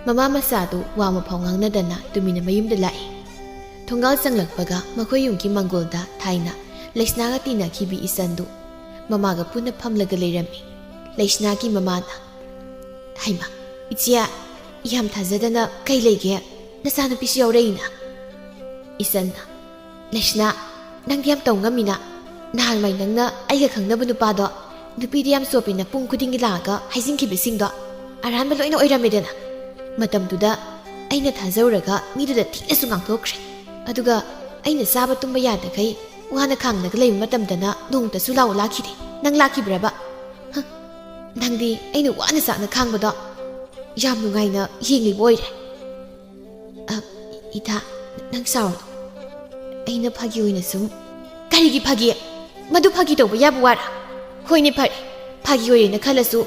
ꯃꯃꯥ ꯃꯆꯥꯗꯨ ꯋꯥ ꯑꯃꯐꯥꯎ ꯉꯥꯡꯅꯗꯅ ꯇꯨꯃꯤꯟꯅ ꯃꯌꯨꯝꯗ ꯂꯥꯛꯏ꯫ ꯊꯣꯡꯒꯥꯜ ꯆꯪꯂꯛꯄꯒ ꯃꯈꯣꯏ ꯌꯨꯝꯒꯤ ꯃꯥꯡꯒꯣꯜꯗ ꯊꯥꯏꯅ ꯂꯩꯁꯅꯥꯒ ꯇꯤꯟꯅꯈꯤꯕꯤ ꯏꯆꯟꯗꯨ ꯃꯃꯥꯒ ꯄꯨꯟꯅ ꯐꯝꯂꯒ ꯂꯩꯔꯝꯃꯤ꯫ ꯂꯩꯁꯅꯥꯒꯤ ꯃꯃꯥꯅ, "ꯍꯩꯃꯥ, ꯏꯆꯦ, ꯌꯥꯝ ꯊꯥꯖꯗꯅ ꯀꯩ ꯂꯩꯒꯦ? ꯅꯆꯥꯅꯨꯄꯤꯁꯨ ꯌꯥꯎꯔꯛꯏꯅ?" ꯏꯆꯟꯅ, "ꯂꯩꯁꯅꯥ, ꯅꯪꯗꯤ ꯌꯥꯝ ꯇꯧ ꯉꯝꯃꯤꯅ꯫ ꯅꯍꯥꯟꯋꯥꯏ ꯅꯪꯅ ꯑꯩꯒ ꯈꯪꯅꯕ ꯅꯨꯄꯥꯗꯣ, ꯅꯨꯄꯤꯗꯤ ꯌꯥꯝ ꯆꯣꯞꯄꯦꯅ ꯄꯨꯡ ꯈꯨꯗꯤꯡꯒꯤ ꯂꯥꯛꯑꯒ ꯍꯥꯏꯖꯤꯟꯈꯤꯕꯁꯤꯡꯗꯣ ꯑꯔꯥꯟꯕ ꯂꯣꯏꯅ ꯑꯣꯏꯔꯝꯃꯦꯗꯅ꯫ ꯃꯇꯝꯗꯨꯗ ꯑꯩꯅ ꯊꯥꯖꯔꯨꯔꯒ ꯃꯤꯗꯨꯗ ꯊꯤꯅꯁꯨ ꯉꯥꯡꯊꯣꯛꯈ꯭ꯔꯦ꯫ ꯑꯗꯨꯒ ꯑꯩꯅ ꯆꯥꯕ ꯇꯨꯝꯕ ꯌꯥꯗꯈꯩ ꯋꯥꯅ ꯈꯥꯡꯂꯒ ꯂꯩꯕ ꯃꯇꯝꯗꯅ ꯅꯣꯡꯃꯇꯁꯨ ꯂꯥꯛꯑꯣ ꯂꯥꯛꯈꯤꯗꯦ꯫ ꯅꯪ ꯂꯥꯛꯈꯤꯕ꯭ꯔꯕ? ꯍ, ꯅꯪꯗꯤ ꯑꯩꯅ ꯋꯥꯅ ꯆꯥꯛꯅ ꯈꯥꯡꯕꯗꯣ ꯌꯥꯝ ꯅꯨꯡꯉꯥꯏꯅ ꯌꯦꯡꯂꯤꯕ ꯑꯣꯏꯔꯦ꯫ ꯑ, ꯏꯇꯥ, ꯅꯪ ꯁꯥꯎꯔꯅꯨ꯫ ꯑꯩꯅ ꯐꯥꯒꯤ ꯑꯣꯏꯅ ꯁꯨꯝ꯫ ꯀꯔꯤꯒꯤ ꯐꯥꯒꯤ? ꯃꯗꯨ ꯐꯥꯒꯤ ꯇꯧꯕ ꯌꯥꯕ ꯋꯥꯔꯥ? ꯍꯣꯏꯅꯦ, ꯐꯔꯦ, ꯐꯥꯒꯤ ꯑꯣꯏꯔꯦꯅ ꯈꯜꯂꯁꯨ,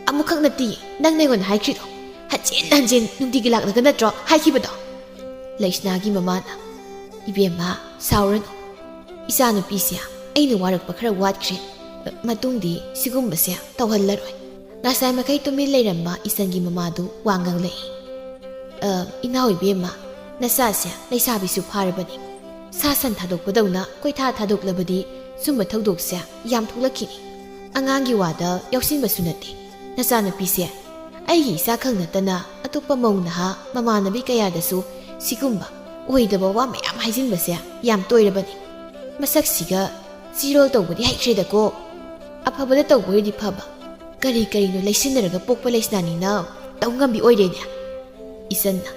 ꯑꯃꯨꯛꯈꯛ ꯅꯠꯇꯤꯌꯦ ꯅꯪꯅ ꯑꯩꯉꯣꯟꯗ ꯍꯥꯏꯈ꯭ꯔꯤꯗꯣ꯫ ꯍꯟꯖꯤꯟ ꯍꯟꯖꯤꯟ ꯅꯨꯡꯇꯤꯒꯤ ꯂꯥꯛꯂꯒ ꯅꯠꯇ꯭ꯔꯣ ꯍꯥꯏꯈꯤꯕꯗꯣ? ꯂꯩꯁꯅꯥꯒꯤ ꯃꯃꯥꯅ, "ꯏꯕꯦꯝꯃ, ꯁꯥꯎꯔꯅꯨ꯫ ꯏꯆꯥꯅꯨꯄꯤꯁꯦ ꯑꯩꯅ ꯋꯥꯔꯛꯄ ꯈꯔ ꯋꯥꯠꯈ꯭ꯔꯦ꯫ ꯃꯇꯨꯡꯗꯤ ꯁꯤꯒꯨꯝꯕꯁꯦ ꯇꯧꯍꯜꯂꯔꯣꯏ꯫ ꯉꯁꯥꯏ ꯃꯈꯩ ꯇꯨꯃꯤꯟ ꯂꯩꯔꯝꯕ ꯏꯆꯟꯒꯤ ꯃꯃꯥꯗꯨ ꯋꯥ ꯉꯥꯡꯂꯛꯏ꯫ "ꯑ, ꯏꯅꯥꯎ ꯏꯕꯦꯝꯃ, ꯅꯆꯥꯁꯦ ꯂꯩꯁꯥꯕꯤꯁꯨ ꯐꯥꯔꯕꯅꯤ꯫ ꯁꯥ ꯁꯟ ꯊꯥꯗꯣꯛꯄꯗꯧꯅ ꯀꯣꯏꯊꯥ ꯊꯥꯗꯣꯛꯂꯕꯗꯤ ꯁꯨꯝꯕ ꯊꯧꯗꯣꯛꯁꯦ ꯌꯥꯝ ꯊꯣꯛꯂꯛꯈꯤꯅꯤ꯫ ꯑꯉꯥꯡꯒꯤ ꯋꯥꯗ ꯌꯥꯎꯁꯤꯟꯕꯁꯨ ꯅꯠꯇꯦ꯫ ꯅꯆꯥꯅꯨꯄꯤꯁꯦ ꯑꯩꯒꯤ ꯏꯆꯥ ꯈꯛ ꯅꯠꯇꯅ ꯑꯇꯣꯞꯄ ꯃꯧ ꯅꯍꯥ ꯃꯃꯥꯟꯅꯕꯤ ꯀꯌꯥꯗꯁꯨ ꯁꯤꯒꯨꯝꯕ ꯑꯣꯏꯗꯕ ꯋꯥ ꯃꯌꯥꯝ ꯍꯥꯏꯖꯤꯟꯕꯁꯦ ꯌꯥꯝ ꯇꯣꯏꯔꯕꯅꯤ꯫ ꯃꯁꯛꯁꯤꯒ ꯆꯤꯔꯣꯜ ꯇꯧꯕꯗꯤ ꯍꯩꯈ꯭ꯔꯦꯗꯀꯣ꯫ ꯑꯐꯕꯗ ꯇꯧꯕ ꯑꯣꯏꯔꯗꯤ ꯐꯕ꯫ ꯀꯔꯤ ꯀꯔꯤꯅꯣ ꯂꯩꯁꯤꯟꯅꯔꯒ ꯄꯣꯛꯄ ꯂꯩꯁꯅꯥꯅꯤꯅ ꯇꯧ ꯉꯝꯕꯤ ꯑꯣꯏꯔꯦꯅꯦ꯫" ꯏꯆꯟꯅ,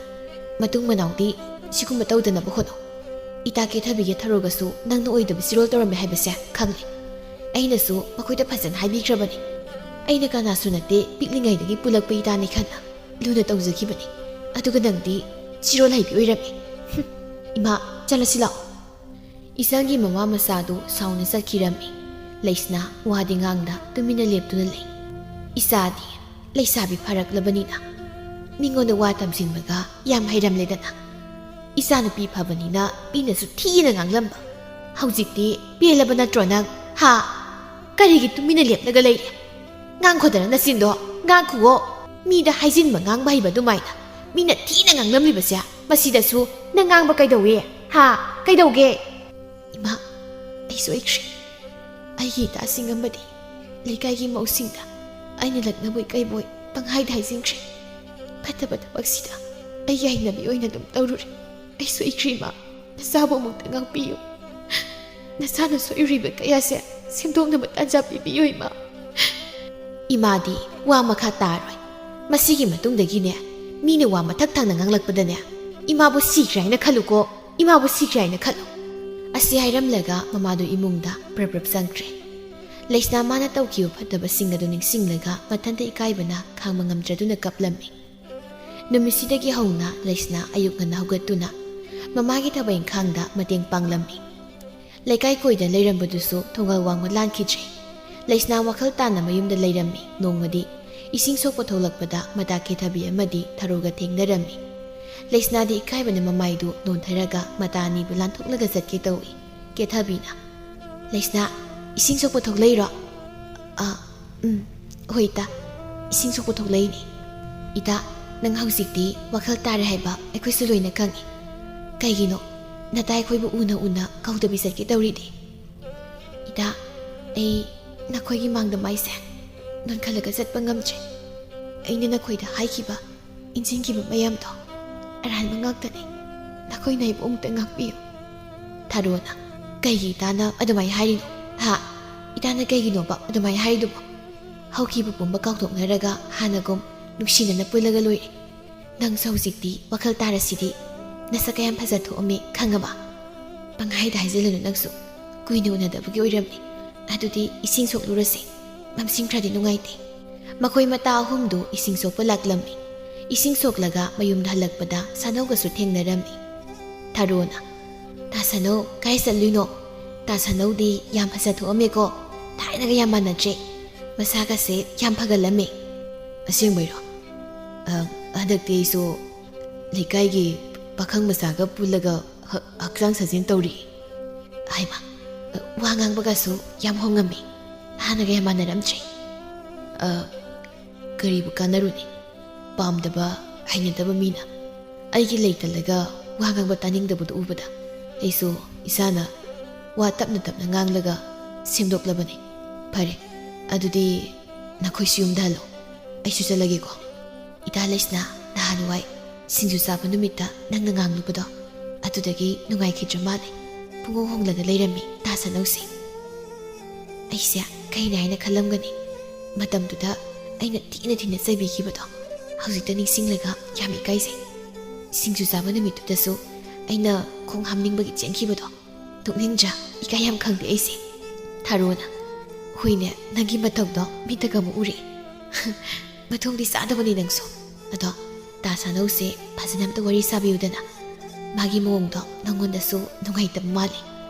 "ꯃꯇꯨꯡ ꯃꯅꯥꯎꯗꯤ ꯁꯤꯒꯨꯝꯕ ꯇꯧꯗꯅꯕ ꯍꯣꯠꯅꯧ꯫ ꯏꯇꯥ ꯀꯦꯊꯕꯤꯒ ꯊꯔꯣꯒꯁꯨ ꯅꯪꯅ ꯑꯣꯏꯗꯕ ꯆꯤꯔꯣꯜ ꯇꯧꯔꯝꯃꯦ ꯍꯥꯏꯕꯁꯦ ꯈꯪꯂꯦ꯫ ꯑꯩꯅꯁꯨ ꯃꯈꯣꯏꯗ ꯐꯖꯅ ꯍꯥꯏꯕꯤꯈ꯭ꯔꯕꯅꯤ꯫ ꯑꯩꯅ ꯀꯅꯥꯁꯨ ꯅꯠꯇꯦ, ꯄꯤꯛꯂꯤꯉꯩꯗꯒꯤ ꯄꯨꯜꯂꯛꯄ ꯏꯇꯥꯅꯤ ꯈꯟꯅ ꯂꯨꯅ ꯇꯧꯖꯈꯤꯕꯅꯤ꯫ ꯑꯗꯨꯒ ꯅꯪꯗꯤ ꯆꯤꯔꯣꯜ ꯍꯩꯕꯤ ꯑꯣꯏꯔꯝꯃꯤ꯫ ꯍꯨꯝ, ꯏꯃꯥ, ꯆꯠꯂꯁꯤ ꯂꯥꯛꯑꯣ꯫" ꯏꯆꯟꯒꯤ ꯃꯃꯥ ꯃꯆꯥꯗꯨ ꯁꯥꯎꯅ ꯆꯠꯈꯤꯔꯝꯃꯤ꯫ ꯂꯩꯁꯅꯥ ꯋꯥꯗꯤ ꯉꯥꯡꯗ ꯇꯨꯃꯤꯟꯅ ꯂꯦꯞꯇꯨꯅ ꯂꯩ꯫ ꯏꯆꯥꯗꯤ ꯂꯩꯁꯥꯕꯤ ꯐꯔꯛꯂꯕꯅꯤꯅ ꯃꯤꯉꯣꯟꯗ ꯋꯥ ꯇꯝꯁꯤꯟꯕꯒ ꯌꯥꯝ ꯍꯩꯔꯝꯂꯦꯗꯅ꯫ ꯏꯆꯥꯅꯨꯄꯤ ꯐꯕꯅꯤꯅ ꯃꯤꯅꯁꯨ ꯊꯤꯅ ꯉꯥꯡꯂꯝꯕ꯫ ꯍꯧꯖꯤꯛꯇꯤ ꯄꯦꯜꯂꯕ ꯅꯠꯇ꯭ꯔꯣ ꯅꯪ? ꯍꯥ? ꯀꯔꯤꯒꯤ ꯇꯨꯃꯤꯟꯅ ꯂꯦꯞꯂꯒ ꯂꯩꯔꯦ? ꯉꯥꯡꯈꯣꯗꯅ ꯅꯆꯤꯟꯗꯣ, ꯉꯥꯡꯈꯨꯋꯣ꯫ ꯃꯤꯗ ꯍꯥꯏꯖꯤꯟꯕ ꯉꯥꯡꯕ ꯍꯩꯕ ꯑꯗꯨꯃꯥꯏꯅ ꯃꯤꯅ ꯊꯤꯅ ꯉꯥꯡꯂꯝꯂꯤꯕꯁꯦ, ꯃꯁꯤꯗꯁꯨ ꯅꯪ ꯉꯥꯡꯕ ꯀꯩꯗꯧꯏ? ꯍꯥ? ꯀꯩꯗꯧꯒꯦ? ꯏꯃꯥ, ꯑꯩ ꯁꯣꯏꯈ꯭ꯔꯦ꯫ ꯑꯩꯒꯤ ꯏꯇꯥꯁꯤꯡ ꯑꯃꯗꯤ ꯂꯩꯀꯥꯏꯒꯤ ꯃꯧꯁꯤꯡꯗ ꯑꯩꯅ ꯂꯛꯅꯕꯣꯏ ꯀꯩꯕꯣꯏ ꯄꯪꯍꯥꯏꯗ ꯍꯥꯏꯖꯤꯟꯈ꯭ꯔꯦ꯫ ꯐꯠꯇꯕ ꯊꯕꯛꯁꯤꯗ ꯑꯩꯒꯤ ꯍꯩꯅꯕꯤ ꯑꯣꯏꯅ ꯑꯗꯨꯝ ꯇꯧꯔꯨꯔꯦ꯫ ꯑꯩ ꯁꯣꯏꯈ꯭ꯔꯦ ꯏꯃꯥ, ꯅꯆꯥꯕꯨ ꯑꯃꯨꯛꯇ ꯉꯥꯛꯄꯤꯌꯨ꯫ ꯅꯆꯥꯅ ꯁꯣꯏꯔꯨꯔꯤꯕ ꯀꯌꯥꯁꯦ ꯁꯦꯝꯗꯣꯛꯅꯕ ꯇꯥꯟꯖꯥ ꯄꯤꯕꯤꯌꯨ, ꯏꯃꯥ꯫ ꯏꯃꯥꯗꯤ ꯋꯥ ꯃꯈꯥ ꯇꯥꯔꯣꯏ꯫ ꯃꯁꯤꯒꯤ ꯃꯇꯨꯡꯗꯒꯤꯅꯦ, ꯃꯤꯅ ꯋꯥ ꯃꯊꯛ ꯊꯪꯅ ꯉꯥꯡꯂꯛꯄꯗꯅꯦ, "ꯏꯃꯥꯕꯨ ꯁꯤꯈ꯭ꯔꯦ ꯍꯥꯏꯅ ꯈꯜꯂꯨꯀꯣ, ꯏꯃꯥꯕꯨ ꯁꯤꯈ꯭ꯔꯦ ꯍꯥꯏꯅ ꯈꯜꯂꯨ"꯫ ꯑꯁꯤ ꯍꯥꯏꯔꯝꯂꯒ ꯃꯃꯥꯗꯨ ꯏꯃꯨꯡꯗ ꯄ꯭ꯔꯞ ꯄ꯭ꯔꯞ ꯆꯪꯈ꯭ꯔꯦ꯫ ꯂꯩꯁꯅꯥ ꯃꯥꯅ ꯇꯧꯈꯤꯕ ꯐꯠꯇꯕꯁꯤꯡ ꯑꯗꯨ ꯅꯤꯡꯁꯤꯡꯂꯒ ꯃꯊꯟꯇ ꯏꯀꯥꯏꯕꯅ ꯈꯥꯡꯕ ꯉꯝꯗ꯭ꯔꯗꯨꯅ ꯀꯞꯂꯝꯃꯤ꯫ ꯅꯨꯃꯤꯠꯁꯤꯗꯒꯤ ꯍꯧꯅ ꯂꯩꯁꯅꯥ ꯑꯌꯨꯛ ꯉꯟꯅ ꯍꯧꯒꯠꯇꯨꯅ ꯃꯃꯥꯒꯤ ꯊꯕꯛ ꯏꯪꯈꯥꯡꯗ ꯃꯇꯦꯡ ꯄꯥꯡꯂꯝꯃꯤ꯫ ꯂꯩꯀꯥꯏ ꯀꯣꯏꯗ ꯂꯩꯔꯝꯕꯗꯨꯁꯨ ꯊꯣꯡꯒꯜ ꯋꯥꯡꯃ ꯂꯥꯟꯈꯤꯗ꯭ꯔꯦ꯫ ꯂꯩꯁꯅꯥ ꯋꯥꯈꯜ ꯇꯥꯅ ꯃꯌꯨꯝꯗ ꯂꯩꯔꯝꯃꯤ꯫ ꯅꯣꯡꯃꯗꯤ ꯏꯁꯤꯡ ꯁꯣꯛꯄ ꯊꯣꯛꯂꯛꯄꯗ ꯃꯇꯥ ꯀꯦꯊꯕꯤ ꯑꯃꯗꯤ ꯊꯔꯣꯒ ꯊꯦꯡꯅꯔꯝꯃꯤ꯫ ꯂꯩꯁꯅꯥꯗꯤ ꯏꯀꯥꯏꯕꯅ ꯃꯃꯥꯏꯗꯨ ꯅꯣꯟꯊꯔꯒ ꯃꯇꯥ ꯑꯅꯤꯕꯨ ꯂꯥꯟꯊꯣꯛꯂꯒ ꯆꯠꯀꯦ ꯇꯧꯏ꯫ ꯀꯦꯊꯕꯤꯅ, "ꯂꯩꯁꯅꯥ, ꯏꯁꯤꯡ ꯁꯣꯛꯄ ꯊꯣꯛꯂꯛꯏꯔꯣ?" "ꯑꯥ, ꯎꯝ, ꯍꯣꯏ ꯏꯇꯥ, ꯏꯁꯤꯡ ꯁꯣꯛꯄ ꯊꯣꯛꯂꯛꯏꯅꯦ꯫ ꯏꯇꯥ, ꯅꯪ ꯍꯧꯖꯤꯛꯇꯤ ꯋꯥꯈꯜ ꯇꯥꯔꯦ ꯍꯥꯏꯕ ꯑꯩꯈꯣꯏꯁꯨ ꯂꯣꯏꯅ ꯈꯪꯉꯤ꯫ ꯀꯩꯒꯤꯅꯣ ꯅꯇꯥ ꯑꯩꯈꯣꯏꯕꯨ ꯎꯅ ꯎꯅ ꯀꯧꯗꯕꯤ ꯆꯠꯀꯦ ꯇꯧꯔꯤꯗꯤ?" "ꯏꯇꯥ, ꯑꯩ ꯅꯈꯣꯏꯒꯤ ꯃꯥꯡꯗ ꯃꯥꯏꯁꯦ ꯅꯣꯟꯈꯠꯂꯒ ꯆꯠꯄ ꯉꯝꯗ꯭ꯔꯦ꯫ ꯑꯩꯅ ꯅꯈꯣꯏꯗ ꯍꯥꯏꯈꯤꯕ, ꯏꯟꯁꯤꯟꯈꯤꯕ ꯃꯌꯥꯝꯗꯣ ꯑꯔꯥꯟꯕ ꯉꯥꯛꯇꯅꯤ꯫ ꯅꯈꯣꯏꯅ ꯑꯩꯕꯨ ꯑꯃꯨꯛꯇ ꯉꯥꯛꯄꯤꯌꯨ꯫" ꯊꯔꯣꯅ, "ꯀꯩꯒꯤ ꯏꯇꯥꯅ ꯑꯗꯨꯃꯥꯏꯅ ꯍꯥꯏꯔꯤꯅꯣ? ꯍꯥ? ꯏꯇꯥꯅ ꯀꯩꯒꯤꯅꯣꯕ ꯑꯗꯨꯃꯥꯏꯅ ꯍꯥꯏꯔꯤꯗꯨꯕꯣ? ꯍꯧꯈꯤꯕ ꯄꯨꯝꯕ ꯀꯥꯎꯊꯣꯛꯅꯔꯒ ꯍꯥꯟꯅꯒꯨꯝ ꯅꯨꯡꯁꯤꯅꯅ ꯄꯨꯜꯂꯒ ꯂꯣꯏꯔꯦ꯫ ꯅꯪꯁꯨ ꯍꯧꯖꯤꯛꯇꯤ ꯋꯥꯈꯜ ꯇꯥꯔꯁꯤꯗꯤ꯫ ꯅꯁꯛ ꯀꯌꯥꯝ ꯐꯖ ꯊꯣꯛꯑꯝꯃꯤ ꯈꯪꯉꯕ? ꯄꯪꯍꯥꯏꯗ ꯍꯥꯏꯖꯤꯜꯂꯨꯅꯨ ꯅꯪꯁꯨ꯫ ꯀꯨꯏꯅ ꯎꯅꯗꯕꯒꯤ ꯑꯣꯏꯔꯝꯅꯤ꯫ ꯑꯗꯨꯗꯤ ꯏꯁꯤꯡ ꯁꯣꯛꯂꯨꯔꯁꯦ꯫ ꯃꯝꯁꯤꯡ ꯈꯔꯗꯤ ꯅꯨꯡꯉꯥꯏꯇꯦ꯫" ꯃꯈꯣꯏ ꯃꯇꯥ ꯑꯍꯨꯝꯗꯨ ꯏꯁꯤꯡ ꯁꯣꯛꯄ ꯂꯥꯛꯂꯝꯃꯤ꯫ ꯏꯁꯤꯡ ꯁꯣꯛꯂꯒ ꯃꯌꯨꯝꯗ ꯍꯜꯂꯛꯄꯗ ꯁꯥꯅꯧꯒꯁꯨ ꯊꯦꯡꯅꯔꯝꯃꯤ꯫ ꯊꯔꯣꯅ, "ꯇꯥ ꯁꯥꯅꯧ, ꯀꯥꯏ ꯆꯠꯂꯨꯏꯅꯣ? ꯇꯥ ꯁꯥꯅꯧꯗꯤ ꯌꯥꯝ ꯐꯖ ꯊꯣꯛꯑꯝꯃꯦꯀꯣ꯫ ꯊꯥꯏꯅꯒ ꯌꯥꯝ ꯃꯥꯟꯅꯗ꯭ꯔꯦ꯫ ꯃꯁꯥꯒꯁꯦ ꯌꯥꯝ ꯐꯒꯠꯂꯝꯃꯦ꯫" "ꯑꯁꯦꯡꯕꯩꯔꯣ? ꯑ, ꯍꯟꯗꯛꯇꯤ ꯑꯩꯁꯨ ꯂꯩꯀꯥꯏꯒꯤ ꯄꯥꯈꯪ ꯃꯆꯥꯒ ꯄꯨꯜꯂꯒ ꯍ-, ꯍꯛꯆꯥꯡ ꯁꯥꯖꯦꯜ ꯇꯧꯔꯤ꯫" ꯍꯥꯏꯃ, ꯋꯥ ꯉꯥꯡꯕꯒꯁꯨ ꯌꯥꯝ ꯍꯣꯡꯉꯝꯃꯤ꯫ ꯍꯥꯟꯅꯒ ꯌꯥꯝ ꯃꯥꯟꯅꯔꯝꯗ꯭ꯔꯦ꯫ ꯑ, ꯀꯔꯤꯕꯨ ꯀꯥꯟꯅꯔꯨꯅꯤ? ꯄꯥꯝꯗꯕ, ꯍꯩꯅꯗꯕ ꯃꯤꯅ ꯑꯩꯒꯤ ꯂꯩꯇꯂꯒ ꯋꯥ ꯉꯥꯡꯕ ꯇꯥꯅꯤꯡꯗꯕꯗꯨ ꯎꯕꯗ ꯑꯩꯁꯨ ꯏꯁꯥꯅ ꯋꯥ ꯇꯞꯅ ꯇꯞꯅ ꯉꯥꯡꯂꯒ ꯁꯦꯝꯗꯣꯛꯂꯕꯅꯤ꯫ ꯐꯔꯦ, ꯑꯗꯨꯗꯤ ꯅꯈꯣꯏꯁꯨ ꯌꯨꯝꯗ ꯍꯜꯂꯣ꯫ ꯑꯩꯁꯨ ꯆꯠꯂꯒꯦꯀꯣ꯫ ꯏꯇꯥ ꯂꯩꯁꯅꯥ, ꯅꯍꯥꯟꯋꯥꯏ ꯁꯤꯡꯖꯨ ꯆꯥꯕ ꯅꯨꯃꯤꯠꯇ ꯅꯪꯅ ꯉꯥꯡꯂꯨꯕꯗꯣ, ꯑꯗꯨꯗꯒꯤ ꯅꯨꯡꯉꯥꯏꯈꯤꯗ꯭ꯔ ꯃꯥꯜꯂꯦ꯫ ꯄꯨꯡꯍꯣꯡ ꯍꯣꯡꯂꯒ ꯂꯩꯔꯝꯃꯤ ꯇꯥ ꯁꯥꯟꯅꯧꯁꯦ꯫ ꯑꯩꯁꯦ ꯀꯩꯅ ꯍꯥꯏꯅ ꯈꯜꯂꯝꯒꯅꯤ? ꯃꯇꯝꯗꯨꯗ ꯑꯩꯅ ꯊꯤꯅ ꯊꯤꯅ ꯆꯩꯕꯤꯈꯤꯕꯗꯣ ꯍꯧꯖꯤꯛꯇ ꯅꯤꯡꯁꯤꯡꯂꯒ ꯌꯥꯝ ꯏꯀꯥꯏꯖꯩ꯫ ꯁꯤꯡꯖꯨ ꯆꯥꯕ ꯅꯨꯃꯤꯠꯇꯨꯗꯁꯨ ꯑꯩꯅ ꯈꯣꯡ ꯍꯥꯝꯅꯤꯡꯕꯒꯤ ꯆꯦꯟꯈꯤꯕꯗꯣ ꯅꯣꯛꯅꯤꯡꯗ꯭ꯔꯥ? ꯏꯀꯥꯏ ꯌꯥꯝ ꯈꯪꯗꯦ ꯑꯩꯁꯦ꯫ ꯊꯥꯔꯣꯅ, ꯍꯣꯏꯅꯦ, ꯅꯪꯒꯤ ꯃꯇꯧꯗꯣ ꯃꯤꯠꯇꯒ ꯑꯃꯨꯛ ꯎꯔꯦ꯫ ꯃꯊꯣꯡꯗꯤ ꯆꯥꯗꯕꯅꯤ ꯅꯪꯁꯨ꯫ ꯑꯗꯣ ꯇꯥ ꯁꯥꯅꯧꯁꯦ ꯐꯖꯅ ꯑꯝꯇ ꯋꯥꯔꯤ ꯁꯥꯕꯤꯌꯨꯗꯅ꯫ ꯃꯥꯒꯤ ꯃꯑꯣꯡꯗꯣ ꯅꯪꯉꯣꯟꯗꯁꯨ ꯅꯨꯡꯉꯥꯏꯇꯕ ꯃꯥꯜꯂꯤ꯫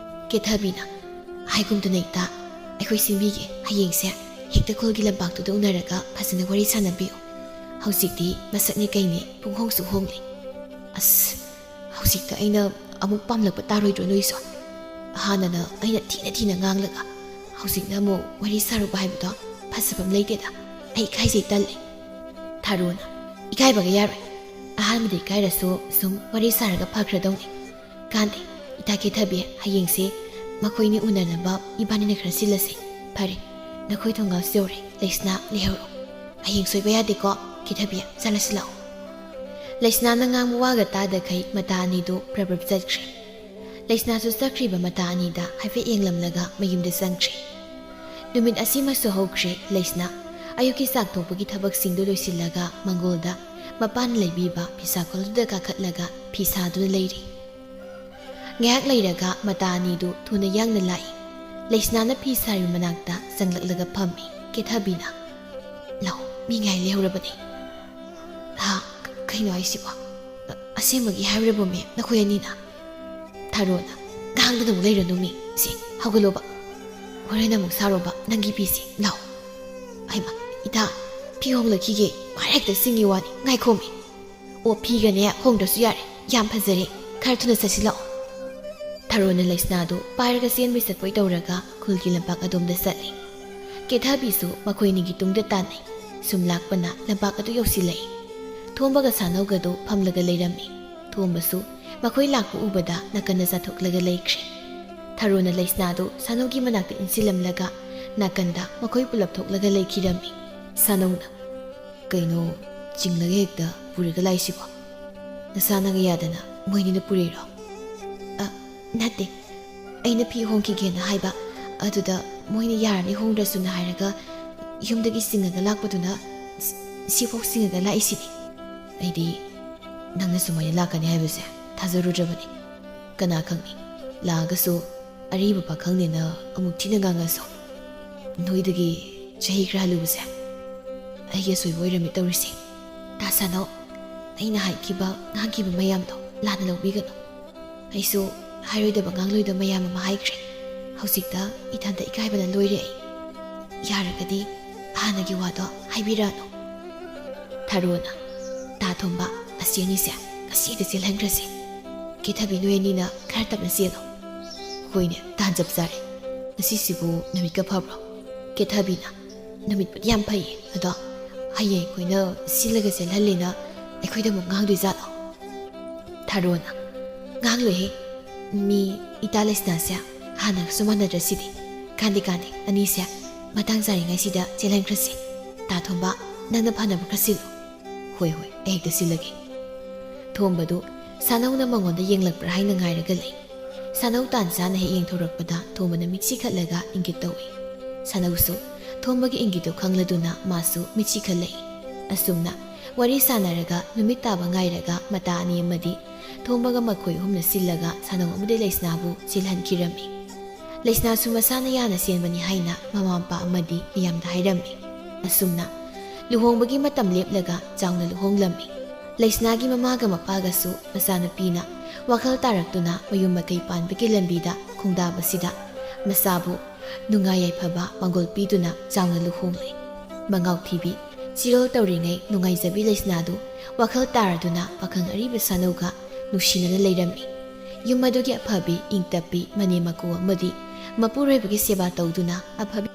ꯀꯦꯊꯕꯤꯅ, ꯍꯥꯏꯒꯨꯝꯗꯅ ꯏꯇꯥ, ꯑꯩꯈꯣꯏ ꯁꯤꯟꯕꯤꯒꯦ꯫ ꯍꯌꯦꯡꯁꯦ ꯍꯦꯛꯇ ꯈꯨꯜꯒꯤ ꯂꯝꯄꯥꯛꯇꯨꯗ ꯎꯅꯔꯒ ꯐꯖꯅ ꯋꯥꯔꯤ ꯁꯥꯟꯅꯕꯤꯌꯨ꯫ ꯍꯧꯖꯤꯛꯇꯤ ꯃꯁꯛꯅꯦ ꯀꯩꯅꯦ ꯄꯨꯡꯍꯣꯡꯁꯨ ꯍꯣꯡꯂꯤ꯫ ꯑꯁ, ꯍꯧꯖꯤꯛꯇ ꯑꯩꯅ ꯑꯃꯨꯛ ꯄꯥꯝꯂꯛꯄ ꯇꯥꯔꯣꯏꯗ꯭ꯔꯣ ꯅꯣꯏꯁꯨ? ꯍꯥꯟꯅꯅ ꯑꯩꯅ ꯊꯤꯅ ꯊꯤꯅ ꯉꯥꯡꯂꯒ ꯍꯧꯖꯤꯛꯅ ꯑꯃꯨꯛ ꯋꯥꯔꯤ ꯁꯥꯔꯨꯕ ꯍꯥꯏꯕꯗꯣ ꯐꯖꯕ ꯑꯃ ꯂꯩꯇꯦꯗ꯫ ꯑꯩ ꯏꯀꯥꯏꯖꯩ, ꯇꯜꯂꯦ꯫ ꯊꯥꯔꯣꯅ, ꯏꯀꯥꯏꯕꯒ ꯌꯥꯔꯣꯏ꯫ ꯑꯍꯥꯟꯕꯗ ꯏꯀꯥꯏꯔꯁꯨ ꯁꯨꯝ ꯋꯥꯔꯤ ꯁꯥꯔꯒ ꯐꯈ꯭ꯔꯗꯧꯅꯤ꯫ ꯀꯥꯟꯗꯦ, ꯏꯇꯥ ꯀꯦꯊꯕꯤ, ꯍꯌꯦꯡꯁꯦ ꯃꯈꯣꯏꯅꯤ ꯎꯅꯅꯕ ꯏꯕꯥꯅꯤꯅ ꯈꯔ ꯁꯤꯜꯂꯁꯦ꯫ ꯐꯔꯦ, ꯅꯈꯣꯏ ꯊꯣꯡꯒꯥꯜꯁꯨ ꯌꯧꯔꯦ꯫ ꯂꯩꯁꯅꯥ, ꯂꯩꯍꯧꯔꯣ꯫ ꯍꯌꯦꯡ ꯁꯣꯏꯕ ꯌꯥꯗꯦꯀꯣ꯫ ꯀꯦꯊꯕꯤ, ꯆꯠꯂꯁꯤ ꯂꯥꯛꯑꯣ꯫ ꯂꯩꯁꯅꯥꯅ ꯉꯥꯡꯕ ꯋꯥꯒ ꯇꯥꯗꯈꯩ ꯃꯇꯥ ꯑꯅꯤꯗꯨ ꯄ꯭ꯔꯞ ꯄ꯭ꯔꯞ ꯆꯠꯈ꯭ꯔꯦ꯫ ꯂꯩꯁꯅꯥꯁꯨ ꯆꯠꯈ꯭ꯔꯤꯕ ꯃꯇꯥ ꯑꯅꯤꯗ ꯍꯥꯏꯐꯦꯠ ꯌꯦꯡꯂꯝꯂꯒ ꯃꯌꯨꯝꯗ ꯆꯪꯈ꯭ꯔꯦ꯫ ꯅꯨꯃꯤꯠ ꯑꯁꯤꯃꯁꯨ ꯍꯧꯈ꯭ꯔꯦ꯫ ꯂꯩꯁꯅꯥ ꯑꯌꯨꯛꯀꯤ ꯆꯥꯛ ꯊꯣꯡꯕꯒꯤ ꯊꯕꯛꯁꯤꯡꯗꯨ ꯂꯣꯏꯁꯤꯜꯂꯒ ꯃꯪꯒꯣꯜꯗ ꯃꯄꯥꯟ ꯂꯩꯕꯤꯕ ꯐꯤꯁꯥ ꯀꯣꯜꯗꯨꯗ ꯀꯥꯈꯠꯂꯒ ꯐꯤ ꯁꯥꯗꯨꯅ ꯂꯩꯔꯤ꯫ ꯉꯥꯏꯍꯥꯛ ꯂꯩꯔꯒ ꯃꯇꯥ ꯑꯅꯤꯗꯨ ꯊꯨꯅ ꯌꯥꯡꯅ ꯂꯥꯛꯏ꯫ ꯂꯩꯁꯅꯥꯅ ꯐꯤ ꯁꯥꯔꯤꯕ ꯃꯅꯥꯛꯇ ꯆꯪꯂꯛꯂꯒ ꯐꯝꯃꯤ꯫ ꯀꯦꯊꯕꯤꯅ, "ꯂꯥꯛꯑꯣ, ꯃꯤ ꯉꯥꯏ ꯂꯩꯍꯧꯔꯕꯅꯤ꯫" "ꯍꯥ? ꯀꯩꯅꯣ ꯍꯥꯏꯁꯤꯕꯣ? ꯑ-, ꯑꯁꯦꯡꯕꯒꯤ ꯍꯥꯏꯔꯤꯕꯣ ꯃꯦꯝ, ꯅꯈꯣꯏ ꯑꯅꯤꯅ?" ꯊꯥꯔꯣꯅ, "ꯉꯥꯡꯗꯅ ꯑꯃꯨꯛ ꯂꯩꯔꯅꯨ ꯃꯤ꯫ ꯁꯤ, ꯍꯧꯒꯠꯂꯣꯕ꯫ ꯍꯣꯔꯦꯟ ꯑꯃꯨꯛ ꯁꯥꯔꯣꯕ ꯅꯪꯒꯤ ꯐꯤꯁꯤ꯫ ꯂꯥꯛꯑꯣ꯫" "ꯍꯩꯃꯥ, ꯏꯇꯥ, ꯐꯤ ꯍꯣꯡꯂꯛꯈꯤꯒꯦ꯫ ꯃꯥ ꯍꯦꯛꯇ ꯆꯤꯡꯉꯤ ꯋꯥꯅꯤ꯫ ꯉꯥꯏꯈꯣꯃꯤ꯫ ꯑꯣ, ꯐꯤꯒꯅꯦ ꯍꯣꯡꯗ꯭ꯔꯁꯨ ꯌꯥꯔꯦ꯫ ꯌꯥꯝ ꯐꯖꯔꯦ꯫ ꯈꯔ ꯊꯨꯅ ꯆꯠꯁꯤꯜꯂꯛꯑꯣ꯫" ꯊꯥꯔꯣꯅ ꯂꯩꯁꯅꯥꯗꯨ ꯄꯥꯏꯔꯒ ꯆꯦꯟꯕꯣꯏ ꯆꯠꯄꯣꯏ ꯇꯧꯔꯒ ꯈꯨꯜꯒꯤ ꯂꯝꯄꯥꯛ ꯑꯗꯣꯝꯗ ꯆꯠꯂꯤ꯫ ꯀꯦꯊꯕꯤꯁꯨ ꯃꯈꯣꯏ ꯑꯅꯤꯒꯤ ꯇꯨꯡꯗ ꯇꯥꯟꯅꯩ꯫ ꯁꯨꯝ ꯂꯥꯛꯄꯅ ꯂꯝꯄꯥꯛ ꯑꯗꯨ ꯌꯧꯁꯤꯜꯂꯛꯏ꯫ ꯊꯣꯝꯕꯒ ꯁꯥꯅꯧꯒꯗꯨ ꯐꯝꯂꯒ ꯂꯩꯔꯝꯃꯤ꯫ ꯊꯣꯝꯕꯁꯨ ꯃꯈꯣꯏ ꯂꯥꯛꯄ ꯎꯕꯗ ꯅꯥꯀꯟꯗ ꯆꯥꯊꯣꯛꯂꯒ ꯂꯩꯈ꯭ꯔꯦ꯫ ꯊꯥꯔꯣꯅ ꯂꯩꯁꯅꯥꯗꯨ ꯁꯥꯅꯧꯒꯤ ꯃꯅꯥꯛꯇ ꯏꯟꯁꯤꯜꯂꯝꯂꯒ ꯅꯥꯀꯟꯗ ꯃꯈꯣꯏ ꯄꯨꯂꯞ ꯊꯣꯛꯂꯒ ꯂꯩꯈꯤꯔꯝꯃꯤ꯫ ꯁꯥꯅꯧꯅ, "ꯀꯩꯅꯣ, ꯆꯤꯡꯂꯒ ꯍꯦꯛꯇ ꯄꯨꯔꯒ ꯂꯥꯛꯏꯁꯤꯕꯣ? ꯅꯁꯥꯅꯒ ꯌꯥꯗꯅ ꯃꯣꯏꯅꯤꯅ ꯄꯨꯔꯛꯏꯔꯣ?" "ꯑ, ꯅꯠꯇꯦ, ꯑꯩꯅ ꯐꯤ ꯍꯣꯡꯈꯤꯒꯦꯅ ꯍꯥꯏꯕ, ꯑꯗꯨꯗ ꯃꯣꯏꯅ ꯌꯥꯔꯅꯤ ꯍꯣꯡꯗ꯭ꯔꯁꯨꯅ ꯍꯥꯏꯔꯒ ꯌꯨꯝꯗꯒꯤ ꯆꯤꯡꯉꯒ ꯂꯥꯛꯄꯗꯨꯅ ꯁꯤ-, ꯁꯤꯐꯥꯎ ꯆꯤꯡꯉꯒ ꯂꯥꯛꯏꯁꯤꯅꯤ꯫ ꯑꯩꯗꯤ ꯅꯪꯅ ꯁꯨꯃꯥꯏꯅ ꯂꯥꯛꯀꯅꯤ ꯍꯥꯏꯕꯁꯦ ꯊꯥꯖꯔꯨꯗ꯭ꯔꯕꯅꯤ꯫ ꯀꯅꯥ ꯈꯪꯅꯤ, ꯂꯥꯛꯑꯒꯁꯨ ꯑꯔꯤꯕ ꯄꯥꯈꯪꯅꯤꯅ ꯑꯃꯨꯛ ꯊꯤꯅ ꯉꯥꯡꯉꯁꯨ꯫ ꯅꯣꯏꯗꯒꯤ ꯆꯍꯤ ꯈꯔ ꯍꯜꯂꯨꯕꯁꯦ ꯑꯩꯒꯤ ꯑꯁꯣꯏꯕ ꯑꯣꯏꯔꯝꯃꯤ ꯇꯧꯔꯤꯁꯦ꯫ ꯇꯥ ꯁꯥꯅꯧ, ꯑꯩꯅ ꯍꯥꯏꯈꯤꯕ, ꯉꯥꯡꯈꯤꯕ ꯃꯌꯥꯝꯗꯣ ꯂꯥꯟꯅ ꯂꯧꯕꯤꯒꯅꯨ꯫ ꯑꯩꯁꯨ ꯍꯥꯏꯔꯣꯏꯗꯕ ꯉꯥꯡꯂꯣꯏꯗꯕ ꯃꯌꯥꯝ ꯑꯃ ꯍꯥꯏꯈ꯭ꯔꯦ꯫ ꯍꯧꯖꯤꯛꯇ ꯏꯊꯟꯇ ꯏꯀꯥꯏꯕꯅ ꯂꯣꯏꯔꯦ ꯑꯩ꯫ ꯌꯥꯔꯒꯗꯤ ꯍꯥꯟꯅꯒꯤ ꯋꯥꯗꯣ ꯍꯥꯏꯕꯤꯔꯛꯑꯅꯨ꯫ ꯊꯥꯔꯣꯅ, "ꯇꯥ ꯊꯣꯝꯕ, ꯑꯁꯤ ꯑꯅꯤꯁꯦ ꯉꯁꯤꯗ ꯆꯦꯜꯍꯟꯈ꯭ꯔꯁꯤ꯫ ꯀꯦꯊꯕꯤ, ꯅꯣꯏ ꯑꯅꯤꯅ ꯈꯔ ꯇꯞꯅ ꯆꯦꯜꯂꯣ꯫" "ꯍꯣꯏꯅꯦ, ꯇꯥꯟ ꯆꯞ ꯆꯥꯔꯦ꯫ ꯉꯁꯤꯁꯤꯕꯨ ꯅꯨꯃꯤꯠꯀ ꯐꯕ꯭ꯔꯣ?" ꯀꯦꯊꯕꯤꯅ, "ꯅꯨꯃꯤꯠꯄꯨꯗꯤ ꯌꯥꯝ ꯐꯩꯌꯦ, ꯑꯗꯣ ꯍꯌꯦꯡ ꯑꯩꯈꯣꯏꯅ ꯁꯤꯜꯂꯒ ꯆꯦꯜꯍꯜꯂꯦꯅ ꯑꯩꯈꯣꯏꯗ ꯑꯃꯨꯛ ꯉꯥꯡꯗꯣꯏ ꯖꯥꯠꯂꯣ?" ꯊꯥꯔꯣꯅ, "ꯉꯥꯡꯂꯣꯏꯍꯦ꯫ ꯃꯤ ꯏꯇꯥ ꯂꯩꯁꯅꯥꯁꯦ ꯍꯥꯟꯅꯒꯁꯨ ꯃꯥꯟꯅꯗ꯭ꯔꯁꯤꯗꯤ꯫ ꯀꯥꯟꯗꯦ, ꯀꯥꯟꯗꯦ, ꯑꯅꯤꯁꯦ ꯃꯇꯥꯡ ꯆꯥꯔꯤꯉꯩꯁꯤꯗ ꯆꯦꯜꯍꯟꯈ꯭ꯔꯁꯤ꯫ ꯇꯥ ꯊꯣꯝꯕ, ꯅꯪꯅ ꯐꯅꯕ ꯈꯔ ꯁꯤꯜꯂꯨ꯫" "ꯍꯣꯏ, ꯍꯣꯏ, ꯑꯩ ꯍꯦꯛꯇ ꯁꯤꯜꯂꯒꯦ꯫" ꯊꯣꯝꯕꯗꯨ ꯁꯥꯅꯧꯅ ꯃꯉꯣꯟꯗ ꯌꯦꯡꯂꯛꯄ꯭ꯔꯥ ꯍꯥꯏꯅ ꯉꯥꯏꯔꯒ ꯂꯩ꯫ ꯁꯥꯅꯧ ꯇꯥꯟ ꯆꯥꯅ ꯍꯦꯛ ꯌꯦꯡꯊꯣꯔꯛꯄꯗ ꯊꯣꯝꯕꯅ ꯃꯤꯠꯁꯤ ꯈꯠꯂꯒ ꯏꯪꯒꯤꯠ ꯇꯧꯏ꯫ ꯁꯥꯅꯧꯁꯨ ꯊꯣꯝꯕꯒꯤ ꯏꯪꯒꯤꯠꯇꯨ ꯈꯪꯂꯗꯨꯅ ꯃꯥꯁꯨ ꯃꯤꯠꯁꯤ ꯈꯠꯂꯛꯏ꯫ ꯑꯁꯨꯝꯅ ꯋꯥꯔꯤ ꯁꯥꯟꯅꯔꯒ ꯅꯨꯃꯤꯠ ꯇꯥꯕ ꯉꯥꯏꯔꯒ ꯃꯇꯥ ꯑꯅꯤ ꯑꯃꯗꯤ ꯊꯣꯝꯕꯒ ꯃꯈꯣꯏ ꯑꯍꯨꯝꯅ ꯁꯤꯜꯂꯒ ꯁꯥꯅꯧ ꯑꯃꯗꯤ ꯂꯩꯁꯅꯥꯕꯨ ꯆꯦꯜꯍꯟꯈꯤꯔꯝꯃꯤ꯫ ꯂꯩꯁꯅꯥꯁꯨ ꯃꯁꯥꯅ ꯌꯥꯅ ꯆꯦꯟꯕꯅꯤ ꯍꯥꯏꯅ ꯃꯃꯥ ꯃꯄꯥ ꯑꯃꯗꯤ ꯃꯤꯌꯥꯝꯗ ꯍꯥꯏꯔꯝꯃꯤ꯫ ꯑꯁꯨꯝꯅ ꯂꯨꯍꯣꯡꯕꯒꯤ ꯃꯇꯝ ꯂꯦꯞꯂꯒ ꯆꯥꯎꯅ ꯂꯨꯍꯣꯡꯂꯝꯃꯤ꯫ ꯂꯩꯁꯅꯥꯒꯤ ꯃꯃꯥꯒ ꯃꯄꯥꯒꯁꯨ ꯃꯆꯥꯅꯨꯄꯤꯅ ꯋꯥꯈꯜ ꯇꯥꯔꯛꯇꯨꯅ ꯃꯌꯨꯝ ꯃꯀꯩ ꯄꯥꯟꯕꯒꯤ ꯂꯝꯕꯤꯗ ꯈꯣꯡꯗꯥꯕꯁꯤꯗ ꯃꯆꯥꯕꯨ ꯅꯨꯡꯉꯥꯏ ꯌꯥꯏꯐꯕ ꯄꯥꯡꯒꯜ ꯄꯤꯗꯨꯅ ꯆꯥꯎꯅ ꯂꯨꯍꯣꯡꯂꯦ꯫ ꯃꯉꯥꯎ ꯊꯤꯕꯤ, ꯆꯤꯔꯣꯜ ꯇꯧꯔꯤꯉꯩ ꯅꯨꯡꯉꯥꯏꯖꯕꯤ ꯂꯩꯁꯅꯥꯗꯨ ꯋꯥꯈꯜ ꯇꯥꯔꯗꯨꯅ ꯄꯥꯈꯪ ꯑꯔꯤꯕ ꯁꯥꯅꯧꯒ ꯅꯨꯡꯁꯤꯅꯅ ꯂꯩꯔꯝꯃꯤ꯫ ꯌꯨꯝ ꯑꯗꯨꯒꯤ ꯑꯐꯕꯤ, ꯏꯪ ꯇꯞꯄꯤ, ꯃꯅꯦꯝ ꯃꯀꯨ ꯑꯃꯗꯤ ꯃꯄꯨꯔꯣꯏꯕꯒꯤ ꯁꯦꯕꯥ ꯇꯧꯗꯨꯅ ꯑꯐꯕꯤ